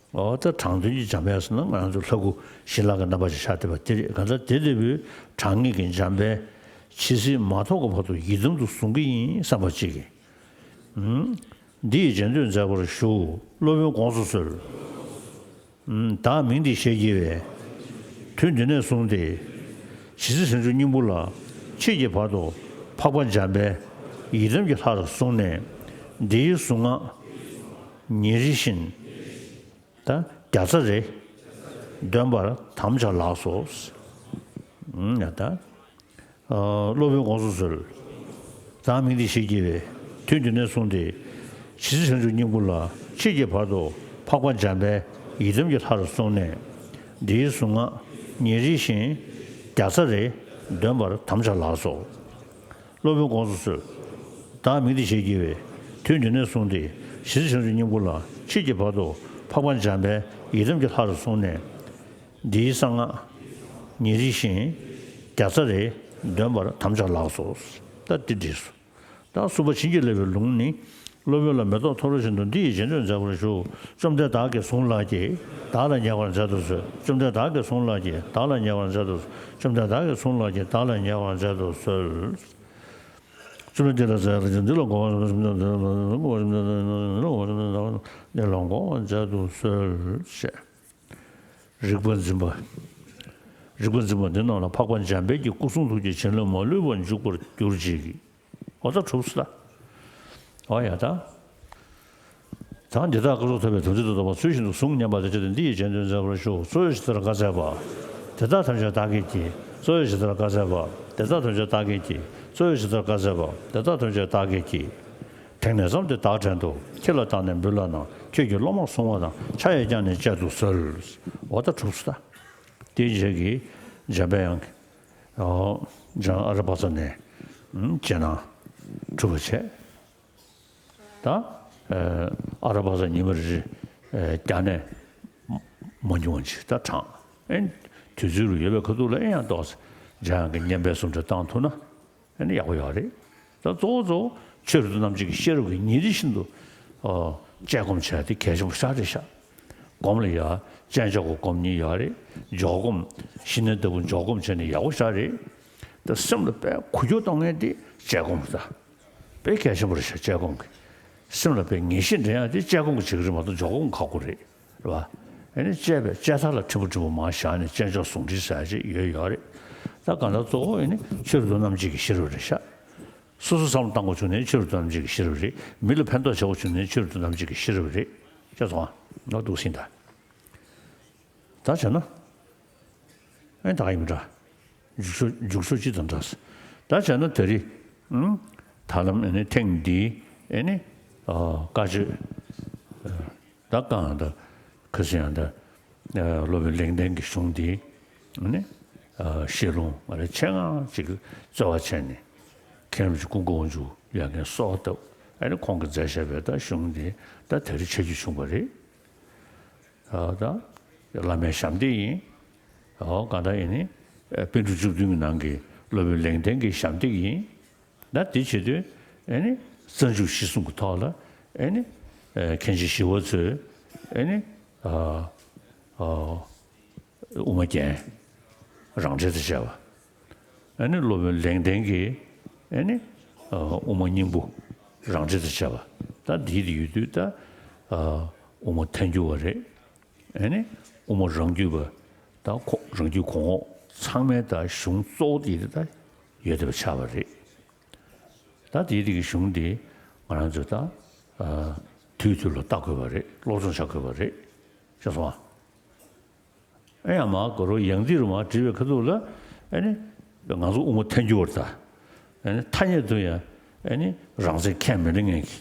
འོ་ད་དྲང་དོན་གྱི་འཇམ་པའི་དབྱངས་ཟེར་ན་ང་རང་ཚོ་ལྷ་སྐུ་ཞལ་ལག་གི་རྣམ་པ་ཅིག་ཤར་བསྡད་པ་དེ་རེད། གང་ལྟར་དེ་ལྟ་བུའི་དྲང་ངེས་ཀྱི་འཇམ་དཔལ། ཇི་སྲིད་མ་ཐོབ་ཀྱི་བར་དུ་ཡི་དམ་དུ་བཟུང་གི་ཡིན་བསམ་པ་གཅིག་གིས། འདི་ཡི་རྗེས་ཟློས་མཛད་པར་ཞུ། སློབ་དཔོན་དགོངས་སུ་གསོལ། བདག་མིང་འདི་ཞེས་བགྱི་བའི། དུས་འདི་ནས་བཟུང་སྟེ། ཇི་སྲིད་བྱང་ཆུབ་སྙིང་པོ་ལ། མཆིས་ཀྱི་བར་དུ། འཕགས་པ་འཇམ་དཔལ། ཡི་དམ་གྱི་ལྷར་བཟུང་ནས། འདིའི་གཟུངས་སྔགས། ཉིན་རེ་བཞིན། ད་བརྒྱ་རྩ་རེ། འདོན་པར་དམ་བཅའ་ལགས་སོ། ཡ་ད། སློབ་དཔོན་དགོངས་སུ་གསོལ། བདག་མིང་འདི་ཞེས་བགྱི་བའི། དུས་འདི་ནས་བཟུང་སྟེ། ཇི་སྲིད་བྱང་ཆུབ་སྙིང་པོ་ལ། མཆིས་ཀྱི་བར་དུ། འཕགས་པ་འཇམ་དཔལ། ཡི་དམ་གྱི་ལྷར་བཟུང་ནས། འདིའི་གཟུངས་སྔགས། ཉིན་རེ་བཞིན། བརྒྱ་རྩ་རེ། འདོན་པར་དམ་བཅའ་ལགས་སོ། སློབ་དཔོན་དགོངས་སུ་གསོལ། བདག་མིང་འདི་ཞེས་བགྱི་བའི། དུས་འདི་ནས་བཟུང་སྟེ། ཇི་སྲིད་བྱང་ཆུབ་སྙིང་པོ་ལ། མཆིས་ཀྱི་བར་དུ། འཕགས་པ་འཇམ་དཔལ། ཡི་དམ་གྱི་ལྷར་བཟུང་ནས། འདིའི་གསང་སྔགས། ཉིན་རེ་བཞིན། བརྒྱ་རྩ་རེ། འདོན་པར་དམ་བཅའ་ལགས་སོ། ད་འདི་འགྲིགས་སོ། ད་གསུམ་པ་བྱིན་གྱིས་བརླབས་པའི་ལུང་ནི། སློབ་དཔོན་ལ་མེ་ཏོག་འཐོར་བ་བཞིན་དུ་འདི་ཡི་རྗེས་ཟློས་མཛད་པར་ཞུ། བཅོམ་ལྡན་བདག་གིས་གཟུངས་ལགས་ཀྱིས། བདག་ལ་ཉེ་བར་མཛད་དུ་གསོལ། བཅོམ་ལྡན་བདག་གིས་གཟུངས་ལགས་ཀྱིས། བདག་ལ་ཉེ་བར་མཛད་དུ་གསོལ། བཅོམ་ལྡན་བདག་གིས་གཟུངས་ལགས་ཀྱིས། བདག་ལ་ཉེ་བར་མཛད་དུ་གསོལ། བཅོམ་ལྡན་འདི་ལ་མཛད་པར་བྱ། འདི་ལ་མགོ་བོས་འདི་ལ་མགོ་བོས་མཛད་དུ་གསོལ་ཞེས། རིག་པ་འཛིན་པ། རིག་པ་འཛིན་པ་འདི་རྣམས་ལ་འཕགས་པ་འཇམ་དཔལ་གྱི་སྐུ་གསུང་ཐུགས་ཀྱི་བྱིན་རླབས་མ་ལུས་པར་འཇུག་པར་གྱུར་ཅིག། འོ་ད་གྲུབ་སོང་ད། འོ་ཡ་ད། ད་འདི་དག་སྐབས་སུ་ཐོབ་པའི་དམ་ཚིག་ཏུ་གཏོགས་པ་ཚུལ་བཞིན་དུ་གཟུངས་བསྙེན་པ་དང་བཅས་ཏེ་འདི་ཡི་རྗེས་ཟློས་མཛད་པར་ཞུ། གཙོ་བོས་ཇི་ལྟར་བཀའ་སྩལ་པ། དེ་དག་ཐམས་ཅད་བདག་གིས་བགྱི། གཙོ་བོས་ཇི་ལྟར་བཀའ་སྩལ་པ། དེ་དག་ཐམས་ཅད་བདག་གིས་བགྱི། གཙོ་བོས་ཇི་ལྟར་བཀའ་སྩལ་པ། དེ་དག་ཐམས་ཅད་བདག་གིས་བགྱི། དེང་ནས་བརྩམས་ཏེ་བདག་བྲན་དུ། ཁྱེད་ལ་བཏང་ནས་འབུལ་ལགས་ན། ཁྱེད་ཀྱི་སློབ་མར་གསུང་བ་དང་། ཕྱག་གཡས་བརྐྱངས་ནས་མཇལ་དུ་གསོལ། འོ་ད་གྲུབ་སོང་ད། དེའི་རྗེས་ཀྱི་འཇམ་པའི་དབྱངས་ཀྱིས། འཇམ་ཨ་ར་པ་ཙ་ནས་རྗེས་གནང་གྲུབ་པ་བྱས། ད་ཨ་ར་པ་ཙ་ཉི་མ་རེ་རེ་བརྒྱ་ནས་མ་ཉུང་བ་ཅིག་ད་དྲངས། ཨེ་དུས་ཚོད་རུ་ཡོད་པའི་ཁ་ཐུག་ལ་ཨེ་ཡང་ཏོག་ཙམ་འཇམ་དབྱངས་ཀྱི་བསྙེན་པའི་གཟུངས་བྲིས་བཏང་ཐུབ་ན། ཨ་ནི་ཡག་པོ་ཡོད་རེད། ད་གཙོ་བོ་གཙོ་བོ་ཆོས་རབ་ཏུ་རྣམ་འབྱེད་ཀྱི་ཤེས་རབ་ཀྱིས་ཉིན་རེ་བཞིན་དུ་ཨ་དཔྱད་སྒོམ་བྱས་ཏེ་གལ་ཆེན་པོ་ཞེ་དྲག་རེད་ཤག། སྒོམ་ལ་ཡ་དཔྱད་འཇོག་གི་སྒོམ་གཉིས་ཡོད་རེད། འཇོག་སྒོམ། ཤི་ནས་ལྟ་བུ་འཇོག་སྒོམ་བྱས་ནས་ཡག་པོ་ཞེ་དྲག་རེད། ད་སེམས་ལ་དཔེ་འགུལ་སྐྱོད་གཏོང་མཁན་དེ་དཔྱད་སྒོམ་རེད་ད། དཔེ་གལ་ཆེན་པོ་རེད་ཤག་དཔྱད་སྒོམ་གྱི། སེམས་ལ་དཔེ་ངེས་ཤེས་འདྲེན་ཡག་དེ་དཔྱད་སྒོམ་གྱི་བྱེད་ཀྱི་རེད་མ་གཏོགས་འཇོག་སྒོམ་ཁག་པོ་རེད། རེད་བ། ཨ་ནི་དཔྱད་པའི་དཔྱད་ཐག་ལ་ཕྲན་བུ་ཕྲན་བུ་མར་བཞག་ནས་དཔྱད་འཇོག་ཟུང་འབྲེལ་ཟེར་ཡག་ཅིག་ཡོད་ཡོད་རེད། ད་གང་ལྟར་གཙོ་བོ་ཨ་ནི་ཆོས་རབ་ཏུ་རྣམ་འབྱེད་ཀྱི་ཤེས་རབ་རེད་ཤག། སོ་སོ་བསམ་བློ་བཏང་དགོས་བྱུང་ན་ཆོས་རབ་ཏུ་རྣམ་འབྱེད་ཀྱི་ཤེས་རབ་རེད། མི་ལ་ཕན་ཐོགས་བྱེད་དགོས་བྱུང་ན་ཆོས་རབ་ཏུ་རྣམ་འབྱེད་ཀྱི་ཤེས་རབ་རེད། ཤེས་སོང་ཨ། ང་འདུག་སེ་ད། ད་བྱས་ན། ཨེ་ད་ག་ཡིན་འདྲ། འཇུག་ཕྱོགས་འཇུག་ཕྱོགས་གཅིག་དང་འདྲ། ད་བྱས་ན་དེ་རིང་། ཨུམ། ད་ལམ་ཨེ་ནི་ཐེངས་འདིའི་ཨེ་ནི། ཨ་བཀའ་ཆོས། ཨ་ ད་གང་ད་ཁ་སང་ཡང་ད་སློབ་དཔོན་ལེགས་ལྡན་གྱི་གཞུང་འདི་ནི་ཤེས་ལུང་ང་རང་ཆེད་མངགས་ཅིག་རྩོལ་བ་བྱས་ནས་མཁན་རིན་པོ་ཆེ་ཀུན་དགའ་དབང་ཕྱུག་ཡ་མཁན་སོགས་ད་ཨ་ནི་ཁོང་གིས་མཛད་བཞག་པའི་ད་གཞུང་འདི་ད་དེ་རིང་ཆ་རྒྱུས་བྱུང་བ་རེད། ད་བླ་མའི་ཞབས་འདེགས་ཡིན། གང་ལྟར་ཡིན་ནི་པཎ་གྲུབ་བཅུ་བདུན་གྱི་ནང་གི་སློབ་དཔོན་ལེགས་ལྡན་གྱི་ཞབས་འདེགས་ཡིན། ད་དེ་བྱེད་དུས་ཨེ་ནི་རྩ་འཇུག་གཞི་གསུམ་གྱི་ཐོག་ལ་ཨེ་ནི་མཁན་ཆེན་ཞི་བ་འཚོས་ཨེ་ནི་ཨ་ཨ་དབུ་མ་རྒྱན་རང་འགྲེལ་དུ་བྱས་པ། ཨེ་ནི་སློབ་དཔོན་ལེགས་ལྡན་གྱིས་ཨེ་ནི་ཨ་དབུ་མ་སྙིང་པོ་རང་འགྲེལ་དུ་བྱས་པ། ད་འདི་དེ་ཡོད་དུས་ད་ཨ་དབུ་མ་ཐལ་འགྱུར་བ་རེད། ཨེ་ནི་དབུ་མ་རང་རྒྱུད་པ་དང་ཁོ་རང་རྒྱུད་གོང་འོག་ཚང་མའི་ད་གཞུང་གཙོ་བོ་དེ་ད་ཡོད་བསྡད་པ་ཆགས་པ་རེད། ད་དེའི་རིགས་ཀྱི་གཞུང་དེ་ང་རང་ཚོས་ད་ཨ་དུས་དུས་ལ་བལྟ་དགོས་པ་རེད། སློབ་སྦྱོང་བྱ་དགོས་པ་རེད། ཤེས་སོང་ཨ། ཨེ་ཡང་མ་གོ་རོ་ཡང་དེ་རུ་མ་བྲིས་པའི་ཁ་ཐུག་ལ་ཨེ་ནི་ང་ཚོ་དབུ་མ་ཐལ་འགྱུར་བ་ད་ཨེ་ནི་ཐ་སྙད་དུ་ཡང་ཨེ་ནི་རང་མཚན་ཁས་མི་ལེན་མཁན་གྱི།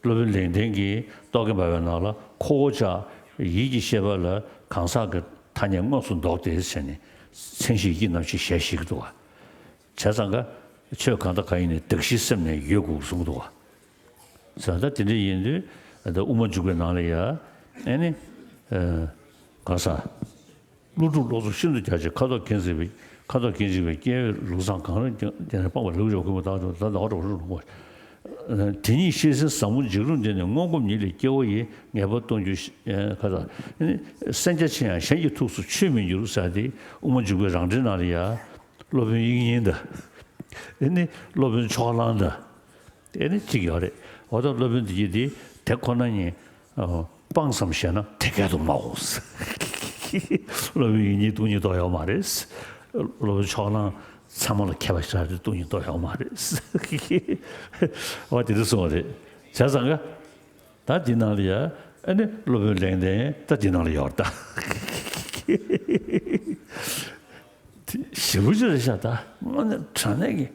སློབ་དཔོན་ལེགས་ལྡན་གྱིས་རྟོག་གེ་འབར་བའི་ནང་ལ་ཁོ་བོ་ཅག་ཡིད་ཀྱི་ཤེས་པ་ལ་གང་ཟག་གི་ཐ་སྙད་དངོས་སུ་འདོགས་ཏེ་ཟེར་ནས་མཚན་གཞི་ཡིད་ཀྱི་རྣམ་ཤེས་ཞེས་བཤད་ཀྱི་འདུག་བ། བྱས་ཙང་ཀ་ཆོས་གང་དང་གང་ཡིན་ནའི་གདགས་གཞི་སེམས་ནི་ཡོད་དགོས་གསུངས་འདུག་བ། ཟེར་ད་དེ་འདྲ་ཡིན་དུས་ད་དབུ་མ་འཇུག་པའི་ནང་ལ་ཡ་ཨེ་ནི་གང་ཟག་ཀླུ་སྒྲུབ་བློ་རྫོགས་ཤིན་ཏུ་རྒྱ་ཆེ། ཁ་དོག་གིང་འཛིན་པའི་ཁ་དོག་གིང་འཛིན་པའི་སྐྱེ་བོའི་ལུགས་བཟང་གང་རུང་ཀྱང་དེ་ནས་སྤངས་པ་ལེགས་པར་བྱ་བ་ཀུན་པོ་དག་ཏུ་ད་ཟླ་བ་གྲོགས་རུ་རུང་བ། དེ་ཉིད་ཤེས་ཟིན་ཟབ་མོ་འཇིགས་རུང་འདི་ནི་མངོན་སྒོམ་ཉིད་ལས་སྐྱེ་བོ་ཡི་ངེས་པ་སྟོང་རྒྱུ་ཁ་དོག་སེམས་རྒྱ་ཆེ་ཡང་གཞན་གྱི་ཐུགས་སུ་ཆུད་མི་འགྱུར་ཟེར་ཏེ་དབུ་མ་འཇུག་པའི་རང་འགྲེལ་ནང་ལ་ཡ་སློབ་དཔོན་དབྱིག་གཉེན་དང་ཨེ་ནི་སློབ་དཔོན་ཕྱོགས་གླང་དང་། དེ་ནི་གཅིག་ཡོད་རེད། འོ་ད་སློབ་དཔོན་དེ་གྱིས་དེ་དེ་ཁོ་ན་ཉིད་སྤངས་སམ་ཞེ་ན་དེ་སྐད་དུ་སྨྲའོ། སློབ་དཔོན་དབྱིག་གཉེན་སྟོང་ཉིད་རྟོགས་ཡོད་མ་རེད། སློབ་དཔོན་ཕྱོགས་གླང་ཚད་མ་ལ་མཁས་པ་ཞིག་རེད། སྟོང་ཉིད་རྟོགས་ཡོད་མ་རེད། འོ་དེ་འདྲ་གསུངས་པ་རེད། བྱས་ཙང་ཀ་ད་འདི་ནང་ལ་ཡ་ཨ་ནི་སློབ་དཔོན་ལེགས་ལྡན་ད་འདི་ནང་ལ་ཡོད་རེད་ད། དེ་ཞེ་པོ་ཅིག་རེད་ཤག་ད་དངོས་གནས་དྲང་གནས་ཀྱི་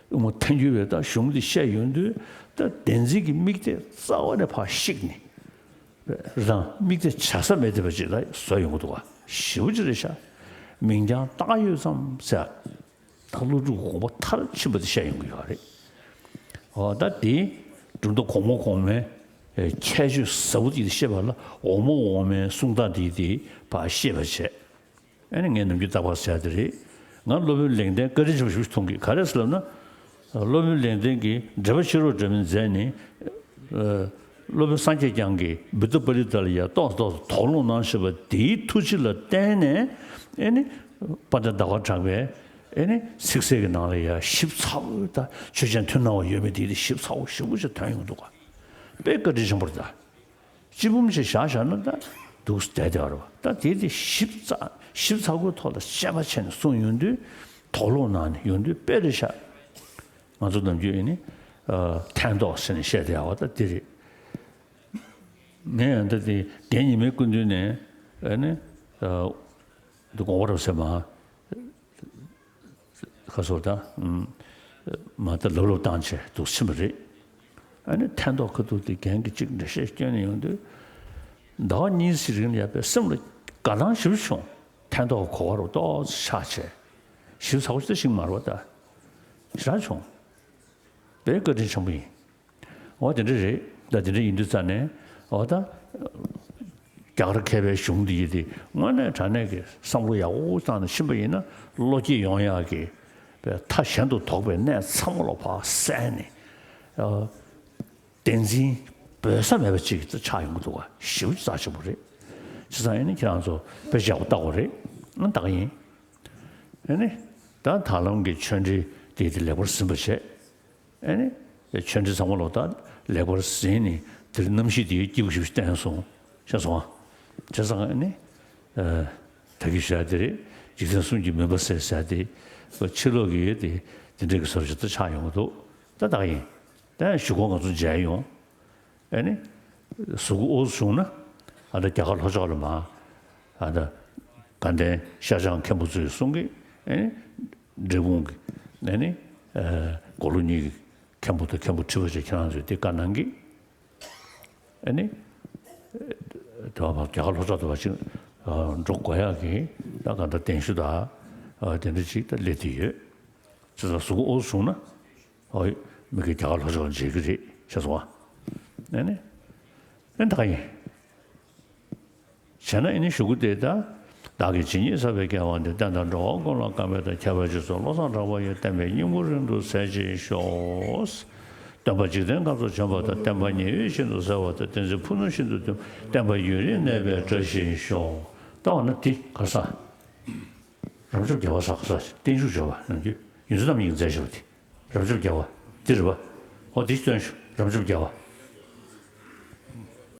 དབུ་མ་ཐལ་འགྱུར་བའི་ད་གཞུང་འདི་བཤད་ཡོང་དུས་ད་བདེན་འཛིན་གྱི་དམིགས་གཏད་རྩ་བ་ནས་ཕར་བཤིག་ནས་རང་དམིགས་གཏད་བྱ་ས་མེད་བསྡད་པ་ཅིག་ལ་བཟོ་ཡོང་གི་འདུག་བ། ཞེ་པོ་ཅིག་རེད་ཤག་མིང་རྐྱང་བཏགས་ཡོད་ཙམ་ཟེར། ད་ཀླུ་སྒྲུབ་དགོངས་པ་མཐར་ཕྱིན་པ་དེ་བཤད་ཡོང་གི་ཡོད་རེད། འོ་ད་དེ་གྲུབ་མཐའ་གོང་མ་གོང་མའི་ཁྱད་ཆོས་ཟབ་པོ་དེ་བཤད་པ་ལ་འོག་མ་འོག་མའི་གསུང་སྟངས་དེ་དེ་ཕར་བཤད་པ་བྱས། ཨ་ནི་ངས་ནམ་རྒྱུན་རྟག་པར་ཟེར་ཡ་དེ་རེད། ང་སློབ་དཔོན་ལེགས་ལྡན་བཀའ་དྲིན་ཆེན་པོ་ཞེ་པོ་ཅིག་མཐོང་གི། ག་རེ་ཟེར་ལབ་ན། སློབ་དཔོན་ལེགས་ལྡན་གྱིས་འགྲེལ་པ་ཕྱི་རོལ་འདྲ་མིན་མཛད་ནས། སློབ་དཔོན་སངས་རྒྱས་བསྐྱངས་ཀྱིས་བུདྡྷ་པཱ་ལི་ཏ་ལ་ཡ་ཏོག་ཙམ་ཏོག་ཙམ་དོགས་སློང་གནང་བཞིན་པ་དེའི་ཐུགས་རྗེ་ལ་བརྟེན་ནས་ཨེ་ནི། དཔལ་ལྡན་ཟླ་བ་གྲགས་པས་ཨེ་ནི་ཚིག་གསལ་གྱི་ནང་ལ་ཡ་ཞིབ་ཚགས་པོ་ད་ཆོས་ཅན་མཐུན་སྣང་བ་ཡོད་མེད་དེ་དེ་ཞིབ་ཚགས་པོ་ཞེ་པོ་ཅིག་ཐོན་ཡོང་འདུག་ག་དཔེ་བཀའ་དྲིན་ཆེན་པོ་རེད་ད། སྤྱི་འབུམ་ཞིག་བཞག་བཞག་ན་ད་འདུག་བསྡད་བསྡད་པ་རེད་བ། ད་དེ་དེ་ཞིབ་ཚགས་ཞིབ་ཚགས་པོའི་ཐོག་ལ་དཔྱད་པ་བྱས་ནས་གསུངས་ཡོང་དུས་དོགས་སློང་གནང་ནས་ཡོང་དུས་དཔེ་རེད་ཤག་ང་ཚོ་ནམ་རྒྱུན་ཨེ་ནི་ཕན་ཐོགས་ཟེར་ནས་བཤད་བསྡད་ཡ་བ་ད་དེ་རེད། ངས་ཡང་ད་དེ་རྒན་ཉི་མའི་སྐུ་མདུན་ནས་ཨེ་ནི་འདི་དགོངས་པ་རབ་གསལ་མ། ཁ་སོ་ད། མ་ད་ལབ་ལབ་བཏང་བྱས་འདུག་ཕྱིན་པ་རེད། ཨ་ནི་ཐན་ཐོག་ཁ་ཐུག་དེ་རྒན་གྱིས་གཅིག་འགྲེལ་བཤད་སྐྱོན་ནས་ཡོང་དུས། ཟླ་བ་གཉིས་ཙམ་རིང་ལ་ཡ་པའི་སེམས་ལ་དགའ་སྣང་ཞེ་པོ་བྱུང་། ཐན་ཐོག་གི་གོ་བ་རུ་ཏོག་ཙམ་ཆགས་བྱས། ཞིབ་ཚགས་པོ་ཞིག་ད་ཞིག་མ་རེད་བ་ད། ཞེ་དྲག་བྱུང་། དཔེ་བཀའ་དྲིན་ཆེན་པོ་ཡིན། འོ་དེ་འདྲ་རེད། ད་དེ་འདྲ་ཡིན་དུས་ཙ་ནས་འོ་ད། རྒྱ་གར་མཁས་པའི་གཞུང་འདི་ཡིན་ཏེ་དངོས་གནས་དྲང་གནས་ཀྱི་བསམ་བློ་ཡག་པོ་བཏང་ནས་ཕྱིན་པ་ཡིན་ན་བློ་སྐྱེད་ཡོང་ཡག་གི་པའི་མཐའ་གཞན་དུ་དོགས་པའི་གནས་ཚང་མ་ལོག་ཕར་བསལ་ནས། བདེན་འཛིན་འབོད་ས་མེད་པ་ཅིག་ཆགས་ཡོང་གི་འདུག་བ། ཞེ་པོ་ཅིག་རྩ་ཆེན་པོ་རེད། བྱས་ཙང་ཨེ་ནི་ཁྱེད་རང་ཚོ་དཔེ་ཡག་པོ་བལྟ་དགོས་རེད། ཨ་ད་ག་ཡིན། ཨེ་ནི། ད་ད་ལམ་གྱི་ཆོས་འབྲེལ་དེ་དེ་ལེགས་པར་ཟིན་པ་བྱས། ཨེ་ནི། ཆོས་འབྲེལ་ཚང་མ་ལོག་ད་ལེགས་པར་ཟིན་ནས་དེར་རྣམ་ཤེས་དེ་སྐྱིད་པོ་ཞིག་བསྟན་སོང་། ཤེས་སོང་ཨ། བྱས་ཙང་ཨེ་ནི། ད་གིན་བཤད་དེ་རེད། འཇིག་རྟེན་གསུམ་གྱི་མུན་པ་སེལ་ཟེར་དེ། ཕྱི་ལོགས་ཀྱི་དེ་དེ་འདྲས་ཀྱི་བཟོ་ཞིག་ད་ཆགས་ཡོང་གི་འདུག་ད་ད་ག་ཡིན། ད་ཡང་གཞུག་གུ་ང་ཚོ་མཇལ་ཡོང་། ཨེ་ནི། གཟུགས་པོ་དབུགས་བྱུང་ན། ཨ་ད་རྒྱ་གར་ལྷོ་ཕྱོགས་ལ་མ། ཨ་ད། དགའ་ལྡན་ཤར་བྱང་མཁན་པོ་ཚོས་གསུང་གི། ཨེ་ནི། འབྲས་སྤུངས་ཀྱི། ཨེ་ནི། ཨ་དགུང་ལོ་གཉིས་ཀྱི་མཁན་པོ་དང་མཁན་པོ་ཁྲི་པ་བཅས་ཁྱེད་རང་ཚོས་དེ་བཀའ་གནང་གི། ཨ་ནི། དེ་བ་བར་རྒྱ་གར་ལྷོ་ཕྱོགས་དེ་བ་ཅིག་འགྲོ་དགོས་ཡག་གི་ད་ག་འདྲ་གདན་ཞུ་དང་དེ་འདྲ་ཅིག་ད་སླེབས་བསྡད་ཡོད། ཅི་ཙམ་གཟུགས་པོ་ཨོ་བཟུང་ན། ཨོ་མི་གི་རྒྱ་གར་ལྷོ་ཕྱོགས་མཇལ་གི་རེད་ཤེས་སོང་ཨ། ཨ་ནི། ཨ་ནི་ད་ག་ཡིན། བྱས་ན་ཨ་ནི་གཞུག་གུ་དེ་ད། བདག་གིས་ཇི་སྙེད་བསགས་པའི་དགེ་བ་འདིས། བསྟན་དང་འགྲོ་བ་ཀུན་ལ་གང་ཕན་དང་། ཁྱད་པར་རྗེ་བཙུན་བློ་བཟང་གྲགས་པ་ཡི། བསྟན་པའི་སྙིང་པོ་རིང་དུ་གསལ་བྱེད་ཤོག། སྟོན་པ་འཇིག་རྟེན་ཁམས་སུ་བྱོན་པ་དང་། བསྟན་པ་ཉི་འོད་བཞིན་དུ་གསལ་བ་དང་། བསྟན་འཛིན་ཕུ་ནུ་བཞིན་དུ་འདོམས། བསྟན་པ་ཡུན་རིང་གནས་པའི་བཀྲ་ཤིས་ཤོག། ད་འོ་ན་འདི་ག་ས། རབ་འབྱམས་རྒྱལ་བ་ས་ག་ས་བརྟན་བཞུགས་བྱ་བ་ནམ་རྒྱུན་ཡོངས་འཛིན་རྣམ་གཉིས་ཀྱིས་མཛད་བཞག་པ་དེ། རབ་འབྱམས་རྒྱལ་བ་འདི་རེད་པ། ཨོ་འདི་སྟོན་ཤོག་རབ་འབྱམས་རྒྱལ་བ།